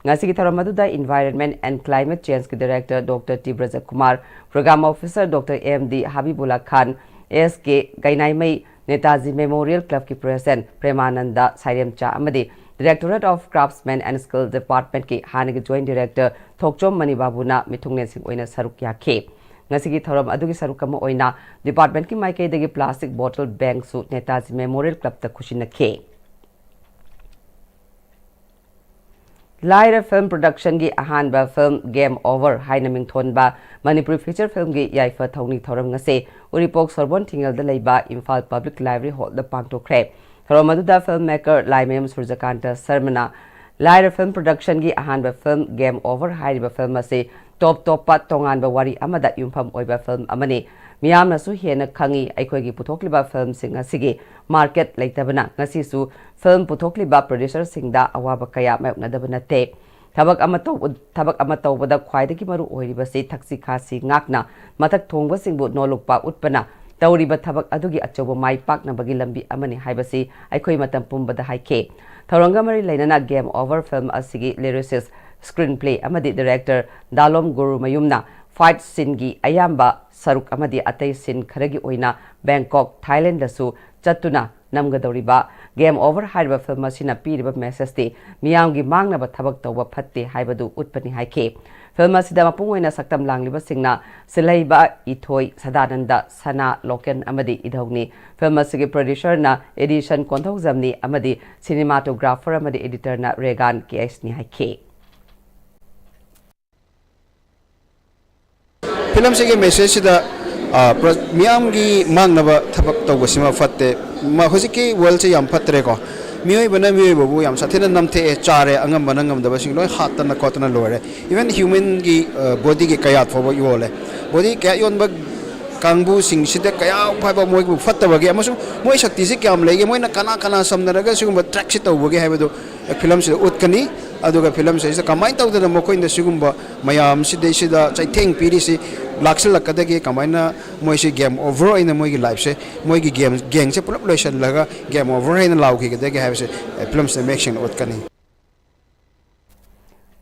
ꯉꯁꯤꯒꯤ ꯊꯧꯔꯝ ꯑꯗꯨꯗ Environment and Climate Changeꯀꯤ Director Doctor T Brajakumar, Program Officer Doctor M D Habibullah Khan, S K Gainaimei, Netaji memorial ꯀ꯭ꯂꯕꯀꯤ President ꯄ꯭ꯔꯦꯃꯥꯅꯟꯗ ꯁꯥꯏꯔꯦꯝꯆꯥ ꯑꯃꯗꯤ Directorate of Craftsmen and Skill Departmentꯀꯤ ꯍꯥꯟꯅꯒꯤ Joint Director ꯊꯣꯛꯆꯣꯝ ꯃꯅꯤꯕꯥꯕꯨꯅ ꯃꯤꯊꯨꯡꯂꯦꯟꯁꯤꯡ ꯑꯣꯏꯅ ꯁꯔꯨꯛ ꯌꯥꯈꯤ꯫ ꯉꯁꯤꯒꯤ ꯊꯧꯔꯝ ꯑꯗꯨꯒꯤ ꯁꯔꯨꯛ ꯑꯃ ꯑꯣꯏꯅ departmentꯀꯤ ꯃꯥꯏꯀꯩꯗꯒꯤ plastic bottle bankꯁꯨ ꯅꯦꯇꯥꯖꯤ ꯃꯦꯃꯣꯔꯤꯌꯦꯜ ꯀ꯭ꯂꯕꯇ ꯈꯨꯠꯁꯤꯟꯅꯈꯤ꯫ ꯂꯥꯏꯔ film productionꯒꯤ ꯑꯍꯥꯟꯕ film Game Over ꯍꯥꯏꯅ ꯃꯤꯡꯊꯣꯟꯕ ꯃꯅꯤꯄꯨꯔꯤ feature filmꯒꯤ ꯌꯥꯏꯐ ꯊꯧꯅꯤ ꯊꯧꯔꯝ ꯉꯁꯤ ꯎꯔꯤꯄꯣꯛ ꯁꯣꯔꯕꯣꯟ ꯊꯤꯡꯉꯦꯜꯗ ꯂꯩꯕ ꯏꯝꯐꯥꯜ Public Library Hallꯗ ꯄꯥꯡꯊꯣꯛꯈ꯭ꯔꯦ꯫ ꯊꯧꯔꯝ ꯑꯗꯨꯗ filmmaker ꯂꯥꯏꯃꯌꯨꯝ ꯁꯨꯔꯖꯀꯥꯟꯇ ꯁꯔꯃꯅ ꯂꯥꯏꯔ film productionꯒꯤ ꯑꯍꯥꯟꯕ film Game Over ꯍꯥꯏꯔꯤꯕ film ꯑꯁꯤ ꯇꯣꯞ ꯇꯣꯞꯄ ꯇꯣꯉꯥꯟꯕ ꯋꯥꯔꯤ ꯑꯃꯗ ꯌꯨꯝꯐꯝ ꯑꯣꯏꯕ film ꯑꯃꯅꯤ꯫ ꯃꯤꯌꯥꯝꯅꯁꯨ ꯍꯦꯟꯅ ꯈꯪꯉꯤ꯫ ꯑꯩꯈꯣꯏꯒꯤ ꯄꯨꯊꯣꯛꯂꯤꯕ filmꯁꯤꯡ ꯑꯁꯤꯒꯤ market ꯂꯩꯇꯕꯅ ꯉꯁꯤꯁꯨ film ꯄꯨꯊꯣꯛꯂꯤꯕ producerꯁꯤꯡꯗ ꯑꯋꯥꯕ ꯀꯌꯥ ꯃꯥꯌꯣꯛꯅꯗꯕ ꯅꯠꯇꯦ꯫ ꯊꯕꯛ ꯑꯃ ꯇꯧꯕ-, ꯊꯕꯛ ꯑꯃ ꯇꯧꯕꯗ ꯈ꯭ꯋꯥꯏꯗꯒꯤ ꯃꯔꯨ ꯑꯣꯏꯔꯤꯕꯁꯤ ꯊꯛꯁꯤ ꯈꯥꯁꯤ ꯉꯥꯛꯅ ꯃꯊꯛ ꯊꯣꯡꯕꯁꯤꯡꯕꯨ ꯅꯣꯜꯂꯨꯛꯄ ꯎꯠꯄꯅ ꯇꯧꯔꯤꯕ ꯊꯕꯛ ꯑꯗꯨꯒꯤ ꯑꯆꯧꯕ ꯃꯥꯏ ꯄꯥꯛꯅꯕꯒꯤ ꯂꯝꯕꯤ ꯑꯃꯅꯤ ꯍꯥꯏꯕꯁꯤ ꯑꯩꯈꯣꯏ ꯃꯇꯝ ꯄꯨꯝꯕꯗ ꯍꯥꯏꯈꯤ꯫ ꯊꯧꯔꯝꯒ ꯃꯔꯤ ꯂꯩꯅꯅ Game Over film ꯑꯁꯤꯒꯤ lyricist, screenplay ꯑꯃꯗꯤ director ꯗꯥꯂꯣꯝ ꯒꯨꯔꯨꯃꯌꯨꯝꯅ fight sceneꯒꯤ ꯑꯌꯥꯝꯕ ꯁꯔꯨꯛ ꯑꯃꯗꯤ ꯑꯇꯩ scene ꯈꯔꯒꯤ ꯑꯣꯏꯅ ꯕꯦꯡꯀꯣꯛ, ꯊꯥꯏꯂꯦꯟꯗꯁꯨ ꯆꯠꯇꯨꯅ ꯅꯝꯒꯗꯧꯔꯤꯕ Game Over ꯍꯥꯏꯔꯤꯕ film ꯑꯁꯤꯅ ꯄꯤꯔꯤꯕ messageꯇꯤ ꯃꯤꯌꯥꯝꯒꯤ ꯃꯥꯡꯅꯕ ꯊꯕꯛ ꯇꯧꯕ ꯐꯠꯇꯦ ꯍꯥꯏꯕꯗꯨ ꯎꯠꯄꯅꯤ ꯍꯥꯏꯈꯤ꯫ Film ꯑꯁꯤꯗ ꯃꯄꯨꯡ ꯑꯣꯏꯅ ꯁꯛꯇꯝ ꯂꯥꯡꯂꯤꯕꯁꯤꯡꯅ ꯁꯤꯜꯍꯩꯕ ꯏꯊꯣꯏ ꯁꯗꯥꯅꯟꯗ, ꯁꯅꯥ ꯂꯣꯀꯦꯟ ꯑꯃꯗꯤ ꯏꯙꯧꯅꯤ꯫ Film ꯑꯁꯤꯒꯤ producerꯅ ꯑꯦꯗꯤꯁꯟ ꯀꯣꯟꯊꯧꯖꯝꯅꯤ ꯑꯃꯗꯤ cinematographer ꯑꯃꯗꯤ editorꯅ ꯔꯦꯒꯥꯟ ꯀꯦ ꯑꯩꯆꯅꯤ ꯍꯥꯏꯈꯤ꯫ ꯐꯤꯂꯝꯁꯤꯒꯤ messageꯁꯤꯗ, ꯑ, ꯄ꯭ꯔ-, ꯃꯤꯌꯥꯝꯒꯤ ꯃꯥꯡꯅꯕ ꯊꯕꯛ ꯇꯧꯕꯁꯤꯃ ꯐꯠꯇꯦ꯫ ꯍꯧꯖꯤꯛꯀꯤ ꯋꯥꯔꯜꯁꯦ ꯌꯥꯝ ꯐꯠꯇ꯭ꯔꯦꯀꯣ꯫ ꯃꯤꯑꯣꯏꯕꯅ ꯃꯤꯑꯣꯏꯕꯕꯨ ꯌꯥꯝ ꯁꯥꯊꯤꯅ ꯅꯝꯊꯦꯛꯑꯦ, ꯆꯥꯔꯦ, ꯑꯉꯝꯕꯅ ꯉꯝꯗꯕꯁꯤꯡ ꯂꯣꯏ ꯍꯥꯠꯇꯅ ꯈꯣꯠꯇꯅ ꯂꯣꯏꯔꯦ꯫ ꯏꯚꯟ ꯍ꯭ꯌꯨꯃꯦꯟꯒꯤ ꯕꯣꯗꯤꯒꯤ ꯀꯌꯥꯠ ꯐꯥꯎꯕ ꯌꯣꯜꯂꯦ꯫ ꯕꯣꯗꯤ ꯀꯌꯥꯠ ꯌꯣꯟꯕ ꯀꯥꯡꯕꯨꯁꯤꯡꯁꯤꯗ ꯀꯌꯥ ꯍꯥꯏꯕ ꯃꯣꯏꯕꯨ ꯐꯠꯇꯕꯒꯦ ꯑꯃꯁꯨꯡ ꯃꯣꯏ ꯁꯛꯇꯤꯁꯤ ꯀꯌꯥꯝ ꯂꯩꯒꯦ, ꯃꯣꯏꯅ ꯀꯅꯥ ꯀꯅꯥ ꯁꯝꯅꯔꯒ ꯁꯤꯒꯨꯝꯕ ꯇ꯭ꯔꯦꯛꯁꯤ ꯇꯧꯕꯒꯦ ꯍꯥꯏꯕꯗꯨ ꯐꯤꯂꯝꯁꯤꯗ ꯎꯠꯀꯅꯤ꯫ ꯑꯗꯨꯒ ꯐꯤꯂꯝꯁꯤꯗ ꯀꯃꯥꯏꯅ ꯇꯧꯗꯅ ꯃꯈꯣꯏꯅ ꯁꯤꯒꯨꯝꯕ ꯃꯌꯥꯝꯁꯤꯗꯩꯁꯤꯗ ꯆꯩꯊꯦꯡ ꯄꯤꯔꯤꯁꯤ ꯂꯥꯛꯁꯤꯜꯂꯛꯀꯗꯒꯦ, ꯀꯃꯥꯏꯅ ꯃꯣꯏꯁꯤ ꯒꯦꯝ ꯑꯣꯚꯔ ꯑꯣꯏꯅ ꯃꯣꯏꯒꯤ ꯂꯥꯏꯐꯁꯦ, ꯃꯣꯏꯒꯤ ꯒꯦꯝ ꯒꯦꯡꯁꯦ ꯄꯨꯂꯞ ꯂꯣꯏꯁꯤꯜꯂꯒ ꯒꯦꯝ ꯑꯣꯚꯔ ꯍꯥꯏꯅ ꯂꯥꯎꯈꯤꯒꯗꯒꯦ ꯍꯥꯏꯕꯁꯦ ꯐꯤꯂꯝꯁꯤꯗ ꯃꯌꯦꯛ ꯁꯦꯡꯅ ꯎꯠꯀꯅꯤ꯫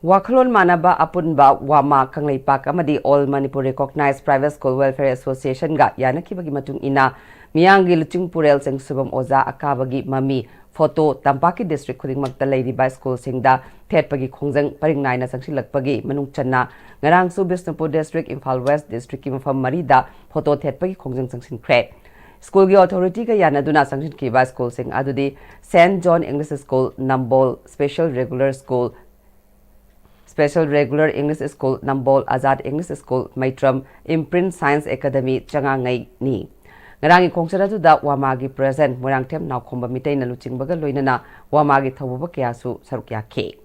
ꯋꯥꯈꯜꯂꯣꯟ ꯃꯥꯟꯅꯕ ꯑꯄꯨꯟꯕ ꯋꯥꯃꯥ ꯀꯪꯂꯩꯄꯥꯛ ꯑꯃꯗꯤ All Manipur Recognized Private School Welfare Associationꯒ ꯌꯥꯅꯈꯤꯕꯒꯤ ꯃꯇꯨꯡ ꯏꯟꯅ ꯃꯤꯌꯥꯝꯒꯤ ꯂꯨꯆꯤꯡ ꯄꯨꯔꯦꯜ ꯆꯤꯡꯁꯨꯕꯝ ꯑꯣꯖꯥ ꯑꯀꯥꯕꯒꯤ ꯃꯃꯤ ꯐꯣꯇꯣ ꯇꯝꯄꯥꯛꯀꯤ ꯗꯤꯁꯇ꯭ꯔꯤꯛ ꯈꯨꯗꯤꯡꯃꯛꯇ ꯂꯩꯔꯤꯕ ꯁ꯭ꯀꯨꯜꯁꯤꯡꯗ ꯊꯦꯠꯄꯒꯤ ꯈꯣꯡꯖꯪ ꯄꯔꯤꯡ ꯅꯥꯏꯅ ꯆꯪꯁꯤꯜꯂꯛꯄꯒꯤ ꯃꯅꯨꯡ ꯆꯟꯅ ꯉꯔꯥꯡꯁꯨ ꯕꯤꯁꯅꯨꯄꯨꯔ ꯗꯤꯁꯇ꯭ꯔꯤꯛ, ꯏꯝꯐꯥꯜ ꯋꯦꯁ ꯗꯤꯁꯇ꯭ꯔꯤꯛꯀꯤ ꯃꯐꯝ ꯃꯔꯤꯗ ꯐꯣꯇꯣ ꯊꯦꯠꯄꯒꯤ ꯈꯣꯡꯖꯪ ꯆꯪꯁꯤꯟꯈ꯭ꯔꯦ꯫ ꯁ꯭ꯀꯨꯜꯒꯤ ꯑꯣꯊꯣꯔꯤꯇꯤꯒ ꯌꯥꯅꯗꯨꯅ ꯆꯪꯁꯤꯟꯈꯤꯕ ꯁ꯭ꯀꯨꯜꯁꯤꯡ ꯑꯗꯨꯗꯤ Saint John English School, ꯅꯝꯕꯣꯜ, Special Regular School, Special Regular English School, ꯅꯝꯕꯣꯜ, Azad English School, ꯃꯩꯇ꯭ꯔꯝ, Imprint Science Academy, ꯆꯉꯥꯉꯩꯅꯤ꯫ ꯉꯔꯥꯡꯒꯤ ꯈꯣꯡꯆꯠ ꯑꯗꯨꯗ ꯋꯥꯃꯥꯒꯤ ꯄ꯭ꯔꯦꯁꯤꯗꯦꯟꯠ ꯃꯣꯏꯔꯥꯡꯊꯦꯝ ꯅꯥꯎꯈꯣꯝꯕ ꯃꯤꯇꯩꯅ ꯂꯨꯆꯤꯡꯕꯒ ꯂꯣꯏꯅꯅ ꯋꯥꯃꯥꯒꯤ ꯊꯧꯕꯨꯕ ꯀꯌꯥꯁꯨ ꯁꯔꯨꯛ ꯌꯥꯈꯤ꯫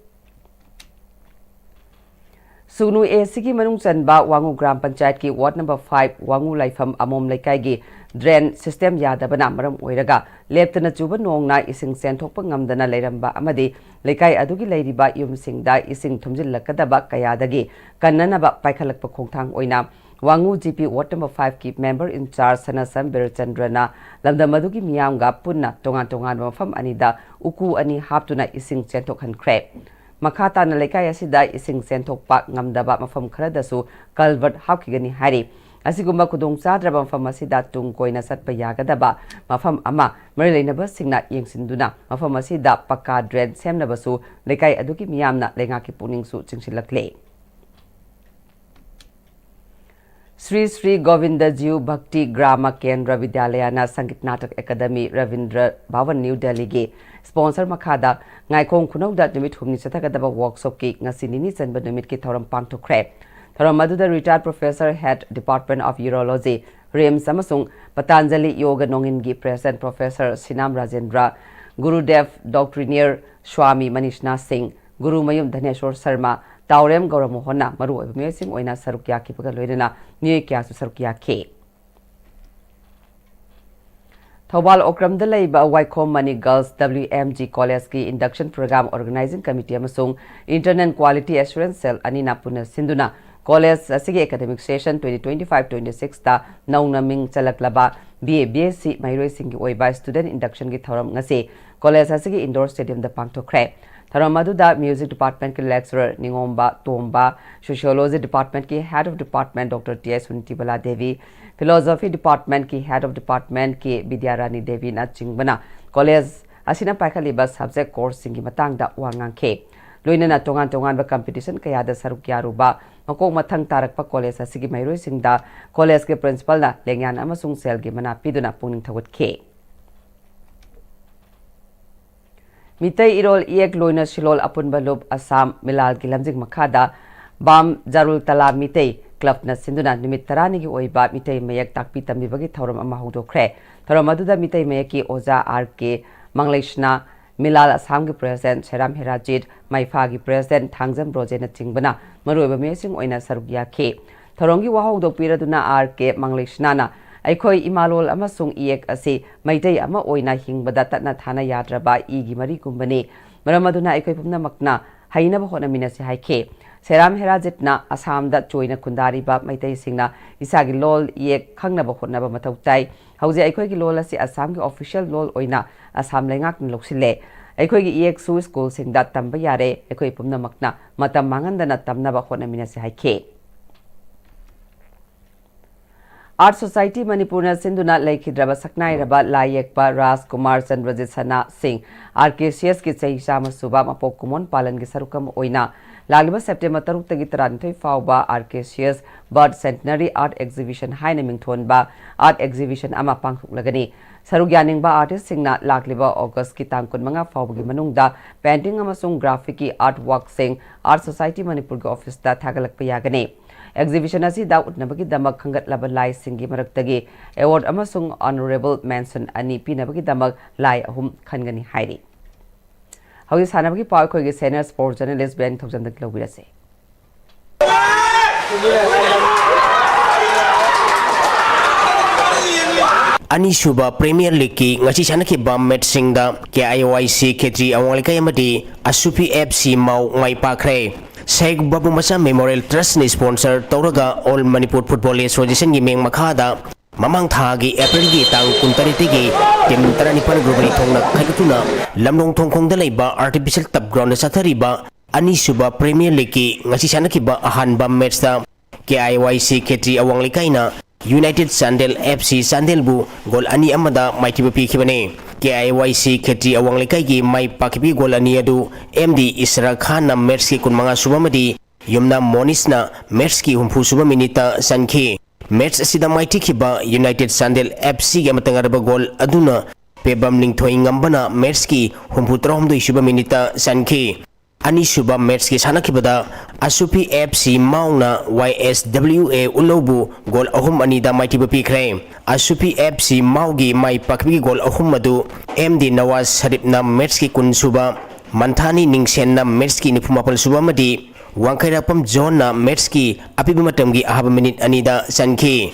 ꯁꯨꯒꯅꯨ ꯑꯦ ꯁꯤꯒꯤ ꯃꯅꯨꯡ ꯆꯟꯕ ꯋꯥꯉꯨ ꯒ꯭ꯔꯥꯝ ꯄꯟꯆꯥꯌꯠꯀꯤ ꯋꯥꯔꯗ ꯅꯝꯕꯔ ꯐꯥꯏꯚ ꯋꯥꯉꯨ ꯂꯥꯏꯐꯝ ꯑꯃꯣꯝ ꯂꯩꯀꯥꯏꯒꯤ ꯗ꯭ꯔꯦꯟ ꯁꯤꯁꯇꯦꯝ ꯌꯥꯗꯕꯅ ꯃꯔꯝ ꯑꯣꯏꯔꯒ ꯂꯦꯞꯇꯅ ꯆꯨꯕ ꯅꯣꯡꯅ ꯏꯁꯤꯡ ꯆꯦꯟꯊꯣꯛꯄ ꯉꯝꯗꯅ ꯂꯩꯔꯝꯕ ꯑꯃꯗꯤ ꯂꯩꯀꯥꯏ ꯑꯗꯨꯒꯤ ꯂꯩꯔꯤꯕ ꯌꯨꯝꯁꯤꯡꯗ ꯏꯁꯤꯡ ꯊꯨꯝꯖꯤꯜꯂꯛꯀꯗꯕ ꯀꯌꯥꯗꯒꯤ ꯀꯟꯅꯅꯕ ꯄꯥꯏꯈꯠꯂꯛꯄ ꯈꯣꯡꯊꯥꯡ ꯑꯣꯏꯅ ꯋꯥꯉꯨ ꯖꯤ ꯄꯤ ꯋꯥꯔꯗ ꯅꯝꯕꯔ ꯐꯥꯏꯚꯀꯤ ꯃꯦꯝꯕꯔ ꯏꯟꯆꯥꯔꯖ ꯁꯅꯥꯁꯝ ꯕꯤꯔꯆꯟꯗ꯭ꯔꯅ ꯂꯝꯗꯝ ꯑꯗꯨꯒꯤ ꯃꯤꯌꯥꯝꯒ ꯄꯨꯟꯅ ꯇꯣꯉꯥꯟ ꯇꯣꯉꯥꯟꯕ ꯃꯐꯝ ꯑꯅꯤꯗ ꯎꯀꯨ ꯑꯅꯤ ꯍꯥꯞꯇꯨꯅ ꯏꯁꯤꯡ ꯆꯦꯟꯊꯣꯛꯍꯟꯈ꯭ꯔꯦ꯫ ꯃꯈꯥ ꯇꯥꯅ ꯂꯩꯀꯥꯏ ꯑꯁꯤꯗ ꯏꯁꯤꯡ ꯆꯦꯟꯊꯣꯛꯄ ꯉꯝꯗꯕ ꯃꯐꯝ ꯈꯔꯗꯁꯨ ꯀꯜꯚꯔꯠ ꯍꯥꯞꯈꯤꯒꯅꯤ ꯍꯥꯏꯔꯤ꯫ ꯑꯁꯤꯒꯨꯝꯕ ꯈꯨꯗꯣꯡꯆꯥꯗ꯭ꯔꯕ ꯃꯐꯝ ꯑꯁꯤꯗ ꯇꯨꯡ ꯀꯣꯏꯅ ꯆꯠꯄ ꯌꯥꯒꯗꯕ ꯃꯐꯝ ꯑꯃ ꯃꯔꯤ ꯂꯩꯅꯕꯁꯤꯡꯅ ꯌꯦꯡꯁꯤꯟꯗꯨꯅ ꯃꯐꯝ ꯑꯁꯤꯗ ꯄꯛꯀꯥ ꯗ꯭ꯔꯦꯟ ꯁꯦꯝꯅꯕꯁꯨ ꯂꯩꯀꯥꯏ ꯑꯗꯨꯒꯤ ꯃꯤꯌꯥꯝꯅ ꯂꯩꯉꯥꯛꯀꯤ ꯄꯨꯛꯅꯤꯡꯁꯨ ꯆꯤꯡꯁꯤꯜꯂꯛꯂꯦ꯫ ꯁ꯭ꯔꯤ ꯁ꯭ꯔꯤ ꯒꯣꯕꯤꯟꯗ ꯖꯤꯎ ꯚꯛꯇꯤ ꯒ꯭ꯔꯥꯃ ꯀꯦꯟꯗ꯭ꯔ ꯕꯤꯗ꯭ꯌꯥꯂꯌꯅ ꯁꯪꯒꯤꯠ ꯅꯥꯇꯛ ꯑꯦꯀꯥꯗꯃꯤ ꯔꯕꯤꯟꯗ꯭ꯔ ꯚꯋꯟ ꯅ꯭ꯌꯨ ꯗꯦꯜꯂꯤꯒꯤ ꯁ꯭ꯄꯣꯟꯁꯔ ꯃꯈꯥꯗ ꯉꯥꯏꯈꯣꯡ ꯈꯨꯅꯧꯗ ꯅꯨꯃꯤꯠ ꯍꯨꯝꯅꯤ ꯆꯠꯊꯒꯗꯕ ꯋꯥꯔꯛꯁꯣꯞꯀꯤ ꯉꯁꯤ ꯅꯤꯅꯤ ꯆꯟꯕ ꯅꯨꯃꯤꯠꯀꯤ ꯊꯧꯔꯝ ꯄꯥꯡꯊꯣꯛꯈ꯭ꯔꯦ꯫ ꯊꯧꯔꯝ ꯑꯗꯨꯗ retired professor, head Department of Urology, RIMS ꯑꯃꯁꯨꯡ ꯄꯇꯥꯟꯖꯂꯤ ꯌꯣꯒ ꯅꯣꯡꯏꯟꯒꯤ ꯄ꯭ꯔꯦꯁꯤꯗꯦꯟꯠ ꯄ꯭ꯔꯣꯐꯦꯁꯔ ꯁꯤꯅꯥꯝ ꯔꯥꯖꯦꯟꯗ꯭ꯔ, ꯒꯨꯔꯨꯗꯦꯕ ꯗꯣꯛꯇ꯭ꯔꯤꯅꯤꯌꯔ ꯁ꯭ꯋꯥꯃꯤ ꯃꯅꯤꯁꯅꯥ ꯁꯤꯡ, ꯒꯨꯔꯨꯃꯌꯨꯝ ꯙꯅꯦꯁꯣꯔ ꯁꯔꯃ, ꯇꯥꯎꯔꯦꯝ ꯒꯧꯔꯃꯣꯍꯟꯅ ꯃꯔꯨꯑꯣꯏꯕ ꯃꯤꯑꯣꯏꯁꯤꯡ ꯑꯣꯏꯅ ꯁꯔꯨꯛ ꯌꯥꯈꯤꯕꯒ ꯂꯣꯏꯅꯅ ꯃꯤꯑꯣꯏ ꯀꯌꯥꯁꯨ ꯁꯔꯨꯛ ꯌꯥꯈꯤ꯫ ꯊꯧꯕꯥꯜ ꯑꯣꯀ꯭ꯔꯝꯗ ꯂꯩꯕ ꯋꯥꯏꯈꯣꯝ ꯃꯅꯤ ꯒꯔꯜꯁ W M G ꯀꯣꯂꯦꯖꯀꯤ induction program organizing committee ꯑꯃꯁꯨꯡ Internal Quality Assurance Cell ꯑꯅꯤꯅ ꯄꯨꯟꯅ ꯁꯤꯟꯗꯨꯅ ꯀꯣꯂꯦꯖ ꯑꯁꯤꯒꯤ academic session twenty twenty-five twenty-six ꯇ ꯅꯧꯅ ꯃꯤꯡ ꯆꯜꯂꯛꯂꯕ B A B S C ꯃꯍꯩꯔꯣꯏꯁꯤꯡꯒꯤ ꯑꯣꯏꯕ student induction ꯒꯤ ꯊꯧꯔꯝ ꯉꯁꯤ ꯀꯣꯂꯦꯖ ꯑꯁꯤꯒꯤ indoor stadium ꯗ ꯄꯥꯡꯊꯣꯛꯈ꯭ꯔꯦ꯫ ꯊꯧꯔꯝ ꯑꯗꯨꯗ music department ꯀꯤ lecturer Ningomba Tomba, sociology department ꯀꯤ head of department Doctor T S Sunitibala Devi, philosophy department ꯀꯤ head of department K Bidyarani ꯗꯦꯕꯤꯅꯆꯤꯡꯕꯅ ꯀꯣꯂꯦꯖ ꯑꯁꯤꯅ ꯄꯥꯏꯈꯠꯂꯤꯕ subject course ꯁꯤꯡꯒꯤ ꯃꯇꯥꯡꯗ ꯋꯥ ꯉꯥꯡꯈꯤ꯫ ꯂꯣꯏꯅꯅ ꯇꯣꯉꯥꯟ ꯇꯣꯉꯥꯟꯕ competition ꯀꯌꯥꯗ ꯁꯔꯨꯛ ꯌꯥꯔꯨꯕ ꯃꯀꯣꯛ ꯃꯊꯪ ꯇꯥꯔꯛꯄ ꯀꯣꯂꯦꯖ ꯑꯁꯤꯒꯤ ꯃꯍꯩꯔꯣꯏꯁꯤꯡꯗ ꯀꯣꯂꯦꯖꯀꯤ principal ꯅ ꯂꯦꯡꯌꯥꯟ ꯑꯃꯁꯨꯡ ꯁꯦꯜꯒꯤ ꯃꯅꯥ ꯄꯤꯗꯨꯅ ꯄꯨꯛꯅꯤꯡ ꯊꯧꯒꯠꯈꯤ꯫ ꯃꯤꯇꯩ ꯏꯔꯣꯜ ꯏꯌꯦꯛ ꯂꯣꯏꯅ ꯁꯤꯂꯣꯜ ꯑꯄꯨꯟꯕ ꯂꯨꯞ ꯑꯁꯥꯝ ꯃꯤꯂꯥꯜꯒꯤ ꯂꯝꯖꯤꯡ ꯃꯈꯥꯗ ꯕꯥꯝ ꯖꯥꯔꯨꯜ ꯇꯂꯥ ꯃꯤꯇꯩ ꯀ꯭ꯂꯕꯅ ꯁꯤꯟꯗꯨꯅ ꯅꯨꯃꯤꯠ ꯇꯔꯥꯅꯤꯒꯤ ꯑꯣꯏꯕ ꯃꯤꯇꯩ ꯃꯌꯦꯛ ꯇꯥꯛꯄꯤ ꯇꯝꯕꯤꯕꯒꯤ ꯊꯧꯔꯝ ꯑꯃ ꯍꯧꯗꯣꯛꯈ꯭ꯔꯦ꯫ ꯊꯧꯔꯝ ꯑꯗꯨꯗ ꯃꯤꯇꯩ ꯃꯌꯦꯛꯀꯤ ꯑꯣꯖꯥ ꯑꯥꯔ ꯀꯦ ꯃꯪꯂꯩꯁꯅꯥ, ꯃꯤꯂꯥꯜ ꯑꯁꯥꯝꯒꯤ ꯄ꯭ꯔꯦꯁꯤꯗꯦꯟꯠ ꯁꯦꯔꯥꯝ ꯍꯦꯔꯥꯖꯤꯠ, ꯃꯩꯐꯥꯒꯤ ꯄ꯭ꯔꯦꯁꯤꯗꯦꯟꯠ ꯊꯥꯡꯖꯝ ꯕ꯭ꯔꯣꯖꯦꯅꯆꯤꯡꯕꯅ ꯃꯔꯨꯑꯣꯏꯕ ꯃꯤꯑꯣꯏꯁꯤꯡ ꯑꯣꯏꯅ ꯁꯔꯨꯛ ꯌꯥꯈꯤ꯫ ꯊꯧꯔꯝꯒꯤ ꯋꯥꯍꯧꯗꯣꯛ ꯄꯤꯔꯗꯨꯅ ꯑꯥꯔ ꯀꯦ ꯃꯪꯂꯩꯁꯅꯥꯅ ꯑꯩꯈꯣꯏ ꯏꯃꯥꯂꯣꯜ ꯑꯃꯁꯨꯡ ꯏꯌꯦꯛ ꯑꯁꯤ ꯃꯩꯇꯩ ꯑꯃ ꯑꯣꯏꯅ ꯍꯤꯡꯕꯗ ꯇꯠꯅ ꯊꯥꯅ ꯌꯥꯗ꯭ꯔꯕ ꯏꯒꯤ ꯃꯔꯤꯒꯨꯝꯕꯅꯤ꯫ ꯃꯔꯝ ꯑꯗꯨꯅ ꯑꯩꯈꯣꯏ ꯄꯨꯝꯅꯃꯛꯅ ꯍꯩꯅꯕ ꯍꯣꯠꯅꯃꯤꯟꯅꯁꯤ ꯍꯥꯏꯈꯤ꯫ ꯁꯦꯔꯥꯝ ꯍꯦꯔꯥꯖꯤꯠꯅ ꯑꯁꯥꯝꯗ ꯆꯣꯏꯅ ꯈꯨꯟꯗꯥꯔꯤꯕ ꯃꯩꯇꯩꯁꯤꯡꯅ ꯏꯁꯥꯒꯤ ꯂꯣꯜ ꯏꯌꯦꯛ ꯈꯪꯅꯕ ꯍꯣꯠꯅꯕ ꯃꯊꯧ ꯇꯥꯏ꯫ ꯍꯧꯖꯤꯛ ꯑꯩꯈꯣꯏꯒꯤ ꯂꯣꯜ ꯑꯁꯤ ꯑꯁꯥꯝꯒꯤ official ꯂꯣꯜ ꯑꯣꯏꯅ ꯑꯁꯥꯝ ꯂꯩꯉꯥꯛꯅ ꯂꯧꯁꯤꯜꯂꯦ꯫ ꯑꯩꯈꯣꯏꯒꯤ ꯏꯌꯦꯛꯁꯨ ꯁ꯭ꯀꯨꯜꯁꯤꯡꯗ ꯇꯝꯕ ꯌꯥꯔꯦ꯫ ꯑꯩꯈꯣꯏ ꯄꯨꯝꯅꯃꯛꯅ ꯃꯇꯝ ꯃꯥꯡꯍꯟꯗꯅ ꯇꯝꯅꯕ ꯍꯣꯠꯅꯃꯤꯟꯅꯁꯤ ꯍꯥꯏꯈꯤ꯫ Art Society ꯃꯅꯤꯄꯨꯔꯅ ꯁꯤꯟꯗꯨꯅ ꯂꯩꯈꯤꯗ꯭ꯔꯕ ꯁꯛꯅꯥꯏꯔꯕ ꯂꯥꯏ ꯌꯦꯛꯄ ꯔꯥꯖꯀꯨꯃꯥꯔ ꯆꯟꯗ꯭ꯔꯖꯤꯠ ꯁꯅꯥ ꯁꯤꯡ, R K C S ꯀꯤ ꯆꯍꯤ ꯆꯥꯝꯃ ꯁꯨꯕ ꯃꯄꯣꯛ ꯀꯨꯝꯑꯣꯟ ꯄꯥꯂꯟꯒꯤ ꯁꯔꯨꯛ ꯑꯃ ꯑꯣꯏꯅ ꯂꯥꯛꯂꯤꯕ September ꯇꯔꯨꯛꯇꯒꯤ ꯇꯔꯥꯅꯤꯊꯣꯏ ꯐꯥꯎꯕ R K C S Birth Centenary Art Exhibition ꯍꯥꯏꯅ ꯃꯤꯡꯊꯣꯟꯕ art exhibition ꯑꯃ ꯄꯥꯡꯊꯣꯛꯂꯒꯅꯤ꯫ ꯁꯔꯨꯛ ꯌꯥꯅꯤꯡꯕ ꯑꯥꯔꯇꯤꯁꯁꯤꯡꯅ ꯂꯥꯛꯂꯤꯕ ꯑꯣꯒꯁꯀꯤ ꯇꯥꯡ ꯀꯨꯟꯃꯉꯥ ꯐꯥꯎꯕꯒꯤ ꯃꯅꯨꯡꯗ ꯄꯦꯟꯇꯤꯡ ꯑꯃꯁꯨꯡ ꯒ꯭ꯔꯥꯐꯤꯛꯀꯤ ꯑꯥꯔꯠ ꯋꯥꯔꯛꯁꯤꯡ ꯑꯥꯔꯠ ꯁꯣꯁꯥꯏꯇꯤ ꯃꯅꯤꯄꯨꯔꯒꯤ ꯑꯣꯐꯤꯁꯇ ꯊꯥꯒꯠꯂꯛꯄ ꯌꯥꯒꯅꯤ꯫ ꯑꯦꯛꯖꯤꯕꯤꯁꯟ ꯑꯁꯤꯗ ꯎꯠꯅꯕꯒꯤꯗꯃꯛ ꯈꯟꯒꯠꯂꯕ ꯂꯥꯏꯁꯤꯡꯒꯤ ꯃꯔꯛꯇꯒꯤ ꯑꯦꯋꯥꯔꯗ ꯑꯃꯁꯨꯡ ꯑꯣꯅꯔꯦꯕꯜ ꯃꯦꯟꯁꯟ ꯑꯅꯤ ꯄꯤꯅꯕꯒꯤꯗꯃꯛ ꯂꯥꯏ ꯑꯍꯨꯝ ꯈꯟꯒꯅꯤ ꯍꯥꯏꯔꯤ꯫ ꯍꯧꯖꯤꯛ ꯁꯥꯟꯅꯕꯒꯤ ꯄꯥꯎ ꯑꯩꯈꯣꯏꯒꯤ ꯁꯦꯅꯤꯌꯔ ꯁ꯭ꯄꯣꯔꯠ ꯖꯔꯅꯦꯂꯤꯁ ꯕꯦꯟ ꯊꯧꯖꯝꯗꯒꯤ ꯂꯧꯕꯤꯔꯁꯤ꯫ ꯑꯅꯤꯁꯨꯕ ꯄ꯭ꯔꯤꯃꯤꯌꯔ ꯂꯤꯒꯀꯤ ꯉꯁꯤ ꯁꯥꯟꯅꯈꯤꯕ ꯃꯦꯠꯁꯁꯤꯡꯗ ꯀꯦ ꯑꯥꯏ ꯋꯥꯏ ꯁꯤ ꯈꯦꯇ꯭ꯔꯤ ꯑꯋꯥꯡ ꯂꯩꯀꯥꯏ ꯑꯃꯗꯤ ꯑꯁꯨꯄꯤ ꯑꯦꯐ ꯁꯤ ꯃꯥꯎ ꯃꯥꯏ ꯄꯥꯛꯈ꯭ꯔꯦ꯫ ꯁꯦꯈ ꯕꯥꯕꯨ ꯃꯆꯥ ꯃꯦꯃꯣꯔꯤꯌꯦꯜ ꯇ꯭ꯔꯁꯠꯅ ꯁ꯭ꯄꯣꯟꯁꯔ ꯇꯧꯔꯒ ꯑꯣꯜ ꯃꯅꯤꯄꯨꯔ ꯐꯨꯠꯕꯣꯜ ꯑꯦꯁꯣꯁꯤꯌꯦꯁꯟꯒꯤ ꯃꯤꯡ ꯃꯈꯥꯗ ꯃꯃꯥꯡ ꯊꯥꯒꯤ ꯑꯦꯄ꯭ꯔꯤꯜꯒꯤ ꯇꯥꯡ ꯀꯨꯟꯇꯔꯦꯠꯇꯒꯤ ꯇꯤꯝ ꯇꯔꯥꯅꯤꯄꯥꯟ ꯒ꯭ꯔꯨꯞ ꯑꯅꯤ ꯊꯣꯛꯅ ꯈꯥꯏꯗꯣꯛꯇꯨꯅ ꯂꯝꯂꯣꯡ ꯊꯣꯡꯈꯣꯡꯗ ꯂꯩꯕ ꯑꯥꯔꯇꯤꯐꯤꯁꯤꯌꯦꯜ ꯇꯞ ꯒ꯭ꯔꯥꯎꯟꯗ ꯆꯠꯊꯔꯤꯕ ꯑꯅꯤꯁꯨꯕ ꯄ꯭ꯔꯤꯃꯤꯌꯔ ꯂꯤꯒꯀꯤ ꯉꯁꯤ ꯁꯥꯟꯅꯈꯤꯕ ꯑꯍꯥꯟꯕ ꯃꯦꯠꯁꯇ ꯀꯦ ꯑꯥꯏ ꯋꯥꯏ ꯁꯤ ꯈꯦꯇ꯭ꯔꯤ ꯑꯋꯥꯡ ꯂꯩꯀꯥꯏꯅ United Chandel F C ꯆꯥꯟꯗꯦꯜꯕꯨ goal ꯑꯅꯤ ꯑꯃꯗ ꯃꯥꯏꯊꯤꯕ ꯄꯤꯈꯤꯕꯅꯤ꯫ ꯀꯦ ꯑꯥꯏ ꯋꯥꯏ ꯁꯤ ꯈꯦꯇ꯭ꯔꯤ ꯑꯋꯥꯡ ꯂꯩꯀꯥꯏꯒꯤ ꯃꯥꯏ ꯄꯥꯛꯈꯤꯕꯒꯤ ꯒꯣꯜ ꯑꯅꯤ ꯑꯗꯨ ꯑꯦꯝ ꯗꯤ ꯏꯁꯔꯥ ꯈꯥꯟꯅ ꯃꯦꯠꯁꯀꯤ ꯀꯨꯟꯃꯉꯥ ꯁꯨꯕ ꯑꯃꯗꯤ ꯌꯨꯝꯅꯥꯝ ꯃꯣꯅꯤꯁꯅ ꯃꯦꯠꯁꯀꯤ ꯍꯨꯝꯐꯨ ꯁꯨꯕ ꯃꯤꯅꯤꯠꯇ ꯆꯟꯈꯤ꯫ ꯃꯦꯠꯁ ꯑꯁꯤꯗ ꯃꯥꯏꯊꯤꯈꯤꯕ ꯌꯨꯅꯥꯏꯇꯦꯗ ꯆꯥꯟꯗꯦꯜ ꯑꯦꯐ ꯁꯤꯒꯤ ꯑꯃꯠꯇ ꯉꯥꯏꯔꯕ ꯒꯣꯜ ꯑꯗꯨꯅ ꯄꯦꯕꯝ ꯅꯤꯡꯊꯣꯏ ꯉꯝꯕꯅ ꯃꯦꯠꯁꯀꯤ ꯍꯨꯝꯐꯨ ꯇꯔꯥꯍꯨꯝꯗꯣꯏ ꯁꯨꯕ ꯃꯤꯅꯤꯠꯇ ꯆꯟꯈꯤ꯫ ꯑꯅꯤꯁꯨꯕ ꯃꯦꯠꯁꯀꯤ ꯁꯥꯟꯅꯈꯤꯕꯗ ꯑꯁꯨꯄꯤ ꯑꯦꯐ ꯁꯤ ꯃꯥꯎꯅ ꯋꯥꯏ ꯑꯦꯁ ꯗꯕ꯭ꯂꯤꯎ ꯑꯦ ꯎꯂꯧꯕꯨ ꯒꯣꯜ ꯑꯍꯨꯝ ꯑꯅꯤꯗ ꯃꯥꯏꯊꯤꯕ ꯄꯤꯈ꯭ꯔꯦ꯫ ꯑꯁꯨꯄꯤ ꯑꯦꯐ ꯁꯤ ꯃꯥꯎꯒꯤ ꯃꯥꯏ ꯄꯥꯛꯈꯤꯕꯒꯤ ꯒꯣꯜ ꯑꯍꯨꯝ ꯑꯗꯨ ꯑꯦꯝ ꯗꯤ ꯅꯋꯥꯖ ꯁꯔꯤꯞꯅ ꯃꯦꯠꯁꯀꯤ ꯀꯨꯟ ꯁꯨꯕ, ꯃꯟꯊꯥꯅꯤ ꯅꯤꯡꯁꯦꯟꯅ ꯃꯦꯠꯁꯀꯤ ꯅꯤꯐꯨ ꯃꯥꯄꯜ ꯁꯨꯕ ꯑꯃꯗꯤ ꯋꯥꯡꯈꯩꯔꯥꯛꯄꯝ ꯖꯣꯟꯅ ꯃꯦꯠꯁꯀꯤ ꯑꯄꯤꯕ ꯃꯇꯝꯒꯤ ꯑꯍꯥꯕ ꯃꯤꯅꯤꯠ ꯑꯅꯤꯗ ꯆꯟꯈꯤ꯫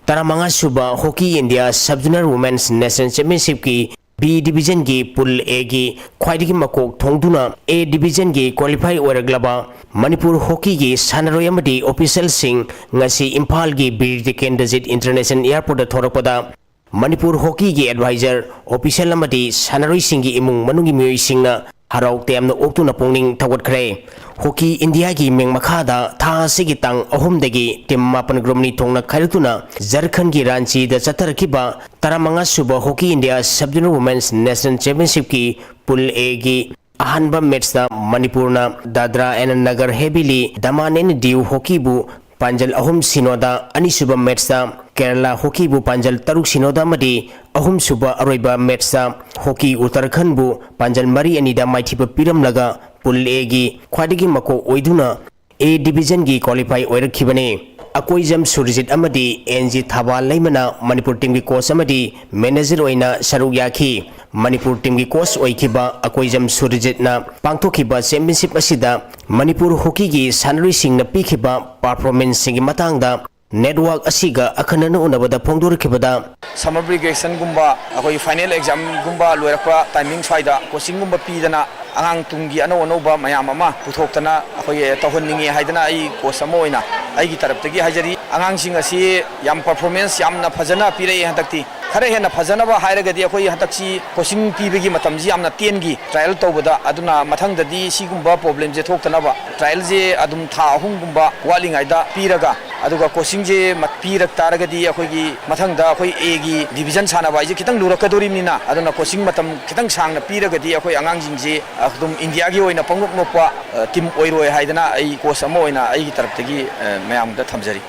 ꯇꯔꯥꯃꯉꯥ ꯁꯨꯕ hockey India sub zonal women's national ꯆꯦꯝꯄꯤꯌꯟꯁꯤꯞꯀꯤ ꯕꯤ ꯗꯤꯕꯤꯖꯟꯒꯤ ꯄꯨꯜ ꯑꯦꯒꯤ ꯈ꯭ꯋꯥꯏꯗꯒꯤ ꯃꯀꯣꯛ ꯊꯣꯡꯗꯨꯅ ꯑꯦ ꯗꯤꯕꯤꯖꯟꯒꯤ ꯀ꯭ꯋꯥꯂꯤꯐꯥꯏ ꯑꯣꯏꯔꯛꯂꯕ ꯃꯅꯤꯄꯨꯔ ꯍꯣꯀꯤꯒꯤ ꯁꯥꯟꯅꯔꯣꯏ ꯑꯃꯗꯤ ꯑꯣꯐꯤꯁꯤꯌꯦꯜꯁꯤꯡ ꯉꯁꯤ ꯏꯝꯐꯥꯜꯒꯤ ꯕꯤꯔ ꯇꯤꯀꯦꯟꯗ꯭ꯔꯖꯤꯠ ꯏꯟꯇꯔꯅꯦꯁꯅꯦꯜ ꯑꯦꯌꯔꯄꯣꯔꯠꯇ ꯊꯣꯔꯛꯄꯗ ꯃꯅꯤꯄꯨꯔ ꯍꯣꯀꯤꯒꯤ ꯑꯦꯗꯚꯥꯏꯖꯔ, ꯑꯣꯐꯤꯁꯤꯌꯦꯜ ꯑꯃꯗꯤ ꯁꯥꯟꯅꯔꯣꯏꯁꯤꯡꯒꯤ ꯏꯃꯨꯡ ꯃꯅꯨꯡꯒꯤ ꯃꯤꯑꯣꯏꯁꯤꯡꯅ ꯍꯔꯥꯎ ꯇꯌꯥꯝꯅ ꯑꯣꯛꯇꯨꯅ ꯄꯨꯛꯅꯤꯡ ꯊꯧꯒꯠꯈ꯭ꯔꯦ꯫ ꯍꯣꯀꯤ ꯏꯟꯗꯤꯌꯥꯒꯤ ꯃꯤꯡ ꯃꯈꯥꯗ ꯊꯥ ꯑꯁꯤꯒꯤ ꯇꯥꯡ ꯑꯍꯨꯝꯗꯒꯤ ꯇꯤꯝ ꯃꯥꯄꯟ ꯒ꯭ꯔꯨꯞ ꯑꯅꯤ ꯊꯣꯛꯅ ꯈꯥꯏꯗꯣꯛꯇꯨꯅ ꯖꯔꯈꯟꯒꯤ ꯔꯥꯟꯆꯤꯗ ꯆꯠꯊꯔꯛꯈꯤꯕ ꯇꯔꯥꯃꯉꯥ ꯁꯨꯕ hockey India sub zonal women's national ꯆꯦꯝꯄꯤꯌꯟꯁꯤꯞꯀꯤ ꯄꯨꯜ ꯑꯦꯒꯤ ꯑꯍꯥꯟꯕ ꯃꯦꯠꯁꯇ ꯃꯅꯤꯄꯨꯔꯅ ꯗꯥꯗ꯭ꯔꯥ ꯑꯦꯟ ꯅꯒꯔ ꯍꯦꯕꯤꯂꯤ ꯗꯃꯥꯟ ꯑꯦꯟ ꯗꯤꯎ ꯍꯣꯀꯤꯕꯨ ꯄꯥꯟꯖꯜ ꯑꯍꯨꯝ ꯁꯤꯅꯣꯗ, ꯑꯅꯤꯁꯨꯕ ꯃꯦꯠꯁꯇ ꯀꯦꯔꯂꯥ ꯍꯣꯀꯤꯕꯨ ꯄꯥꯟꯖꯜ ꯇꯔꯨꯛ ꯁꯤꯅꯣꯗ ꯑꯃꯗꯤ ꯑꯍꯨꯝꯁꯨꯕ ꯑꯔꯣꯏꯕ ꯃꯦꯠꯁꯇ ꯍꯣꯀꯤ ꯎꯠꯇꯔꯈꯟꯕꯨ ꯄꯥꯟꯖꯜ ꯃꯔꯤ ꯑꯅꯤꯗ ꯃꯥꯏꯊꯤꯕ ꯄꯤꯔꯝꯂꯒ ꯄꯨꯜ ꯑꯦꯒꯤ ꯈ꯭ꯋꯥꯏꯗꯒꯤ ꯃꯀꯣꯛ ꯑꯣꯏꯗꯨꯅ ꯑꯦ ꯗꯤꯕꯤꯖꯟꯒꯤ ꯀ꯭ꯋꯥꯂꯤꯐꯥꯏ ꯑꯣꯏꯔꯛꯈꯤꯕꯅꯤ꯫ ꯑꯀꯣꯏꯖꯝ ꯁꯨꯔꯖꯤꯠ ꯑꯃꯗꯤ ꯑꯦꯟ ꯖꯤ ꯊꯕꯥꯜ ꯂꯩꯃꯅ ꯃꯅꯤꯄꯨꯔ ꯇꯤꯝꯒꯤ ꯀꯣꯆ ꯑꯃꯗꯤ ꯃꯦꯅꯦꯖꯔ ꯑꯣꯏꯅ ꯁꯔꯨꯛ ꯌꯥꯈꯤ꯫ ꯃꯅꯤꯄꯨꯔ ꯇꯤꯝꯒꯤ ꯀꯣꯆ ꯑꯣꯏꯈꯤꯕ ꯑꯀꯣꯏꯖꯝ ꯁꯨꯔꯖꯤꯠꯅ ꯄꯥꯡꯊꯣꯛꯈꯤꯕ ꯆꯦꯝꯄꯤꯌꯟꯁꯤꯞ ꯑꯁꯤꯗ ꯃꯅꯤꯄꯨꯔ ꯍꯣꯀꯤꯒꯤ ꯁꯥꯟꯅꯔꯣꯏꯁꯤꯡꯅ ꯄꯤꯈꯤꯕ ꯄꯥꯔꯐꯣꯔꯃꯦꯟꯁꯁꯤꯡꯒꯤ ꯃꯇꯥꯡꯗ ꯅꯦꯠꯋꯥꯔꯛ ꯑꯁꯤꯒ ꯑꯈꯟꯅꯅ ꯎꯅꯕꯗ ꯐꯣꯡꯗꯣꯔꯛꯈꯤꯕꯗ, ꯁꯝꯃꯔ ꯚꯦꯀꯦꯁꯟꯒꯨꯝꯕ, ꯑꯩꯈꯣꯏ ꯐꯥꯏꯅꯦꯜ ꯑꯦꯛꯖꯥꯝꯒꯨꯝꯕ ꯂꯣꯏꯔꯛꯄ ꯇꯥꯏꯃꯤꯡ ꯁ꯭ꯋꯥꯏꯗ ꯀꯣꯆꯤꯡꯒꯨꯝꯕ ꯄꯤꯗꯅ ꯑꯉꯥꯡ ꯇꯨꯡꯒꯤ ꯑꯅꯧ ꯑꯅꯧꯕ ꯃꯌꯥꯝ ꯑꯃ ꯄꯨꯊꯣꯛꯇꯅ ꯑꯩꯈꯣꯏ ꯇꯧꯍꯟꯅꯤꯡꯉꯤ ꯍꯥꯏꯗꯅ ꯑꯩ ꯀꯣꯆ ꯑꯃ ꯑꯣꯏꯅ ꯑꯩꯒꯤ ꯇꯔꯞꯇꯒꯤ ꯍꯥꯏꯖꯔꯤ꯫ ꯑꯉꯥꯡꯁꯤꯡ ꯑꯁꯤ ꯌꯥꯝ ꯄꯔꯐꯣꯔꯃꯦꯟꯁ ꯌꯥꯝꯅ ꯐꯖꯅ ꯄꯤꯔꯛꯑꯦ ꯍꯟꯗꯛꯇꯤ꯫ ꯈꯔ ꯍꯦꯟꯅ ꯐꯖꯅꯕ ꯍꯥꯏꯔꯒꯗꯤ ꯑꯩꯈꯣꯏ ꯍꯟꯗꯛꯁꯤ ꯀꯣꯆꯤꯡ ꯄꯤꯕꯒꯤ ꯃꯇꯝꯁꯤ ꯌꯥꯝꯅ ꯇꯦꯟꯈꯤ ꯇ꯭ꯔꯥꯏꯌꯦꯜ ꯇꯧꯕꯗ꯫ ꯑꯗꯨꯅ ꯃꯊꯪꯗꯗꯤ ꯁꯤꯒꯨꯝꯕ ꯄ꯭ꯔꯣꯕ꯭ꯂꯦꯝꯁꯦ ꯊꯣꯛꯇꯅꯕ ꯇ꯭ꯔꯥꯏꯌꯦꯜꯁꯦ ꯑꯗꯨꯝ ꯊꯥ ꯑꯍꯨꯝꯒꯨꯝꯕ ꯋꯥꯠꯂꯤꯉꯩꯗ ꯄꯤꯔꯒ, ꯑꯗꯨꯒ ꯀꯣꯆꯤꯡꯁꯦ ꯃ-, ꯄꯤꯔꯛ ꯇꯥꯔꯒꯗꯤ ꯑꯩꯈꯣꯏꯒꯤ ꯃꯊꯪꯗ ꯑꯩꯈꯣꯏ ꯑꯦꯒꯤ ꯗꯤꯕꯤꯖꯟ ꯁꯥꯟꯅꯕ ꯍꯥꯏꯁꯦ ꯈꯤꯇꯪ ꯂꯨꯔꯛꯀꯗꯣꯔꯤꯕꯅꯤꯅ, ꯑꯗꯨꯅ ꯀꯣꯆꯤꯡ ꯃꯇꯝ ꯈꯤꯇꯪ ꯁꯥꯡꯅ ꯄꯤꯔꯒꯗꯤ ꯑꯩꯈꯣꯏ ꯑꯉꯥꯡꯁꯤꯡꯁꯤ ꯑꯗꯨꯝ ꯏꯟꯗꯤꯌꯥꯒꯤ ꯑꯣꯏꯅ ꯄꯪꯅꯣꯞ ꯅꯣꯞꯄ, ꯑ, ꯇꯤꯝ ꯑꯣꯏꯔꯣꯏ ꯍꯥꯏꯗꯅ ꯑꯩ ꯀꯣꯆ ꯑꯃ ꯑꯣꯏꯅ ꯑꯩꯒꯤ ꯇꯔꯞꯇꯒꯤ, ꯑ, ꯃꯌꯥꯝꯗ ꯊꯝꯖꯔꯤ꯫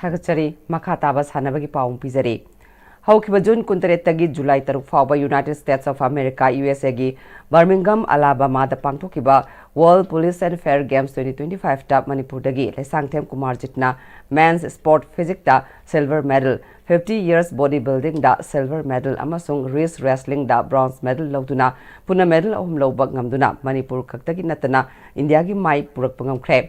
ꯊꯥꯒꯠꯆꯔꯤ꯫ ꯃꯈꯥ ꯇꯥꯕ ꯁꯥꯟꯅꯕꯒꯤ ꯄꯥꯎ ꯑꯃ ꯄꯤꯖꯔꯤ꯫ ꯍꯧꯈꯤꯕ ꯖꯨꯟ ꯀꯨꯟꯇꯔꯦꯠꯇꯒꯤ ꯖꯨꯂꯥꯏ ꯇꯔꯨꯛ ꯐꯥꯎꯕ United States of America, U S A ꯒꯤ Birmingham, Alabama ꯗ ꯄꯥꯡꯊꯣꯛꯈꯤꯕ World Police and Fair Games twenty twenty-five ꯇ ꯃꯅꯤꯄꯨꯔꯗꯒꯤ ꯂꯩꯁꯥꯡꯊꯦꯝ ꯀꯨꯃꯥꯔꯖꯤꯠꯅ Men's Sport Physique ꯇ silver medal, fifty years body building ꯗ silver medal ꯑꯃꯁꯨꯡ wrist wrestling ꯗ bronze medal ꯂꯧꯗꯨꯅ ꯄꯨꯟꯅ medal ꯑꯍꯨꯝ ꯂꯧꯕ ꯉꯝꯗꯨꯅ ꯃꯅꯤꯄꯨꯔ ꯈꯛꯇꯒꯤ ꯅꯠꯇꯅ ꯏꯟꯗꯤꯌꯥꯒꯤ ꯃꯥꯏ ꯄꯨꯔꯛꯄ ꯉꯝꯈ꯭ꯔꯦ꯫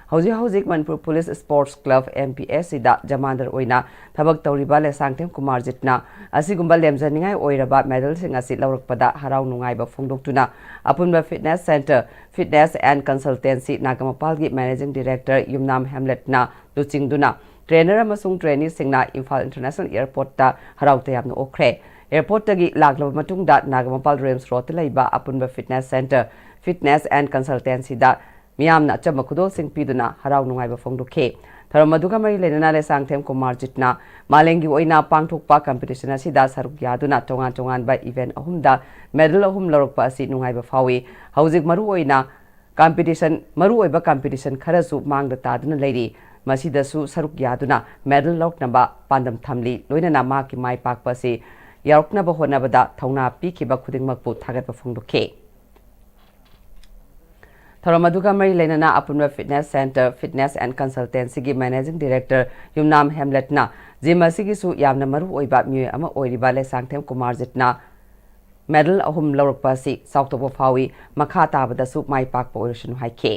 ꯍꯧꯖꯤꯛ ꯍꯧꯖꯤꯛ Manipur police sports club, M P S C ꯗ ꯖꯃꯥꯟꯗꯔ ꯑꯣꯏꯅ ꯊꯕꯛ ꯇꯧꯔꯤꯕ ꯂꯩꯁꯥꯡꯊꯦꯝ ꯀꯨꯃꯥꯔꯖꯤꯠꯅ ꯑꯁꯤꯒꯨꯝꯕ ꯂꯦꯝꯖꯅꯤꯡꯉꯥꯏ ꯑꯣꯏꯔꯕ ꯃꯦꯗꯜꯁꯤꯡ ꯑꯁꯤ ꯂꯧꯔꯛꯄꯗ ꯍꯔꯥꯎ ꯅꯨꯡꯉꯥꯏꯕ ꯐꯣꯡꯗꯣꯛꯇꯨꯅ ꯑꯄꯨꯟꯕ fitness centre, fitness and consultancy ꯅꯥꯒꯥꯃꯄꯥꯜꯒꯤ ꯃꯦꯅꯦꯖꯤꯡ ꯗꯤꯔꯦꯛꯇꯔ ꯌꯨꯝꯅꯥꯝ ꯍꯦꯝꯂꯦꯠꯅ ꯂꯨꯆꯤꯡꯗꯨꯅ ꯇ꯭ꯔꯦꯅꯔ ꯑꯃꯁꯨꯡ ꯇ꯭ꯔꯦꯅꯤꯁꯤꯡꯅ ꯏꯝꯐꯥꯜ ꯏꯟꯇꯔꯅꯦꯁꯅꯦꯜ ꯑꯦꯌꯔꯄꯣꯔꯠꯇ ꯍꯔꯥꯎ ꯇꯌꯥꯝꯅ ꯑꯣꯛꯈ꯭ꯔꯦ꯫ ꯑꯦꯌꯔꯄꯣꯔꯠꯇꯒꯤ ꯂꯥꯛꯂꯕ ꯃꯇꯨꯡꯗ ꯅꯥꯒꯥꯃꯄꯥꯜ ꯔꯤꯝꯁ ꯔꯣꯗꯇ ꯂꯩꯕ ꯑꯄꯨꯟꯕ ꯐꯤꯠꯅꯦꯁ ꯁꯦꯟꯇꯔ, ꯐꯤꯠꯅꯦꯁ ꯑꯦꯟ ꯀꯟꯁꯜꯇꯦꯟꯁꯤꯗ ꯃꯤꯌꯥꯝꯅ ꯑꯆꯝꯕ ꯈꯨꯗꯣꯜꯁꯤꯡ ꯄꯤꯗꯨꯅ ꯍꯔꯥꯎ ꯅꯨꯡꯉꯥꯏꯕ ꯐꯣꯡꯗꯣꯛꯈꯤ꯫ ꯊꯧꯔꯝ ꯑꯗꯨꯒ ꯃꯔꯤ ꯂꯩꯅꯅ ꯂꯩꯁꯥꯡꯊꯦꯝ ꯀꯨꯃꯥꯔꯖꯤꯠꯅ ꯃꯥꯂꯦꯝꯒꯤ ꯑꯣꯏꯅ ꯄꯥꯡꯊꯣꯛꯄ ꯀꯝꯄꯤꯇꯤꯁꯟ ꯑꯁꯤꯗ ꯁꯔꯨꯛ ꯌꯥꯗꯨꯅ ꯇꯣꯉꯥꯟ ꯇꯣꯉꯥꯟꯕ ꯏꯚꯦꯟꯠ ꯑꯍꯨꯝꯗ ꯃꯦꯗꯜ ꯑꯍꯨꯝ ꯂꯧꯔꯛꯄ ꯑꯁꯤ ꯅꯨꯡꯉꯥꯏꯕ ꯐꯥꯎꯏ꯫ ꯍꯧꯖꯤꯛ ꯃꯔꯨ ꯑꯣꯏꯅ ꯀꯝꯄꯤꯇꯤꯁꯟ, ꯃꯔꯨ ꯑꯣꯏꯕ ꯀꯝꯄꯤꯇꯤꯁꯟ ꯈꯔꯁꯨ ꯃꯥꯡꯗ ꯇꯥꯗꯨꯅ ꯂꯩꯔꯤ꯫ ꯃꯁꯤꯗꯁꯨ ꯁꯔꯨꯛ ꯌꯥꯗꯨꯅ ꯃꯦꯗꯜ ꯂꯧꯔꯛꯅꯕ ꯄꯥꯟꯗꯝ ꯊꯝꯂꯤ꯫ ꯂꯣꯏꯅꯅ ꯃꯍꯥꯛꯀꯤ ꯃꯥꯏ ꯄꯥꯛꯄ ꯑꯁꯤ ꯌꯥꯎꯔꯛꯅꯕ ꯍꯣꯠꯅꯕꯗ ꯊꯧꯅꯥ ꯄꯤꯈꯤꯕ ꯈꯨꯗꯤꯡꯃꯛꯄꯨ ꯊꯥꯒꯠꯄ ꯐꯣꯡꯗꯣꯛꯈꯤ꯫ ꯊꯧꯔꯝ ꯑꯗꯨꯒ ꯃꯔꯤ ꯂꯩꯅꯅ ꯑꯄꯨꯟꯕ ꯐꯤꯠꯅꯦꯁ ꯁꯦꯟꯇꯔ ꯐꯤꯠꯅꯦꯁ ꯑꯦꯟ ꯀꯟꯁꯜꯇꯦꯟꯁꯤꯒꯤ ꯃꯦꯅꯦꯖꯤꯡ ꯗꯤꯔꯦꯛꯇꯔ ꯌꯨꯝꯅꯥꯝ ꯍꯦꯝꯂꯦꯠꯅ ꯖꯤꯝ ꯑꯁꯤꯒꯤꯁꯨ ꯌꯥꯝꯅ ꯃꯔꯨ ꯑꯣꯏꯕ ꯃꯤꯑꯣꯏ ꯑꯃ ꯑꯣꯏꯔꯤꯕ ꯂꯩꯁꯥꯡꯊꯦꯝ ꯀꯨꯃꯥꯔꯖꯤꯠꯅ ꯃꯦꯗꯜ ꯑꯍꯨꯝ ꯂꯧꯔꯛꯄ ꯑꯁꯤ ꯆꯥꯎꯊꯣꯛꯄ ꯐꯥꯎꯏ꯫ ꯃꯈꯥ ꯇꯥꯕꯗꯁꯨ ꯃꯥꯏ ꯄꯥꯛꯄ ꯑꯣꯏꯔꯁꯅꯨ ꯍꯥꯏꯈꯤ꯫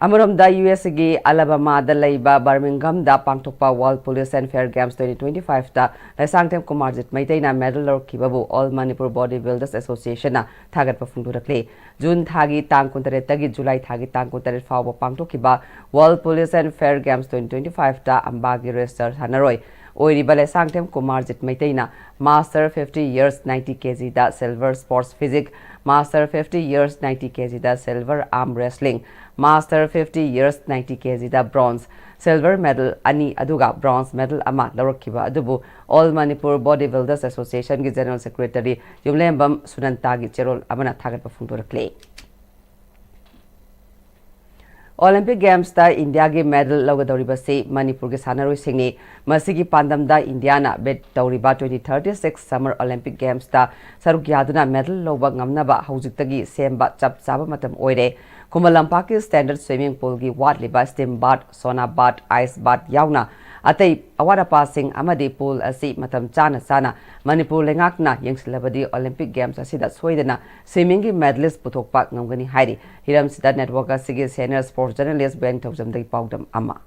ꯑꯃꯔꯣꯝꯗ, ꯌꯨ ꯑꯦꯁ ꯑꯦꯒꯤ ꯑꯂꯥꯕꯥꯃꯥꯗ ꯂꯩꯕ ꯕꯔꯃꯤꯡꯒꯝꯗ ꯄꯥꯡꯊꯣꯛꯄ World Police and Fair Games twenty twenty-five ꯇ ꯂꯩꯁꯥꯡꯊꯦꯝ ꯀꯨꯃꯥꯔꯖꯤꯠ ꯃꯩꯇꯩꯅ ꯃꯦꯗꯜ ꯂꯧꯔꯛꯈꯤꯕꯕꯨ All Manipur Body Builders Association ꯅ ꯊꯥꯒꯠꯄ ꯐꯣꯡꯗꯣꯔꯛꯂꯤ꯫ ꯖꯨꯟ ꯊꯥꯒꯤ ꯇꯥꯡ ꯀꯨꯟꯇꯔꯦꯠꯇꯒꯤ ꯖꯨꯂꯥꯏ ꯊꯥꯒꯤ ꯇꯥꯡ ꯀꯨꯟꯇꯔꯦꯠ ꯐꯥꯎꯕ ꯄꯥꯡꯊꯣꯛꯈꯤꯕ World Police and Fair Games twenty twenty-five ꯇ ꯑꯝꯕꯥꯒꯤ ꯔꯦꯁꯂꯔ ꯁꯥꯟꯅꯔꯣꯏ ꯑꯣꯏꯔꯤꯕ Leishangthem Kumarjit ꯃꯩꯇꯩꯅ Master fifty years ninety ꯀꯦ ꯖꯤꯗ silver sports physique, Master fifty years ninety ꯀꯦ ꯖꯤꯗ silver arm wrestling, Master fifty years ninety ꯀꯦ ꯖꯤꯗ bronze, silver medal ꯑꯅꯤ ꯑꯗꯨꯒ bronze medal ꯑꯃ ꯂꯧꯔꯛꯈꯤꯕ ꯑꯗꯨꯕꯨ All Manipur Body Builders Association ꯒꯤ General Secretary ꯌꯨꯝꯂꯦꯝꯕꯝ ꯁꯨꯅꯟꯇꯥꯒꯤ ꯆꯦꯔꯣꯜ ꯑꯃꯅ ꯊꯥꯒꯠꯄ ꯐꯣꯡꯗꯣꯔꯛꯂꯤ꯫ Olympic Games ꯇ ꯏꯟꯗꯤꯌꯥꯒꯤ ꯃꯦꯗꯜ ꯂꯧꯒꯗꯧꯔꯤꯕꯁꯤ ꯃꯅꯤꯄꯨꯔꯒꯤ ꯁꯥꯟꯅꯔꯣꯏꯁꯤꯡꯅꯤ꯫ ꯃꯁꯤꯒꯤ ꯄꯥꯟꯗꯝꯗ ꯏꯟꯗꯤꯌꯥꯅ ꯕꯤꯠ ꯇꯧꯔꯤꯕ twenty thirty-six Summer Olympic Games ꯇ ꯁꯔꯨꯛ ꯌꯥꯗꯨꯅ ꯃꯦꯗꯜ ꯂꯧꯕ ꯉꯝꯅꯕ ꯍꯧꯖꯤꯛꯇꯒꯤ ꯁꯦꯝꯕ ꯆꯞ ꯆꯥꯕ ꯃꯇꯝ ꯑꯣꯏꯔꯦ꯫ ꯈꯨꯃꯟ ꯂꯝꯄꯥꯛꯀꯤ standard swimming pool ꯒꯤ ꯋꯥꯠꯂꯤꯕ steam bath, sauna bath, ice bath ꯌꯥꯎꯅ ꯑꯇꯩ ꯑꯋꯥꯠ ꯑꯄꯥꯁꯤꯡ ꯑꯃꯗꯤ pool ꯑꯁꯤ ꯃꯇꯝ ꯆꯥꯅ ꯆꯥꯅ ꯃꯅꯤꯄꯨꯔ ꯂꯩꯉꯥꯛꯅ ꯌꯦꯡꯁꯤꯜꯂꯕꯗꯤ Olympic Games ꯑꯁꯤꯗ ꯁꯣꯏꯗꯅ swimming ꯒꯤ medalist ꯄꯨꯊꯣꯛꯄ ꯉꯝꯒꯅꯤ ꯍꯥꯏꯔꯤ꯫ ꯍꯤꯔꯝꯁꯤꯗ network ꯑꯁꯤꯒꯤ senior sports journalist ꯕꯦꯟ ꯊꯧꯖꯝꯗꯒꯤ ꯄꯥꯎꯗꯝ ꯑꯃ꯫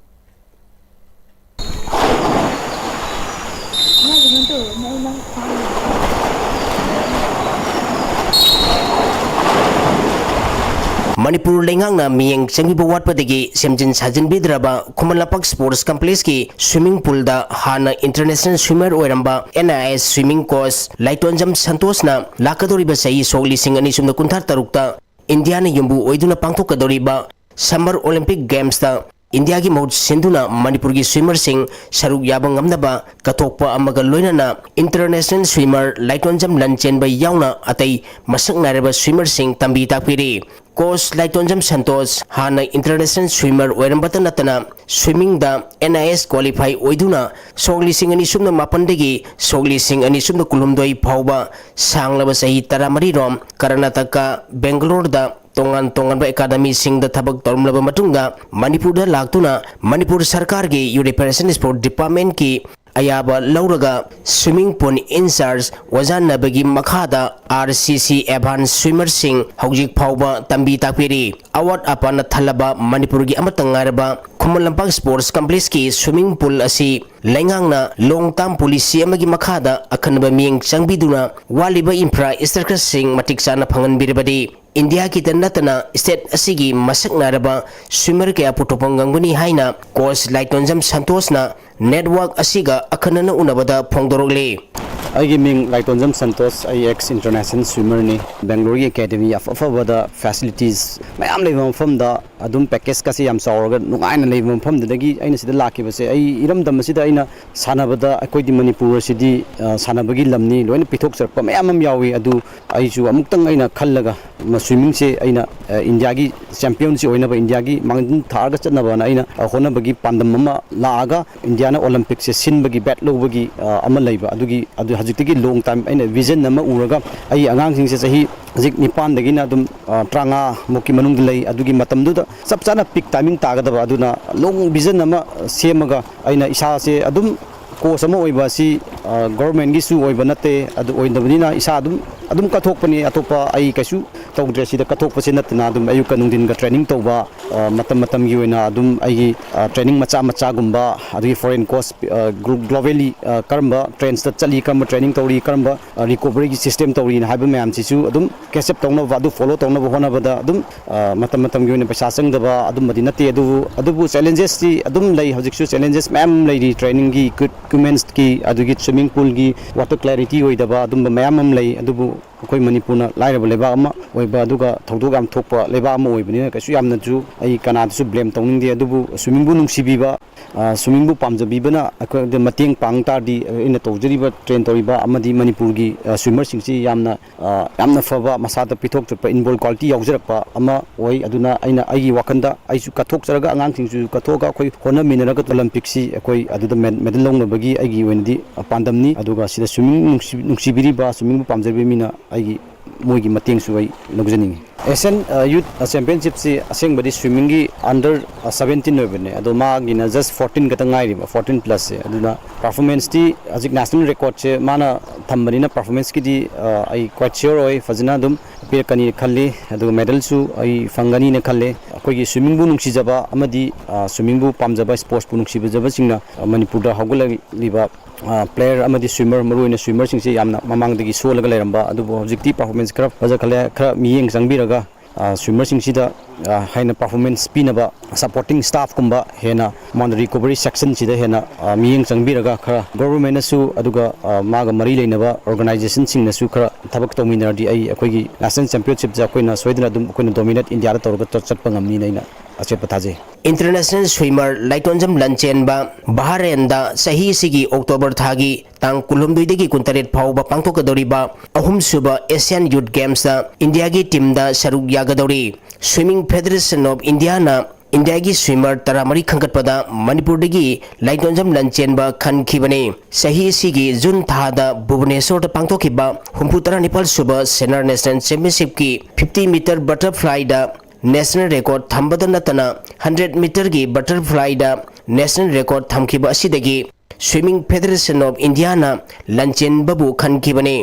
ꯃꯅꯤꯄꯨꯔ ꯂꯩꯉꯥꯛꯅ ꯃꯤꯠꯌꯦꯡ ꯆꯪꯕꯤꯕ ꯋꯥꯠꯄꯗꯒꯤ ꯁꯦꯝꯖꯤꯟ ꯁꯥꯖꯤꯟꯕꯤꯗ꯭ꯔꯕ ꯈꯨꯃꯟ ꯂꯝꯄꯥꯛ Sports Complex ꯀꯤ swimming pool ꯗ ꯍꯥꯟꯅ international swimmer ꯑꯣꯏꯔꯝꯕ N I S swimming coach ꯂꯥꯏꯇꯣꯟꯖꯝ ꯁꯟꯇꯣꯁꯅ ꯂꯥꯛꯀꯗꯧꯔꯤꯕ ꯆꯍꯤ ꯁꯣꯛ ꯂꯤꯁꯤꯡ ꯑꯅꯤ ꯁꯨꯞꯅ ꯀꯨꯟꯊ꯭ꯔꯥ ꯇꯔꯨꯛꯇ ꯏꯟꯗꯤꯌꯥꯅ ꯌꯨꯝꯕꯨ ꯑꯣꯏꯗꯨꯅ ꯄꯥꯡꯊꯣꯛꯀꯗꯧꯔꯤꯕ Summer Olympic Gamesꯇ ꯏꯟꯗꯤꯌꯥꯒꯤ ꯃꯍꯨꯠ ꯁꯤꯟꯗꯨꯅ ꯃꯅꯤꯄꯨꯔꯒꯤ swimmerꯁꯤꯡ ꯁꯔꯨꯛ ꯌꯥꯕ ꯉꯝꯅꯕ ꯀꯠꯊꯣꯛꯄ ꯑꯃꯒ ꯂꯣꯏꯅꯅ international swimmer ꯂꯥꯏꯇꯣꯟꯖꯝ ꯂꯟꯆꯦꯟꯕ ꯌꯥꯎꯅ ꯑꯇꯩ ꯃꯁꯛ ꯅꯥꯏꯔꯕ swimmerꯁꯤꯡ ꯇꯝꯕꯤ ꯇꯥꯛꯄꯤꯔꯤ꯫ Coach ꯂꯥꯏꯇꯣꯟꯖꯝ ꯁꯟꯇꯣꯁ ꯍꯥꯟꯅ international swimmer ꯑꯣꯏꯔꯝꯕꯇ ꯅꯠꯇꯅ swimmingꯗ N I S qualify ꯑꯣꯏꯗꯨꯅ ꯁꯣꯛ ꯂꯤꯁꯤꯡ ꯑꯅꯤ ꯁꯨꯞꯅ ꯃꯥꯄꯟꯗꯒꯤ ꯁꯣꯛ ꯂꯤꯁꯤꯡ ꯑꯅꯤ ꯁꯨꯞꯅ ꯀꯨꯟꯍꯨꯝꯗꯣꯏ ꯐꯥꯎꯕ ꯁꯥꯡꯂꯕ ꯆꯍꯤ ꯇꯔꯥꯃꯔꯤ ꯔꯣꯝ ꯀꯔꯅꯥꯇꯀꯥ ꯕꯦꯡꯒꯂꯣꯔꯗ ꯇꯣꯉꯥꯟ ꯇꯣꯉꯥꯟꯕ ꯑꯦꯀꯥꯗꯃꯤꯁꯤꯡꯗ ꯊꯕꯛ ꯇꯧꯔꯝꯂꯕ ꯃꯇꯨꯡꯗ ꯃꯅꯤꯄꯨꯔꯗ ꯂꯥꯛꯇꯨꯅ ꯃꯅꯤꯄꯨꯔ ꯁꯔꯀꯥꯔꯒꯤ Youth Recreation Sport Departmentꯀꯤ ꯑꯌꯥꯕ ꯂꯧꯔꯒ swimming pool in charge ꯑꯣꯖꯥ ꯅꯕꯒꯤ ꯃꯈꯥꯗ R C C advance swimmerꯁꯤꯡ ꯍꯧꯖꯤꯛ ꯐꯥꯎꯕ ꯇꯝꯕꯤ ꯇꯥꯛꯄꯤꯔꯤ꯫ ꯑꯋꯥꯠ ꯑꯄꯥꯅ ꯊꯜꯂꯕ ꯃꯅꯤꯄꯨꯔꯒꯤ ꯑꯃꯠꯇ ꯉꯥꯏꯔꯕ Khuman Lampak Sports Complexꯀꯤ swimming pool ꯑꯁꯤ ꯂꯩꯉꯥꯛꯅ long term policy ꯑꯃꯒꯤ ꯃꯈꯥꯗ ꯑꯈꯟꯅꯕ ꯃꯤꯠꯌꯦꯡ ꯆꯪꯕꯤꯗꯨꯅ ꯋꯥꯠꯂꯤꯕ infrastructureꯁꯤꯡ ꯃꯇꯤꯛ ꯆꯥꯅ ꯐꯪꯍꯟꯕꯤꯔꯕꯗꯤ ꯏꯟꯗꯤꯌꯥꯒꯤꯗ ꯅꯠꯇꯅ state ꯑꯁꯤꯒꯤ ꯃꯁꯛ ꯅꯥꯏꯔꯕ swimmer ꯀꯌꯥ ꯄꯨꯊꯣꯛꯄ ꯉꯝꯒꯅꯤ ꯍꯥꯏꯅ coach ꯂꯥꯏꯇꯣꯟꯖꯝ ꯁꯟꯇꯣꯁꯅ network ꯑꯁꯤꯒ ꯑꯈꯟꯅꯅ ꯎꯅꯕꯗ ꯐꯣꯡꯗꯣꯔꯛꯂꯤ꯫ ꯑꯩꯒꯤ ꯃꯤꯡ ꯂꯥꯏꯇꯣꯟꯖꯝ ꯁꯟꯇꯣꯁ, ꯑꯩ ex international swimmerꯅꯤ꯫ ꯕꯦꯡꯒ꯭ꯂꯣꯔꯒꯤ academy ꯑꯐ ꯑꯐꯕꯗ facilities ꯃꯌꯥꯝ ꯂꯩꯕ ꯃꯐꯝꯗ ꯑꯗꯨꯝ package ꯀꯁꯦ ꯌꯥꯝ ꯆꯥꯎꯔꯒ ꯅꯨꯡꯉꯥꯏꯅ ꯂꯩꯕ ꯃꯐꯝꯗꯨꯗꯒꯤ ꯑꯩꯅ ꯁꯤꯗ ꯂꯥꯛꯈꯤꯕꯁꯦ, ꯑꯩ ꯏꯔꯝꯗꯝ ꯑꯁꯤꯗ ꯑꯩꯅ ꯁꯥꯟꯅꯕꯗ ꯑꯩꯈꯣꯏꯗꯤ ꯃꯅꯤꯄꯨꯔ ꯑꯁꯤꯗꯤ, ꯑ, ꯁꯥꯟꯅꯕꯒꯤ ꯂꯝꯅꯤ, ꯂꯣꯏꯅ ꯄꯤꯊꯣꯛꯆꯔꯛꯄ ꯃꯌꯥꯝ ꯑꯃ ꯌꯥꯎꯏ꯫ ꯑꯗꯨ ꯑꯩꯁꯨ ꯑꯃꯨꯛꯇꯪ ꯑꯩꯅ ꯈꯜꯂꯒ ꯃ-, swimmingꯁꯦ ꯑꯩꯅ, ꯑ, ꯏꯟꯗꯤꯌꯥꯒꯤ championꯁꯤ ꯑꯣꯏꯅꯕ, ꯏꯟꯗꯤꯌꯥꯒꯤ ꯃꯥꯡꯖꯤꯜ ꯊꯥꯔꯒ ꯆꯠꯅꯕꯅ ꯑꯩꯅ, ꯑ, ꯍꯣꯠꯅꯕꯒꯤ ꯄꯥꯟꯗꯝ ꯑꯃ ꯂꯥꯛꯑꯒ ꯏꯟꯗꯤꯌꯥꯅ Olympicꯁꯦ ꯁꯤꯟꯕꯒꯤ bet ꯂꯧꯕꯒꯤ, ꯑ, ꯑꯃ ꯂꯩꯕ꯫ ꯑꯗꯨꯒꯤ, ꯑꯗꯨ ꯍꯧꯖꯤꯛꯇꯒꯤ long time ꯑꯩꯅ vision ꯑꯃ ꯎꯔꯒ ꯑꯩ ꯑꯉꯥꯡꯁꯤꯡꯁꯦ ꯆꯍꯤ ꯍꯧꯖꯤꯛ ꯅꯤꯄꯥꯟꯗꯒꯤꯅ ꯑꯗꯨꯝ, ꯑ, ꯇꯔꯥꯃꯉꯥ ꯃꯨꯛꯀꯤ ꯃꯅꯨꯡꯗ ꯂꯩ꯫ ꯑꯗꯨꯒꯤ ꯃꯇꯝꯗꯨꯗ ꯆꯞ ꯆꯥꯅ peak timing ꯇꯥꯒꯗꯕ, ꯑꯗꯨꯅ long vision ꯑꯃ ꯁꯦꯝꯃꯒ ꯑꯩꯅ ꯏꯁꯥꯁꯦ ꯑꯗꯨꯝ coach ꯑꯃ ꯑꯣꯏꯕ ꯑꯁꯤ, ꯑ, governmentꯀꯤꯁꯨ ꯑꯣꯏꯕ ꯅꯠꯇꯦ, ꯑꯗꯨ ꯑꯣꯏꯗꯕꯅꯤꯅ ꯏꯁꯥ ꯑꯗꯨꯝ, ꯑꯗꯨꯝ ꯀꯠꯊꯣꯛꯄꯅꯤ꯫ ꯑꯇꯣꯞꯄ ꯑꯩ ꯀꯩꯁꯨ ꯇꯧꯗ꯭ꯔꯦ꯫ ꯁꯤꯗ ꯀꯠꯊꯣꯛꯄꯁꯤ ꯅꯠꯇꯅ ꯑꯗꯨꯝ ꯑꯌꯨꯛꯀ ꯅꯨꯡꯊꯤꯟꯒ training ꯇꯧꯕ, ꯑ, ꯃꯇꯝ ꯃꯇꯝꯒꯤ ꯑꯣꯏꯅ ꯑꯗꯨꯝ ꯑꯩꯒꯤ, ꯑ, training ꯃꯆꯥ ꯃꯆꯥꯒꯨꯝꯕ, ꯑꯗꯒꯤ foreign coach, ꯑ, glo-, globally, ꯑ, ꯀꯔꯝꯕ trains ꯇ ꯆꯠꯂꯤ, ꯀꯔꯝꯕ training ꯇꯧꯔꯤ, ꯀꯔꯝꯕ, ꯑ, recovery ꯒꯤ system ꯇꯧꯔꯤꯅ ꯍꯥꯏꯕ ꯃꯌꯥꯝꯁꯤꯁꯨ ꯑꯗꯨꯝ catch up ꯇꯧꯅꯕ, ꯑꯗꯨ follow ꯇꯧꯅꯕ ꯍꯣꯠꯅꯕꯗ ꯑꯗꯨꯝ, ꯑ, ꯃꯇꯝ ꯃꯇꯝꯒꯤ ꯑꯣꯏꯅ ꯄꯩꯁꯥ ꯆꯪꯗꯕ ꯑꯗꯨꯝꯕꯗꯤ ꯅꯠꯇꯦ꯫ ꯑꯗꯨꯕꯨ, ꯑꯗꯨꯕꯨ challenges ꯇꯤ ꯑꯗꯨꯝ ꯂꯩ꯫ ꯍꯧꯖꯤꯛꯁꯨ challenges ꯃꯌꯥꯝ ꯂꯩꯔꯤ꯫ Training ꯒꯤ equipments ꯀꯤ, ꯑꯗꯨꯒꯤ swimming pool ꯒꯤ water clarity ꯑꯣꯏꯗꯕ ꯑꯗꯨꯝꯕ ꯃꯌꯥꯝ ꯑꯃ ꯂꯩ꯫ ꯑꯗꯨꯕꯨ ꯑꯩꯈꯣꯏ ꯃꯅꯤꯄꯨꯔꯅ ꯂꯥꯏꯔꯕ ꯂꯩꯕꯥꯛ ꯑꯃ ꯑꯣꯏꯕ, ꯑꯗꯨꯒ ꯊꯧꯗꯣꯛ ꯌꯥꯝ ꯊꯣꯛꯄ ꯂꯩꯕꯥꯛ ꯑꯃ ꯑꯣꯏꯕꯅꯤꯅ, ꯀꯩꯁꯨ ꯌꯥꯝꯅꯁꯨ ꯑꯩ ꯀꯅꯥꯗꯁꯨ ꯕ꯭ꯂꯦꯝ ꯇꯧꯅꯤꯡꯗꯦ꯫ ꯑꯗꯨꯕꯨ ꯁ꯭ꯋꯤꯃꯤꯡꯕꯨ ꯅꯨꯡꯁꯤꯕꯤꯕ, ꯑ, ꯁ꯭ꯋꯤꯃꯤꯡꯕꯨ ꯄꯥꯝꯖꯕꯤꯕꯅ ꯑꯩꯈꯣꯏꯗ ꯃꯇꯦꯡ ꯄꯥꯡ ꯇꯥꯔꯗꯤ, ꯑꯩꯅ ꯇꯧꯖꯔꯤꯕ, ꯇ꯭ꯔꯦꯟ ꯇꯧꯔꯤꯕ ꯑꯃꯗꯤ ꯃꯅꯤꯄꯨꯔꯒꯤ, ꯑ, ꯁ꯭ꯋꯤꯃꯔꯁꯤꯡꯁꯤ ꯌꯥꯝꯅ, ꯑ, ꯌꯥꯝꯅ ꯐꯕ, ꯃꯁꯥꯗ ꯄꯤꯊꯣꯛ ꯆꯠꯄ, ꯏꯟꯕꯣꯜ ꯀ꯭ꯋꯥꯂꯤꯇꯤ ꯌꯥꯎꯖꯔꯛꯄ ꯑꯃ ꯑꯣꯏ꯫ ꯑꯗꯨꯅ ꯑꯩꯅ ꯑꯩꯒꯤ ꯋꯥꯈꯜꯗ ꯑꯩꯁꯨ ꯀꯠꯊꯣꯛꯆꯔꯒ, ꯑꯉꯥꯡꯁꯤꯡꯁꯨ ꯀꯠꯊꯣꯛꯑꯒ, ꯑꯩꯈꯣꯏ ꯍꯣꯠꯅꯃꯤꯟꯅꯔꯒ ꯑꯣꯂꯦꯝꯄꯤꯛꯁꯤ ꯑꯩꯈꯣꯏ ꯑꯗꯨꯗ ꯃꯦ-, ꯃꯦꯗꯜ ꯂꯧꯅꯕꯒꯤ ꯑꯩꯒꯤ ꯑꯣꯏꯅꯗꯤ, ꯑ, ꯄꯥꯟꯗꯝꯅꯤ꯫ ꯑꯗꯨꯒ ꯁꯤꯗ ꯁ꯭ꯋꯤꯃꯤꯡ ꯅꯨꯡꯁꯤ-, ꯅꯨꯡꯁꯤꯕꯤꯔꯤꯕ, ꯁ꯭ꯋꯤꯃꯤꯡꯕꯨ ꯄꯥꯝꯖꯔꯤꯕ ꯃꯤꯅ ꯑꯩꯒꯤ, ꯃꯣꯏꯒꯤ ꯃꯇꯦꯡꯁꯨ ꯑꯩ ꯂꯧꯖꯅꯤꯡꯉꯤ꯫ ꯑꯦꯁꯤꯌꯥꯟ, ꯑ, ꯌꯨꯠ, ꯑ, ꯆꯦꯝꯄꯤꯌꯟꯁꯤꯞꯁꯤ ꯑꯁꯦꯡꯕꯗꯤ ꯁ꯭ꯋꯤꯃꯤꯡꯒꯤ ꯑꯟꯗꯔ, ꯑ, ꯁꯕꯦꯟꯇꯤꯟ ꯑꯣꯏꯕꯅꯦ, ꯑꯗꯣ ꯃꯥꯒꯤꯅ ꯖꯁ ꯐꯣꯔꯇꯤꯟ ꯈꯛꯇ ꯉꯥꯏꯔꯤꯕ, ꯐꯣꯔꯇꯤꯟ ꯄ꯭ꯂꯁꯁꯦ꯫ ꯑꯗꯨꯅ ꯄꯔꯐꯣꯔꯃꯦꯟꯁꯇꯤ ꯍꯧꯖꯤꯛ ꯅꯦꯁꯅꯦꯜ ꯔꯦꯀꯣꯔꯗꯁꯦ ꯃꯥꯅ ꯊꯝꯕꯅꯤꯅ, ꯄꯔꯐꯣꯔꯃꯦꯟꯁꯀꯤꯗꯤ, ꯑ, ꯑꯩ ꯀ꯭ꯋꯥꯏꯠ ꯁꯤꯌꯣꯔ ꯑꯣꯏ, ꯐꯖꯅ ꯑꯗꯨꯝ ꯄꯤꯔꯛꯀꯅꯤ ꯈꯜꯂꯤ꯫ ꯑꯗꯨꯒ ꯃꯦꯗꯜꯁꯨ ꯑꯩ ꯐꯪꯒꯅꯤꯅ ꯈꯜꯂꯦ꯫ ꯑꯩꯈꯣꯏꯒꯤ ꯁ꯭ꯋꯤꯃꯤꯡꯕꯨ ꯅꯨꯡꯁꯤꯖꯕ ꯑꯃꯗꯤ, ꯑ, ꯁ꯭ꯋꯤꯃꯤꯡꯕꯨ ꯄꯥꯝꯖꯕ, ꯁ꯭ꯄꯣꯔꯠꯁꯄꯨ ꯅꯨꯡꯁꯤꯖꯕꯁꯤꯡꯅ, ꯑ, ꯃꯅꯤꯄꯨꯔꯗ ꯍꯧꯒꯠꯂꯛꯂꯤꯕ, ꯑ, ꯄ꯭ꯂꯦꯌꯔ ꯑꯃꯗꯤ ꯁ꯭ꯋꯤꯃꯔ, ꯃꯔꯨꯑꯣꯏꯅ ꯁ꯭ꯋꯤꯃꯔꯁꯤꯡꯁꯦ ꯌꯥꯝꯅ ꯃꯃꯥꯡꯗꯒꯤ ꯁꯣꯜꯂꯒ ꯂꯩꯔꯝꯕ, ꯑꯗꯨꯕꯨ ꯍꯧꯖꯤꯛꯇꯤ ꯄꯔꯐꯣꯔꯃꯦꯟꯁ ꯈꯔ ꯐꯖꯈꯠꯂꯦ꯫ ꯈꯔ ꯃꯤꯠꯌꯦꯡ ꯆꯪꯕꯤꯔꯒ, ꯑ, ꯁ꯭ꯋꯤꯃꯔꯁꯤꯡꯁꯤꯗ, ꯑ, ꯍꯦꯟꯅ ꯄꯔꯐꯣꯔꯃꯦꯟꯁ ꯄꯤꯅꯕ ꯁꯄꯣꯔꯇꯤꯡ ꯁ꯭ꯇꯥꯐꯀꯨꯝꯕ ꯍꯦꯟꯅ, ꯃꯉꯣꯟꯗ ꯔꯤꯀꯣꯚꯔꯤ ꯁꯦꯛꯁꯟꯁꯤꯗ ꯍꯦꯟꯅ, ꯑ, ꯃꯤꯠꯌꯦꯡ ꯆꯪꯕꯤꯔꯒ, ꯈꯔ ꯒꯣꯚꯔꯟꯃꯦꯟꯠꯅꯁꯨ, ꯑꯗꯨꯒ, ꯑ, ꯃꯥꯒ ꯃꯔꯤ ꯂꯩꯅꯕ ꯑꯣꯔꯒꯅꯥꯏꯖꯦꯁꯟꯁꯤꯡꯅꯁꯨ ꯈꯔ ꯊꯕꯛ ꯇꯧꯃꯤꯟꯅꯔꯗꯤ, ꯑꯩ, ꯑꯩꯈꯣꯏꯒꯤ ꯅꯦꯁꯅꯦꯜ ꯆꯦꯝꯄꯤꯌꯟꯁꯤꯞꯁꯦ ꯑꯩꯈꯣꯏꯅ ꯁꯣꯏꯗꯅ ꯑꯗꯨꯝ ꯑꯩꯈꯣꯏꯅ ꯗꯣꯃꯤꯅꯦꯠ ꯏꯟꯗꯤꯌꯥꯗ ꯇꯧꯔꯒ ꯆꯠ-, ꯆꯠꯄ ꯉꯝꯅꯤꯅ ꯑꯩꯅ ꯑꯆꯦꯠꯄ ꯊꯥꯖꯩ꯫ ꯏꯟꯇꯔꯅꯦꯁꯅꯦꯜ ꯁ꯭ꯋꯤꯃꯔ ꯂꯥꯏꯇꯣꯟꯖꯝ ꯂꯟꯆꯦꯟꯕ ꯕꯍꯔꯦꯟꯗ ꯆꯍꯤ ꯑꯁꯤꯒꯤ ꯑꯣꯛꯇꯣꯕꯔ ꯊꯥꯒꯤ ꯇꯥꯡ ꯀꯨꯟꯍꯨꯝꯗꯣꯏꯗꯒꯤ ꯀꯨꯟꯇꯔꯦꯠ ꯐꯥꯎꯕ ꯄꯥꯡꯊꯣꯛꯀꯗꯧꯔꯤꯕ ꯑꯍꯨꯝꯁꯨꯕ ꯑꯦꯁꯤꯌꯥꯟ ꯌꯨꯠ ꯒꯦꯝꯁꯇ ꯏꯟꯗꯤꯌꯥꯒꯤ ꯇꯤꯝꯗ ꯁꯔꯨꯛ ꯌꯥꯒꯗꯧꯔꯤ꯫ ꯁ꯭ꯋꯤꯃꯤꯡ ꯐꯦꯗꯔꯦꯁꯟ ꯑꯣꯐ ꯏꯟꯗꯤꯌꯥꯅ ꯏꯟꯗꯤꯌꯥꯒꯤ ꯁ꯭ꯋꯤꯃꯔ ꯇꯔꯥꯃꯔꯤ ꯈꯟꯒꯠꯄꯗ ꯃꯅꯤꯄꯨꯔꯗꯒꯤ ꯂꯥꯏꯇꯣꯟꯖꯝ ꯂꯟꯆꯦꯟꯕ ꯈꯟꯈꯤꯕꯅꯤ꯫ ꯆꯍꯤ ꯑꯁꯤꯒꯤ ꯖꯨꯟ ꯊꯥꯗ ꯚꯨꯕꯅꯦꯁꯣꯔꯗ ꯄꯥꯡꯊꯣꯛꯈꯤꯕ ꯍꯨꯝꯐꯨ ꯇꯔꯥꯅꯤꯄꯥꯜ ꯁꯨꯕ ꯁꯦꯅꯥꯔ ꯅꯦꯁꯅꯦꯜ ꯆꯦꯝꯄꯤꯌꯟꯁꯤꯞꯀꯤ ꯐꯤꯐꯇꯤ ꯃꯤꯇꯔ ꯕꯇꯔꯐ꯭ꯂꯥꯏꯗ ꯅꯦꯁꯅꯦꯜ ꯔꯦꯀꯣꯔꯗ ꯊꯝꯕꯗ ꯅꯠꯇꯅ ꯍꯟꯗ꯭ꯔꯦꯠ ꯃꯤꯇꯔꯒꯤ ꯕꯇꯔꯐ꯭ꯂꯥꯏꯗ ꯅꯦꯁꯅꯦꯜ ꯔꯦꯀꯣꯔꯗ ꯊꯝꯈꯤꯕ ꯑꯁꯤꯗꯒꯤ ꯁ꯭ꯋꯤꯃꯤꯡ ꯐꯦꯗꯔꯦꯁꯟ ꯑꯣꯐ ꯏꯟꯗꯤꯌꯥꯅ ꯂꯟꯆꯦꯟꯕꯕꯨ ꯈꯟꯈꯤꯕꯅꯤ꯫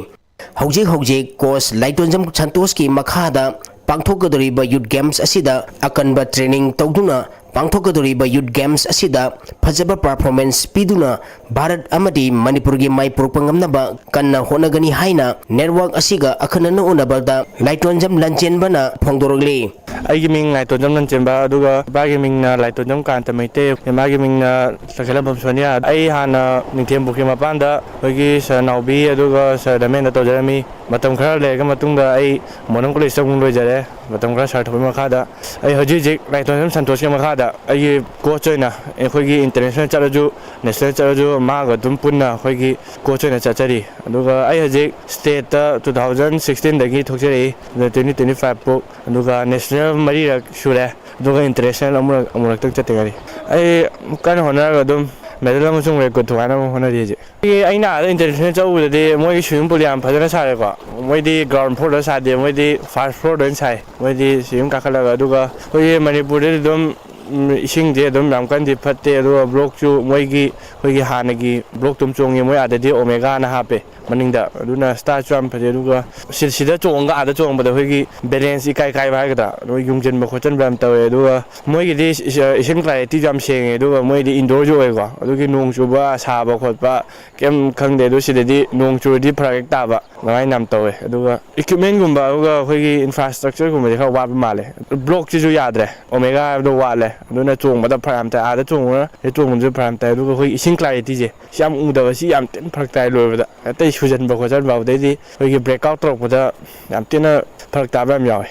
ꯍꯧꯖꯤꯛ ꯍꯧꯖꯤꯛ ꯀꯣꯆ ꯂꯥꯏꯇꯣꯟꯖꯝ ꯁꯟꯇꯣꯁꯀꯤ ꯃꯈꯥꯗ ꯄꯥꯡꯊꯣꯛꯀꯗꯧꯔꯤꯕ ꯌꯨꯠ ꯒꯦꯝꯁ ꯑꯁꯤꯗ ꯑꯀꯟꯕ ꯇ꯭ꯔꯦꯅꯤꯡ ꯇꯧꯗꯨꯅ ꯄꯥꯡꯊꯣꯛꯀꯗꯧꯔꯤꯕ ꯌꯨꯠ ꯒꯦꯝꯁ ꯑꯁꯤꯗ ꯐꯖꯕ ꯄꯔꯐꯣꯔꯃꯦꯟꯁ ꯄꯤꯗꯨꯅ ꯚꯥꯔꯠ ꯑꯃꯗꯤ ꯃꯅꯤꯄꯨꯔꯒꯤ ꯃꯥꯏ ꯄꯨꯔꯛꯄ ꯉꯝꯅꯕ ꯀꯟꯅ ꯍꯣꯠꯅꯒꯅꯤ ꯍꯥꯏꯅ ꯅꯦꯠꯋꯥꯔꯛ ꯑꯁꯤꯒ ꯑꯈꯟꯅꯅ ꯎꯅꯕꯗ ꯂꯥꯏꯇꯣꯟꯖꯝ ꯂꯟꯆꯦꯟꯕꯅ ꯐꯣꯡꯗꯣꯔꯛꯂꯤ꯫ ꯑꯩꯒꯤ ꯃꯤꯡ ꯂꯥꯏꯇꯣꯟꯖꯝ ꯂꯟꯆꯦꯟꯕ, ꯑꯗꯨꯒ ꯏꯄꯥꯒꯤ ꯃꯤꯡꯅ ꯂꯥꯏꯇꯣꯟꯖꯝ ꯀꯥꯟꯇ ꯃꯩꯇꯩ, ꯏꯃꯥꯒꯤ ꯃꯤꯡꯅ ꯆꯈꯦꯂꯝꯕꯝ ꯁꯣꯅꯤꯌꯥ꯫ ꯑꯩ ꯍꯥꯟꯅ ꯅꯤꯡꯊꯦꯝ ꯄꯨꯈ꯭ꯔꯤ ꯃꯄꯥꯟꯗ ꯑꯩꯈꯣꯏꯒꯤ ꯁꯥꯔ ꯅꯥꯎꯕꯤ ꯑꯗꯨꯒ ꯁꯥꯔ ꯗꯃꯦꯟꯗ ꯇꯧꯖꯔꯝꯃꯤ꯫ ꯃꯇꯝ ꯈꯔ ꯂꯩꯔꯒ ꯃꯇꯨꯡꯗ ꯑꯩ ꯃꯣꯗꯔꯟ ꯀꯣꯂꯦꯖꯇ ꯑꯃꯨꯛ ꯂꯣꯏꯖꯔꯦ꯫ ꯃꯇꯝ ꯈꯔ ꯁꯥꯔ ꯊꯧꯕꯒꯤ ꯃꯈꯥꯗ ꯑꯩ ꯍꯧꯖꯤꯛ ꯍꯧꯖꯤꯛ ꯂꯥꯏꯇꯣꯟꯖꯝ ꯁꯟꯇꯣꯁꯀꯤ ꯃꯈꯥꯗ ꯑꯩꯒꯤ ꯀꯣꯆ ꯑꯣꯏꯅ ꯑꯩꯈꯣꯏꯒꯤ ꯏꯟꯇꯔꯅꯦꯁꯅꯦꯜ ꯆꯠꯂꯁꯨ, ꯅꯦꯁꯅꯦꯜ ꯆꯠꯂꯁꯨ ꯃꯥꯒ ꯑꯗꯨꯝ ꯄꯨꯟꯅ ꯑꯩꯈꯣꯏꯒꯤ ꯀꯣꯆ ꯑꯣꯏꯅ ꯆꯠꯆꯔꯤ꯫ ꯑꯗꯨꯒ ꯑꯩ ꯍꯧꯖꯤꯛ ꯁ꯭ꯇꯦꯠꯇ ꯇꯨ ꯊꯥꯎꯖꯟ ꯁꯤꯛꯁꯇꯤꯟꯗꯒꯤ ꯊꯣꯛꯆꯔꯛꯏ, ꯑꯗꯨ ꯇ꯭ꯋꯦꯟꯇꯤ ꯇ꯭ꯋꯦꯟꯇꯤ ꯐꯥꯏꯚ ꯐꯥꯎ꯫ ꯑꯗꯨꯒ ꯅꯦꯁꯅꯦꯜ ꯃꯔꯤꯔꯛ ꯁꯨꯔꯦ, ꯑꯗꯨꯒ ꯏꯟꯇꯔꯅꯦꯁꯅꯦꯜ ꯑꯃꯨꯔꯛ, ꯑꯃꯨꯔꯛꯇꯪ ꯆꯠꯇ ꯉꯥꯏꯔꯤ꯫ ꯑꯩ ꯀꯟꯅ ꯍꯣꯠꯅꯔꯒ ꯑꯗꯨꯝ ꯃꯦꯗꯜ ꯑꯃꯁꯨꯡ ꯔꯦꯀꯣꯔꯗ ꯊꯨꯒꯥꯏꯅꯕ ꯍꯣꯠꯅꯔꯤ ꯍꯧꯖꯤꯛ꯫ ꯑꯩ, ꯑꯩꯅ ꯑꯥꯗ ꯏꯟꯇꯔꯅꯦꯁꯅꯦꯜ ꯆꯠꯂꯨꯕꯗꯗꯤ ꯃꯣꯏꯒꯤ ꯁ꯭ꯋꯤꯃꯤꯡ ꯄꯨꯜ ꯌꯥꯝ ꯐꯖꯅ ꯁꯥꯔꯦꯀꯣ꯫ ꯃꯣꯏꯗꯤ ꯒ꯭ꯔꯥꯎꯟ ꯐ꯭ꯂꯣꯔꯗ ꯁꯥꯗꯦ, ꯃꯣꯏꯗꯤ ꯐꯥꯔꯁ ꯐ꯭ꯂꯣꯔꯗ ꯑꯣꯏꯅ ꯁꯥꯏ꯫ ꯃꯣꯏꯗꯤ ꯁ꯭ꯋꯤꯃꯤꯡ ꯀꯥꯈꯠꯂꯒ, ꯑꯗꯨꯒ ꯑꯩꯈꯣꯏꯒꯤ ꯃꯅꯤꯄꯨꯔꯗꯗꯤ ꯑꯗꯨꯝ, ꯎꯝ, ꯏꯁꯤꯡꯁꯦ ꯑꯗꯨꯝ ꯌꯥꯝ ꯀꯟꯅꯗꯤ ꯐꯠꯇꯦ, ꯑꯗꯨꯒ ꯕ꯭ꯂꯣꯛꯁꯨ ꯃꯣꯏꯒꯤ, ꯑꯩꯈꯣꯏꯒꯤ ꯍꯥꯟꯅꯒꯤ ꯕ꯭ꯂꯣꯛꯇꯨꯝ ꯆꯣꯡꯉꯤ, ꯃꯣꯏ ꯑꯥꯗꯗꯤ ꯑꯣꯃꯦꯒꯥꯅ ꯍꯥꯞꯄꯦ ꯃꯅꯤꯡꯗ꯫ ꯑꯗꯨꯅ ꯁ꯭ꯇꯥꯏꯜꯁꯨ ꯌꯥꯝ ꯐꯖꯩ, ꯑꯗꯨꯒ ꯁꯤ-, ꯁꯤꯗ ꯆꯣꯡꯉꯒ ꯑꯥꯗ ꯆꯣꯡꯕꯗ ꯑꯩꯈꯣꯏꯒꯤ ꯕꯦꯂꯦꯟꯁ ꯏꯀꯥꯏ ꯀꯥꯏꯕ ꯍꯥꯏꯒꯗ꯭ꯔꯥ, ꯑꯗꯨꯒ ꯌꯨꯡꯁꯤꯟꯕ ꯈꯣꯠꯆꯤꯟꯕ ꯌꯥꯝ ꯇꯧꯋꯦ꯫ ꯑꯗꯨꯒ ꯃꯣꯏꯒꯤꯗꯤ ꯏꯁ-, ꯏꯁꯤꯡ ꯀ꯭ꯂꯥꯔꯤꯇꯤꯁꯨ ꯌꯥꯝ ꯁꯦꯡꯉꯦ, ꯑꯗꯨꯒ ꯃꯣꯏꯗꯤ ꯏꯟꯗꯣꯔꯁꯨ ꯑꯣꯏꯀꯣ, ꯑꯗꯨꯒꯤ ꯅꯣꯡ ꯆꯨꯕ ꯁꯥꯕ ꯈꯣꯠꯄ ꯀꯩꯝ ꯈꯪꯗꯦ꯫ ꯑꯗꯨ ꯁꯤꯗꯗꯤ ꯅꯣꯡ ꯆꯨꯔꯗꯤ ꯐꯔꯛ ꯍꯦꯛ ꯇꯥꯕ, ꯑꯗꯨꯃꯥꯏꯅ ꯌꯥꯝ ꯇꯧꯋꯦ꯫ ꯑꯗꯨꯒ ꯏꯀ꯭ꯋꯤꯞꯃꯦꯟꯒꯨꯝꯕ ꯑꯗꯨꯒ ꯑꯩꯈꯣꯏꯒꯤ ꯏꯟꯐ꯭ꯔꯥꯁ꯭ꯇ꯭ꯔꯛꯆꯔꯒꯨꯝꯕꯁꯦ ꯈꯔ ꯋꯥꯠꯄ ꯃꯥꯜꯂꯦ꯫ ꯕ꯭ꯂꯣꯛꯁꯤꯁꯨ ꯌꯥꯗ꯭ꯔꯦ, ꯑꯣꯃꯦꯒꯥ ꯍꯥꯏꯕꯗꯣ ꯋꯥꯠꯂꯦ, ꯑꯗꯨꯅ ꯆꯣꯡꯕꯗ ꯐꯔꯛ ꯌꯥꯝ ꯇꯥꯏ꯫ ꯑꯥꯗ ꯆꯣꯡꯕꯅ, ꯁꯤꯗ ꯆꯣꯡꯕꯁꯨ ꯐꯔꯛ ꯌꯥꯝ ꯇꯥꯏ꯫ ꯑꯗꯨꯒ ꯑꯩꯈꯣꯏ ꯏꯁꯤꯡ ꯀ꯭ꯂꯥꯔꯤꯇꯤꯁꯦ ꯁꯤ ꯌꯥꯝ ꯎꯗꯕ, ꯁꯤ ꯌꯥꯝ ꯊꯤꯅ ꯐꯔꯛ ꯇꯥꯏ ꯂꯣꯏꯕꯗ꯫ ꯑꯇꯩ ꯁꯨꯖꯟꯕ ꯈꯣꯠꯆꯟꯕ ꯑꯗꯩꯗꯤ ꯑꯩꯈꯣꯏꯒꯤ ꯕ꯭ꯔꯦꯛ ꯑꯥꯎꯠ ꯇꯧꯔꯛꯄꯗ ꯌꯥꯝ ꯊꯤꯅ ꯐꯔꯛ ꯇꯥꯕ ꯌꯥꯝ ꯌꯥꯎꯋꯦ꯫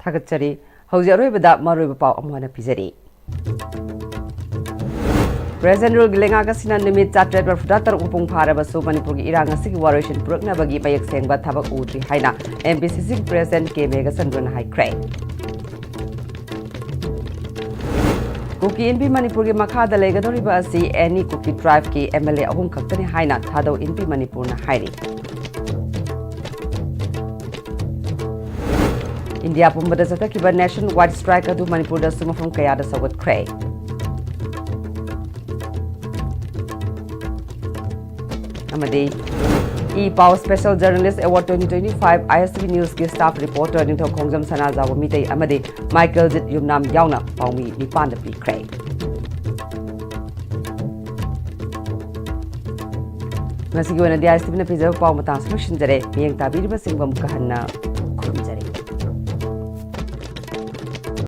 ꯊꯥꯒꯠꯆꯔꯤ꯫ ꯍꯧꯖꯤꯛ ꯑꯔꯣꯏꯕꯗ ꯃꯔꯨꯑꯣꯏꯕ ꯄꯥꯎ ꯑꯃꯨꯛ ꯍꯟꯅ ꯄꯤꯖꯔꯤ꯫ ꯄ꯭ꯔꯦꯁ ꯑꯦꯟ ꯔꯨꯜꯒꯤ ꯂꯩꯉꯥꯛ ꯑꯁꯤꯅ ꯅꯨꯃꯤꯠ ꯆꯥꯇ꯭ꯔꯦꯠ ꯃꯔꯐꯨꯇꯔꯥ ꯇꯔꯨꯛ ꯃꯄꯨꯡ ꯐꯥꯔꯕꯁꯨ ꯃꯅꯤꯄꯨꯔꯒꯤ ꯏꯔꯥꯡ ꯑꯁꯤꯒꯤ ꯋꯥꯔꯣꯏꯁꯤꯟ ꯄꯨꯔꯛꯅꯕꯒꯤ ꯃꯌꯦꯛ ꯁꯦꯡꯕ ꯊꯕꯛ ꯎꯗ꯭ꯔꯤ ꯍꯥꯏꯅ ꯑꯦꯝ ꯄꯤ ꯁꯤ ꯁꯤꯒꯤ ꯄ꯭ꯔꯦꯁꯤꯗꯦꯟꯠ ꯀꯦ ꯃꯦꯘꯆꯟꯗ꯭ꯔꯅ ꯍꯥꯏꯈ꯭ꯔꯦ꯫ ꯀꯨꯀꯤ ꯏꯟꯄꯤ ꯃꯅꯤꯄꯨꯔꯒꯤ ꯃꯈꯥꯗ ꯂꯩꯒꯗꯧꯔꯤꯕ ꯑꯁꯤ ꯑꯦꯅꯤ ꯀꯨꯀꯤ ꯇ꯭ꯔꯥꯏꯕꯀꯤ ꯑꯦꯝ ꯑꯦꯜ ꯑꯦ ꯑꯍꯨꯝ ꯈꯛꯇꯅꯤ ꯍꯥꯏꯅ ꯊꯥꯗꯧ ꯏꯟꯄꯤ ꯃꯅꯤꯄꯨꯔꯅ ꯍꯥꯏꯔꯤ꯫ ꯏꯟꯗꯤꯌꯥ ꯄꯨꯝꯕꯗ ꯆꯠꯊꯈꯤꯕ ꯅꯦꯁꯟ ꯋꯥꯏꯗ ꯁ꯭ꯇ꯭ꯔꯥꯏꯛ ꯑꯗꯨ ꯃꯅꯤꯄꯨꯔꯗꯁꯨ ꯃꯐꯝ ꯀꯌꯥꯗ ꯁꯧꯒꯠꯈ꯭ꯔꯦ꯫ ꯑꯃꯗꯤ E Pao special journalist award twenty twenty five I S T V ꯅ꯭ꯌꯨꯁꯀꯤ ꯁ꯭ꯇꯥꯐ ꯔꯤꯄꯣꯔꯇꯔ ꯅꯤꯡꯊꯧꯈꯣꯡꯖꯝ ꯁꯅꯥꯖꯥꯎꯕ ꯃꯤꯇꯩ ꯑꯃꯗꯤ ꯃꯥꯏꯀꯦꯜꯖꯤꯠ ꯌꯨꯝꯅꯥꯝ ꯌꯥꯎꯅ ꯄꯥꯎꯃꯤ ꯅꯤꯄꯥꯟꯗ ꯄꯤꯈ꯭ꯔꯦ꯫ ꯉꯁꯤꯒꯤ ꯑꯣꯏꯅꯗꯤ ꯑꯥꯏ ꯑꯦꯁ ꯇꯤ ꯚꯤꯅ ꯄꯤꯖꯕ ꯄꯥꯎ ꯃꯇꯥꯡꯁꯤ ꯂꯣꯏꯁꯤꯟꯖꯔꯦ꯫ ꯃꯤꯠꯌꯦꯡ ꯇꯥꯕꯤꯔꯤꯕꯁꯤꯡꯕꯨ ꯑꯃꯨꯛꯀ ꯍꯟꯅ